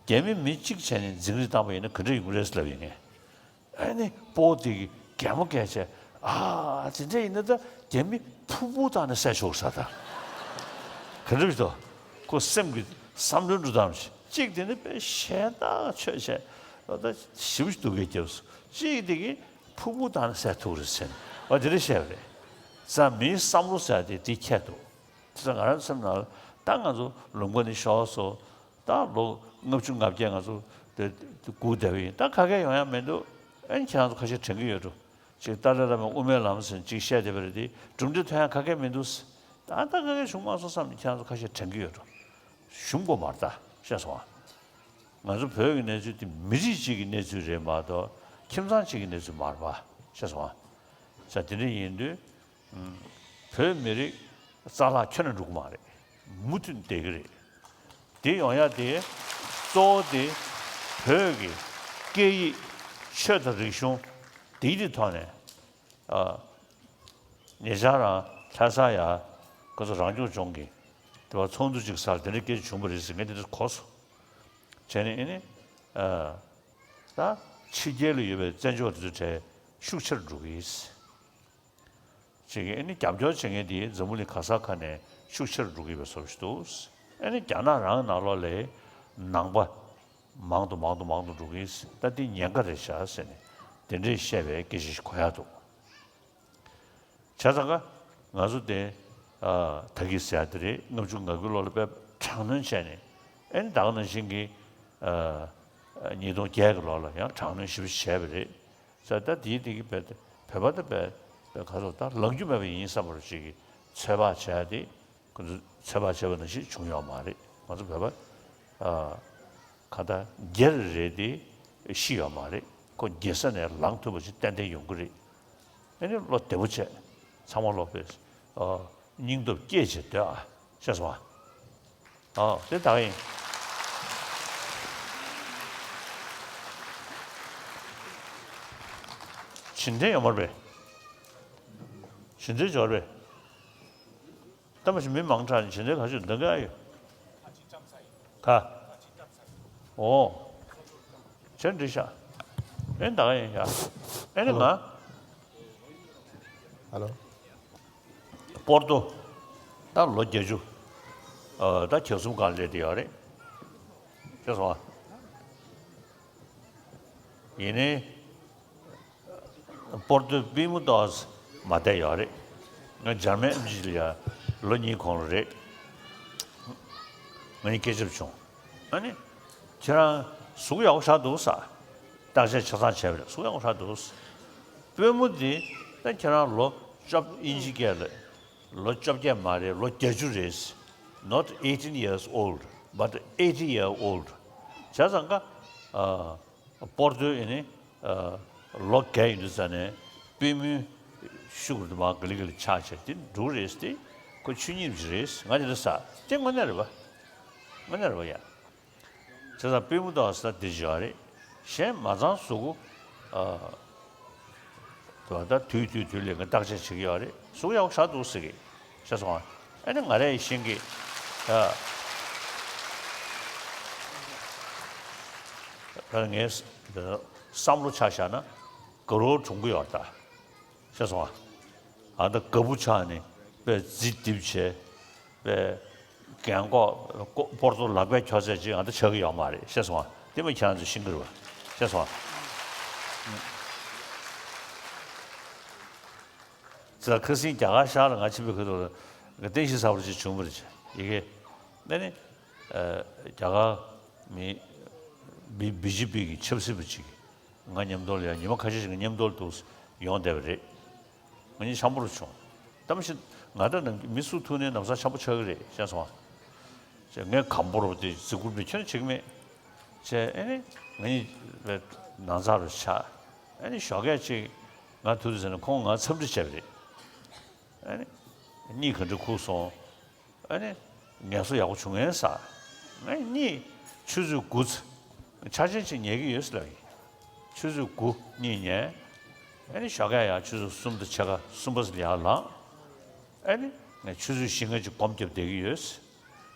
རྒྱ་མི་མི་གཅིག་བྱས་ནས་འཛིང་རེས་བཏང་པ་ཡིན་ན་ག་འདྲ་ཡོང་གི་རེད་ཟེར་ལབ་ཡིན་ངས། ཨ་ནི་སྤོ་དེ་གི་གད་མོ་བགད་བྱས། ཨ་དེ་འདྲ་ཡིན་ན་ད་རྒྱ་མི་ཕུ་བོ་བཏང་ནས་བསད་ཆོག་ས་ད། ག་འདྲ་བྱེད་དོ། ཁོ་སེམས་ཀྱི་བསམ་བློའི་འགྲོ་སྟངས་ཤིག་གཅིག་དེ་ནི་དཔེ་ཞེ་དྲག་ཆོད་བྱས། ཨ་ད་ཞིབ་ཞིབ་སྡུག་སྐད་བརྒྱབ་སོང་། གཅིག་དེ་གི་ཕུ་བོ་བཏང་ནས་བསད་ཐུབ་རེད་ཟེར་ནས་ཨ་དེ་འདྲ་བཤད་པ་རེད། ཙང་མིའི་བསམ་བློ་ཟེར་དེ་དེ་ཁྱད་འདུག་དེ་ཚོ་ང་རང་སེམས་ནང་ལ་ད་ང་ཚོ་ལུང་པ་ནས་ཤོར་སོང་། ད་ལོ་ལྔ་བཅུ་ང་བརྒྱད་ང་ཚོ་དེ་དེ་སྒུག་བསྡད་པ་ཡིན། ད་ག་གེ་ཡོང་ཡ་མི་འདུག་ཨ་ནི་ཁྱེད་རང་ཚོ་ཁ་ཤས་དྲན་གྱི་ཡོད་འགྲོ། ཅིག་ཏཱ་ལའི་བླ་མས་དབུ་མའི་ལམ་ཟེར་ཅིག་བཤད་བསྡད་པ་རེད་དེ། གྲུབ་འབྲས་ཐོན་ཡ་ག་གེ་མི་འདུག་ད་ད་ག་གེ་བྱུང་མ་སོང་བསམ་ནས་ཁྱེད་རང་ཚོ་ཁ་ཤས་དྲན་གྱི་ཡོད་འགྲོ། ཞུམ་དགོས་མ་རེད་ད། ཤེས་སོང་ཨ། ང་ཚོ་བོད་ཀྱི་གནས་ཚུལ་དེ་མི་རིགས་གཅིག་གི་གནས་ཚུལ་རེད་མ་གཏོགས་ཁྱིམ་ཚང་གཅིག་གི་གནས་ཚུལ་མ་རེད་པ། ཤེས་སོང་ཨ། ས་དེ་འདྲ་ཡིན་དུས། བོད་མི་རིགས་རྩ་བརླག་ཁྱོན་ནས་འགྲོ་གི་མ་རེད། མུ་མཐུད་བསྡད་ཀྱི་རེད། དེ་ཡོང་ཡ་དེ་གཙོ་བོ་དེ་བོད་ཀྱི་སྐད་ཡིག་ཆོས་དང་རིག་གཞུང་དེའི་དེ་ཐོག་ནས་ཨ། ཉེ་ཆར་རང་ལྷ་ས་ཡ་ཁོ་ཚོ་རང་སྐྱོང་ལྗོངས་ཀྱི་དེ་བ་ཚོགས་འདུ་ཅིག་སར་དེ་འདྲ་སྐད་ཆ་བྱུང་བ་རེད་ཟེར། ངས་དེ་འདྲ་གོ་སོང་། བྱས་ནས་ཨེ་ནི་ཨ། ད་ཕྱི་རྒྱལ་ལ་ཡོད་པའི་བཙན་བྱོལ་བ་དེ་ཚོའི་གྲས་ཤུགས་ཆེར་འགྲོ་གི་ཡིན། ཅིག་ཨེ་ནི་རྒྱབ་སྐྱོར་བྱེད་མཁན་དེ་འཛམ་བུ་གླིང་ག་ས་ག་ནས་ཤུགས་ཆེར་འགྲོ་གི་ཡོད་པའི་བཟོ་ཞིག་འདུག་ཨེ་ནི་རྒྱ་ནག་རང་ནང་ལོགས་ལ་ནང་པ་མང་དུ་མང་དུ་མང་དུ་འགྲོ་གི་ཡིན། ད་འདི་ཉེན་ཁ་རེད་ཤག་ཟེར་ནས་དེ་འདྲས་བཤད་པའི་སྐད་ཆ་ཞིག་གོ་ཡག་འདུག་བྱས་ཙང་ཀ་ང་ཚོ་དེ་ཨ་ད་གི་ཟེར་ཡ་དེ་རེད། ལྔ་བཅུ་ང་དགུའི་ལོ་ལ་དཔེ་དྲག་གནོན་བྱས་ནས་ཨེ་ནི་ད་ག་ནང་བཞིན་གྱི་ཨ་ཉིས་སྟོང་བརྒྱད་ཀྱི་ལོ་ལ་ཡང་དྲག་གནོན་ཞེ་པོ་བྱས་པ་རེད། ས་ད་དེའི་དེ་གི་བོད་བོད་པ་ད་བོད་བོད་ག་ཚོད་ད་ལངས་རྒྱུ་མེད་པ་ཡིན་བསམ་པ་རུ་ཅིག་གི་ཚོད་དཔག་བྱས་ཏེ། ཁོ་ཚོས་ཚོད་དཔག་བྱས་པ་ནང་བཞིན་བྱུང་ཡོད་མ་རེད། ང་ཚོ་བོད་པ་ཨ་གང་ལྟར་རྒྱལ་རེད་དེ་ཤི་ཡོད་མ་རེད། ཁོ་རྒྱལ་ས་ནས་ལངས་ཐུབ་པ་ཅིག་ཏན་ཏན་ཡོང་གི་རེད། ཨ་ནི་བློ་བདེ་པོ་བྱས། ཚང་མ་བློ་དཔེ་ཨ་སྙིང་སྟོབས་བསྐྱེད་བྱས་སྡོད་ཨ། ཤེས་སོང་ཨ། ཨ་དེ་ད་ག་ཡིན། བྱེད་འདྲེ་ཡོད་མ་རེད་པས། བྱེད་འདྲེ་འབྱོར་པས། ད་མ་གཞི་མི་མང་དྲགས་ནས་བྱེད་འདྲེ་ག་ཚོད་འདོན་ག་ཡོད། ག་ཨོ། བྱེད་འདྲེ་ཤག་ཨེ་ད་ག་ཡིན་ཡ། ཨེ་ནི་ང་ཧ་ལོ། པོར་ཏོ། ད་ལོ་བརྒྱད་ཅུ། ཨ་ད་གྱ་གསུམ་སྒང་སླེབས་བསྡད་ཡོད་རེད། ཤེས་སོང་ཨ། ཡིན་ནའི། པོར་ཏོའི་པུས་མོ་ཏོག་ཙམ་མ་བསྡད་ཡོད་རེད། ང་འཇར་མན་ཨེམ་ཆི་ལ་ཡ་ལོ་གཉིས་གོང་ལ་རེད། ང་ཡི་སྐད་ཆ་བྱུང་། ཨ་ནི། ཁྱེད་རང་གཟུགས་ཡག་པོ་ཆགས་འདུག་ས། བརྟག་དཔྱད་ཆ་ཚང་བྱས་པ་རེད། གཟུགས་ཡག་པོ་ཆགས་འདུག་ས། པུས་མོ་འདི་ད་ཁྱེད་རང་ལོ་བཅོ་དབྱིན་ཇི་སྐད་ལ་ལོ་བཅོ་བརྒྱད་མ་རེད། ལོ་བརྒྱད་ཅུ་རེད། Not eighteen years old, but eighty year old. བྱས་ཙང་ཀ་ཨ། པོར་ཏོའི་ཨེ་ནི་ཨ་ལོ་བརྒྱ་ཡིན་དུས་ཙ་ནས་པུས་མོའི་ཤུགས་དེ་མར་ག་ལེ་ག་ལེ་ཆག་བྱས་དེ་འབྲུག་རེད་དེ། ཁོ་ཆོས་ཉིད་ཅིག་རེད། ང་དེ་འདྲ་ཟ་དེ་དངོས་གནས་རེད་པ། དངོས་གནས་རེད་པ་ཡ། བྱས་ཙང་པུས་མོ་ཏོག་ཙམ་དེ་བྱས་པ་རེད། གཞན་མ་ཚང་གཟུགས་པོ་ཨ་དུ་བ་ད་དུས་དུས་དུས་ལ་ང་བརྟག་དཔྱད་བྱེད་ཀྱི་ཡོད་རེད། གཟུགས་ཡག་པོ་ཆགས་འདུག་ཟེར་གི། ཤེས་སོང་ཨ། ཨ་ནི་ང་རའི་ཤེས་ཀྱི་ཨ། ད་ངས་བསམ་བློ་ཆ་བཞག་ན་དགའ་རོགས་གྲོང་གི་ཡོད་ད། ཤེས་སོང་ཨ། ཨ་ད་དགའ་པོ་ཆགས་ནས་དཔེ་རྫི་རྡིབ་བྱས། དཔེ་རྒན་གོག་པོར་ཏོ་ལག་པས་ཁྱོག་ཚད་ཅིག་ཨ་ད་ཆགས་ཀྱི་ཡོད་མ་རེད། ཤེས་སོང་ཨ། དེ་མ་ཁྱེད་རང་ཚོས་ཤེས་ཀྱི་རེད་པ། ཤེས་སོང་ཨ། ཙི་ལ་ཁ་སང་རྒྱ་གར་ཤར་ལ་ང་ཕྱིན་པའི་ཁ་ཐུག་ལ་རྟེན་གཞི་གསར་པ་ཅིག་བྱུང་བ་རེད། ཡི་གེ་ནས་ནི་རྒྱ་གར་མི་ བི་བི་ཇེ་པི་གི་ཆབ་སྲིད་པ་ཅིག་ང་མཉམ་དུ་ལ་ཡང་ཉི་མ་ཁ་ཤས་ཤིག་ང་མཉམ་དུ་ལ་འདུག་ཡོང་བསྡད་པ་རེད། ང་གཉིས་འཆམ་པོ་རུ་བྱུང་། ད་མ་གཞི་ང་འདྲ་ནང་མི་སུ་ཐུག་ནའི་ལམ་སང་འཆམ་པོ་ཆགས་ཀྱི་རེད། ཤེས་སོང་ང་། ཅེས་ངས་གམ་པོ་རུ་དེ་གཟིགས་སྐོར་མི་ཁྱོན་བྱེད་ཀྱི་མེད། ཅེས་ཨེ་ནི་ང་གཉིས་ནང་ཚང་རུ་ཆགས། ཨེ་ནི་ཞོགས་ཀས་ཅིག་ང་ཐུག་དུས་ཟེར་ན་ཁོང་ང་འཚམས་འདྲི་བྱས་པ་རེད། ཨེ་ནི་གཉིད་ག་འདྲ་ཁུག་སོང་། ཨ་ནི། ངལ་གསོ་ཡག་པོ་བྱུང་ངེས་ས། ངས་གཉིད། ཆུ་ཚོད་དགུ་ཚ། ཆ་ཆེན་ཅིག་ཉལ་གྱི་ཡོད་ཟེར་ལབ་ཡིན། ཆུ་ཚོད་དགུ་གཉིད་ཉལ། ཨ་ནི་ཞོགས་ཀས་ཡང་ཆུ་ཚོད་གསུམ་དང་ཕྱེད་ཀ་གསུམ་པ་ཙམ་ཡར་ལངས། ཨ་ནི། ངས་ཆུ་ཚོད་བཞི་ལྔ་ཅིག་སྒོམ་བརྒྱབ་བསྡད་ཀྱི་ཡོད།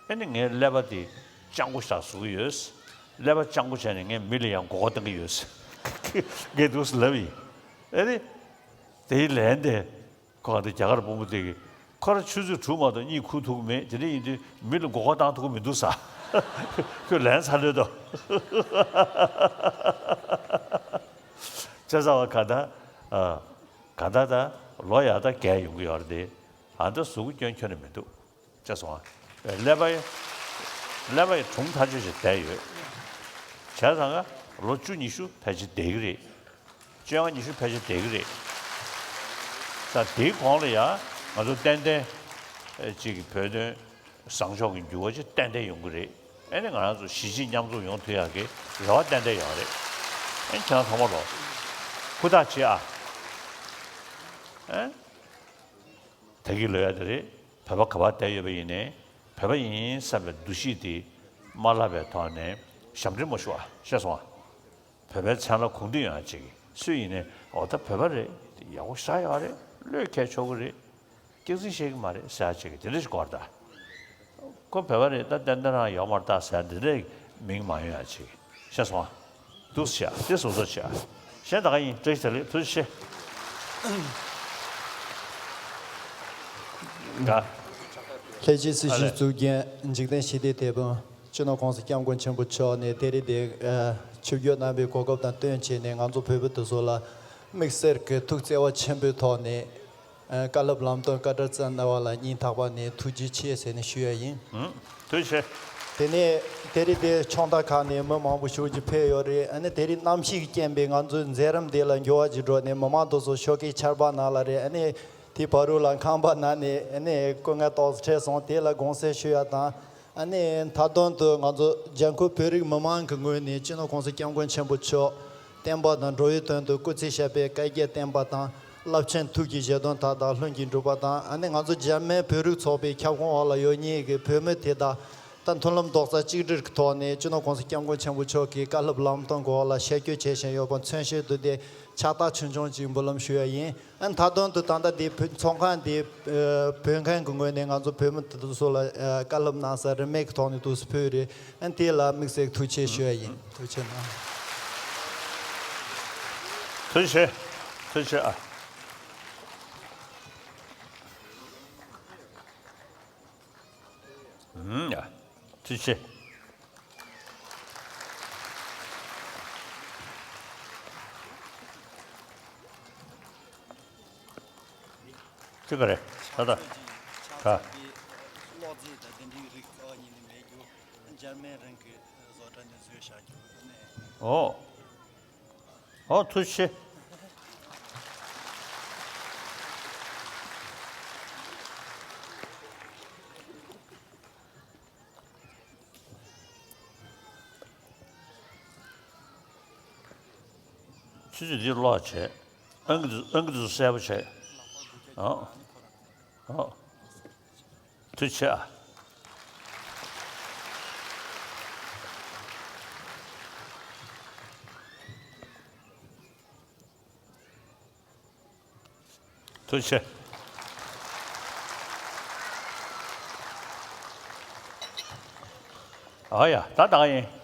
ཨ་ནི་ངའི་ཀླད་པ་དེ་སྤྱང་པོ་ཞིག་བཟོ་གི་ཡོད། ཀླད་པ་སྤྱང་པོ་བྱས་ནས་ངས་མི་ལ་ཡང་མགོ་སྐོར་གཏོང་གི་ཡོད། ངས་འདུག་ཟེར་ལབ་ཡིན། ཨ་ནི། དེའི་ལན་དེ། ཁོ་ག་དེ་རྒྱ་གར་དཔོན་པོ་དེ་གིས་ཁོ་རང་ཆུ་ཚོད་དྲུག་མ་གཏོགས་གཉིད་ཁུག་ཐུབ་ཀྱི་མེད། དེ་འདྲ་ཡིན་དུས་མི་ལ་མགོ་སྐོར་བཏང་ཐུབ་ཀྱི་མི་འདུག་ཟེར། ཁོས་ལན་ཚ་ལོས་དང་། བྱས་ཙང་བ་ག་ད། ཨ། ག་ད་ད་ལོ་ཡག་ད་རྒས་ཡོང་གི་ཡོད་རེད་དེ། ཨ་ད་གཟུགས་པོ་སྐྱོན་ཁྱོན་ནས་མི་འདུག་བྱས་སོང་ང་། ཀླད་པ་ཡི། ཀླད་པ་ཡི་གྲུང་ཐག་ཆོད་ཅིག་བསྡད་ཡོད། བྱས་ཙང་ང་ལོ་བཅུ་ཉི་ཤུ་ཕལ་ཆེར་བསྡད་ཀྱི་རེད། བཅོ་ལྔ་ཉི་ཤུ་ཕལ་ཆེར་བསྡད་ཀྱི་རེད། ད་དེའི་གོང་ལ་ཡང་ང་ཚོ་ཏན་ཏན་ཅིག་གི་བོད་དོན་བཟང་ཕྱོགས་ཀྱི་འགྱུར་བ་ཅིག་ཏན་ཏན་ཡོང་གི་རེད། ཨེ་ནི་ང་རང་ཚོ་གཞིས་བྱེས་མཉམ་འཛོམས་ཡོང་ཐུབ་ཡག་གི་རེ་བ་ཏན་ཏན་ཡོད་རེད། ཨེ་ཁྱེད་རང་ཚང་མ་ལོ་ཧུར་ཐག་བྱེད་ཨ། ཨེ། ད་གི་ལོས་ཡ་དེ་རེད། བོད་པ་ག་པར་བསྡད་ཡོད་པ་ཡིན་ནའི་བོད་པ་ཡིན་བསམ་པའི་འདུ་ཤེས་དེ་མ་བརླག་པའི་ཐོག་ནས་ཞབས་འདྲེན་མ་ཞུ་བ་ཤེས་སོང་ང་། བོད་པའི་མཚན་ལ་གུས་འདུད་ཡོང་ཡ་ཅིག་སུ་ཡིན་ནའི་འོ་ད་བོད་པ་རེད། ཡག་པོ་ཤ་ཡོད་རེད། བློས་འཁེལ་ཆོག་གི་རེད། སྐྱག་རྫུན་བཤད་གི་མ་རེད་ཟེར་ཡ་ཅིག་དེ་འདྲ་ཞིག་དགོས་རེད་ད། ཁོ་བོད་པ་རེད་ད་ཏན་ཏན་རང་ཡོད་མ་རེད་ད་ཟེར་ཡ་འདི་འདྲའི་མིང་མ་ཡོང་ཡ་ཅིག་ཤེས་སོང་ང་། འདུག་སེ་བྱས་དེ་བཟོ་བཟོ་བྱས། གཞན་ད་ག་ཡིན། བཀྲ་ཤིས་བདེ་ལེགས། ཐུགས་རྗེ་ཆེ། ང་། ལྷན་རྒྱས་སྲི་ཞུའི་གཙུག་རྒྱན་འཇིག་རྟེན་ཞི་བདེའི་དེད་དཔོན་སྤྱི་ནོར་༸གོང་ས་༸སྐྱབས་མགོན་ཆེན་པོ་མཆོག་ནས་དེ་རིང་འདིར་ཆིབས་བསྒྱུར་གནང་བའི་གོ་སྐབས་དང་བསྟུན་བྱས་ནས་ང་ཚོ་བོད་པ་དེ་ཚོ་ལ་དམིགས་བསལ་གྱི་ཐུགས་བརྩེ་བ་ཆེན་པོའི་ཐོག་ནས། ཨ། བཀའ་སློབ་ལམ་སྟོན་བཀའ་ཁྲིད་གནང་བ་ལ་སྙིང་ཐག་པ་ནས་ཐུགས་རྗེ་ཆེ་ཟེར་ནས་ཞུ་ཡ་ཡིན། ཐུགས་རྗེ་ཆེ། དེ་ནས་དེ་རིང་འདིར་ཕྱོགས་མཐའ་ཁག་ནས་མི་མང་པོ་ཞེ་པོ་ཅིག་ཕེབས་ཡོད་རེད། ཨ་ནི་དེ་རིང་གནམ་གཤིས་ཀྱི་རྐྱེན་པས་ང་ཚོའི་མཛད་རིམ་འདི་ལ་འགྱུར་བ་ཅིག་འགྲོ་ནས་མི་མང་དེ་ཚོ་ཞོགས་ཀས་ཆར་པ་ནང་ལ་རེད། ཨ་ནི་དེའི་བར་དུ་ལ་ཁང་པ་ནང་ནས་ཨ་ནི་སྐུ་ངལ་ཏོག་ཙམ་འཕྲད་སོང་། དེ་ལ་དགོངས་སེལ་ཞུ་ཡ་དང་། ཨ་ནི་མཐའ་དོན་དུ་ང་ཚོ་འཇམ་མགོན་བོད་རིགས་མི་མང་གི་ངོས་ནས་སྤྱི་ནོར་༸གོང་ས་༸སྐྱབས་མགོན་ཆེན་པོ་མཆོག་བསྟན་པ་དང་འགྲོ་བའི་དོན་དུ་སྐུ་ཚེ་ཞབས་པད་བསྐལ་བརྒྱར་བརྟན་པ་དང་། རླབས་ཆེན་ཐུགས་ཀྱི་བཞེད་དོན་དག་དང་ལྷུན་གྱིས་འགྲུབ་པ་དང་། ཨ་ནི་ང་ཚོ་འཇར་མན་བོད་རིགས་ཚོགས་པའི་ཁྱབ་ཁོངས་འོག་ལ་ཡོད་མཁན་གྱི་བོད་མི་དེ་དག་ད་མཐུན་ལམ་རྡོག་རྩ་གཅིག་སྒྲིལ་གྱི་ཐོག་ནས་སྤྱི་ནོར་༸གོང་ས་༸སྐྱབས་མགོན་ཆེན་པོ་མཆོག་གི་བཀའ་སློབ་ལམ་སྟོན་གྱི་འོག་ལ་ཤར་བསྐྱོད་བྱས་བཞིན་ཡོད་པ་མཚོན་བྱེད་དུ་དེ་ཕྱག་རྟགས་ཆུང་ཆུང་ཅིག་འབུལ་ལམ་ཞུ་ཡ་ཡིན། ཨ་ནི་མཐའ་དོན་དུ་ད་ལྟ་འདི་བོད་ཚོགས་ཁང་འདི་ཨ་སྤོ་མཁན་གྱི་ངོས་ནས་ང་ཚོ་བོད་མི་དེ་ཚོ་ལ་ཨ་བཀའ་སློབ་གནང་ས་རིན་མེད་ཀྱི་ཐོག་ནས་འདུག་སེ་ཕུལ་རེད། ཨ་ནི་དེ་ལ་དམིགས་བསལ་ཐུགས་རྗེ་ཆེ་ཞུ་ཡ་ཡིན། ཐུགས་རྗེ་གནང་། ཐུགས་རྗེ་ཆེ། ཐུགས་རྗེ་ཆེ་ཨ། ཨུམ་ཡ། ཐུགས་རྗེ་ཆེ། ཅི་ག་རེད་ད་ལྟ། ག་གློག་རྫས་དང་དེ་འདྲའི་རིགས་རྩ་བ་ཉིད་ནས་མེད་རྒྱུ། འཇར་མན་རང་གི་བཟོ་གྲྭ་ནས་བཟོས་བཞག་རྒྱུ་ནས། ཨོ། ཨོ་ཐུགས་རྗེ་ཆེ། ཆུ་ཚོད་འདི་ཀློག་བྱས། ཨང་ཀི་ཨང་ཀི་འདི་ཚོ་གསལ་པོ་བྱས། ཨ། ཨ། ཐུགས་རྗེ་ཆེ་ཨ། ཐུགས་རྗེ་ཆེ། ཨ་ཡ་ད་ད་ག་ཡིན།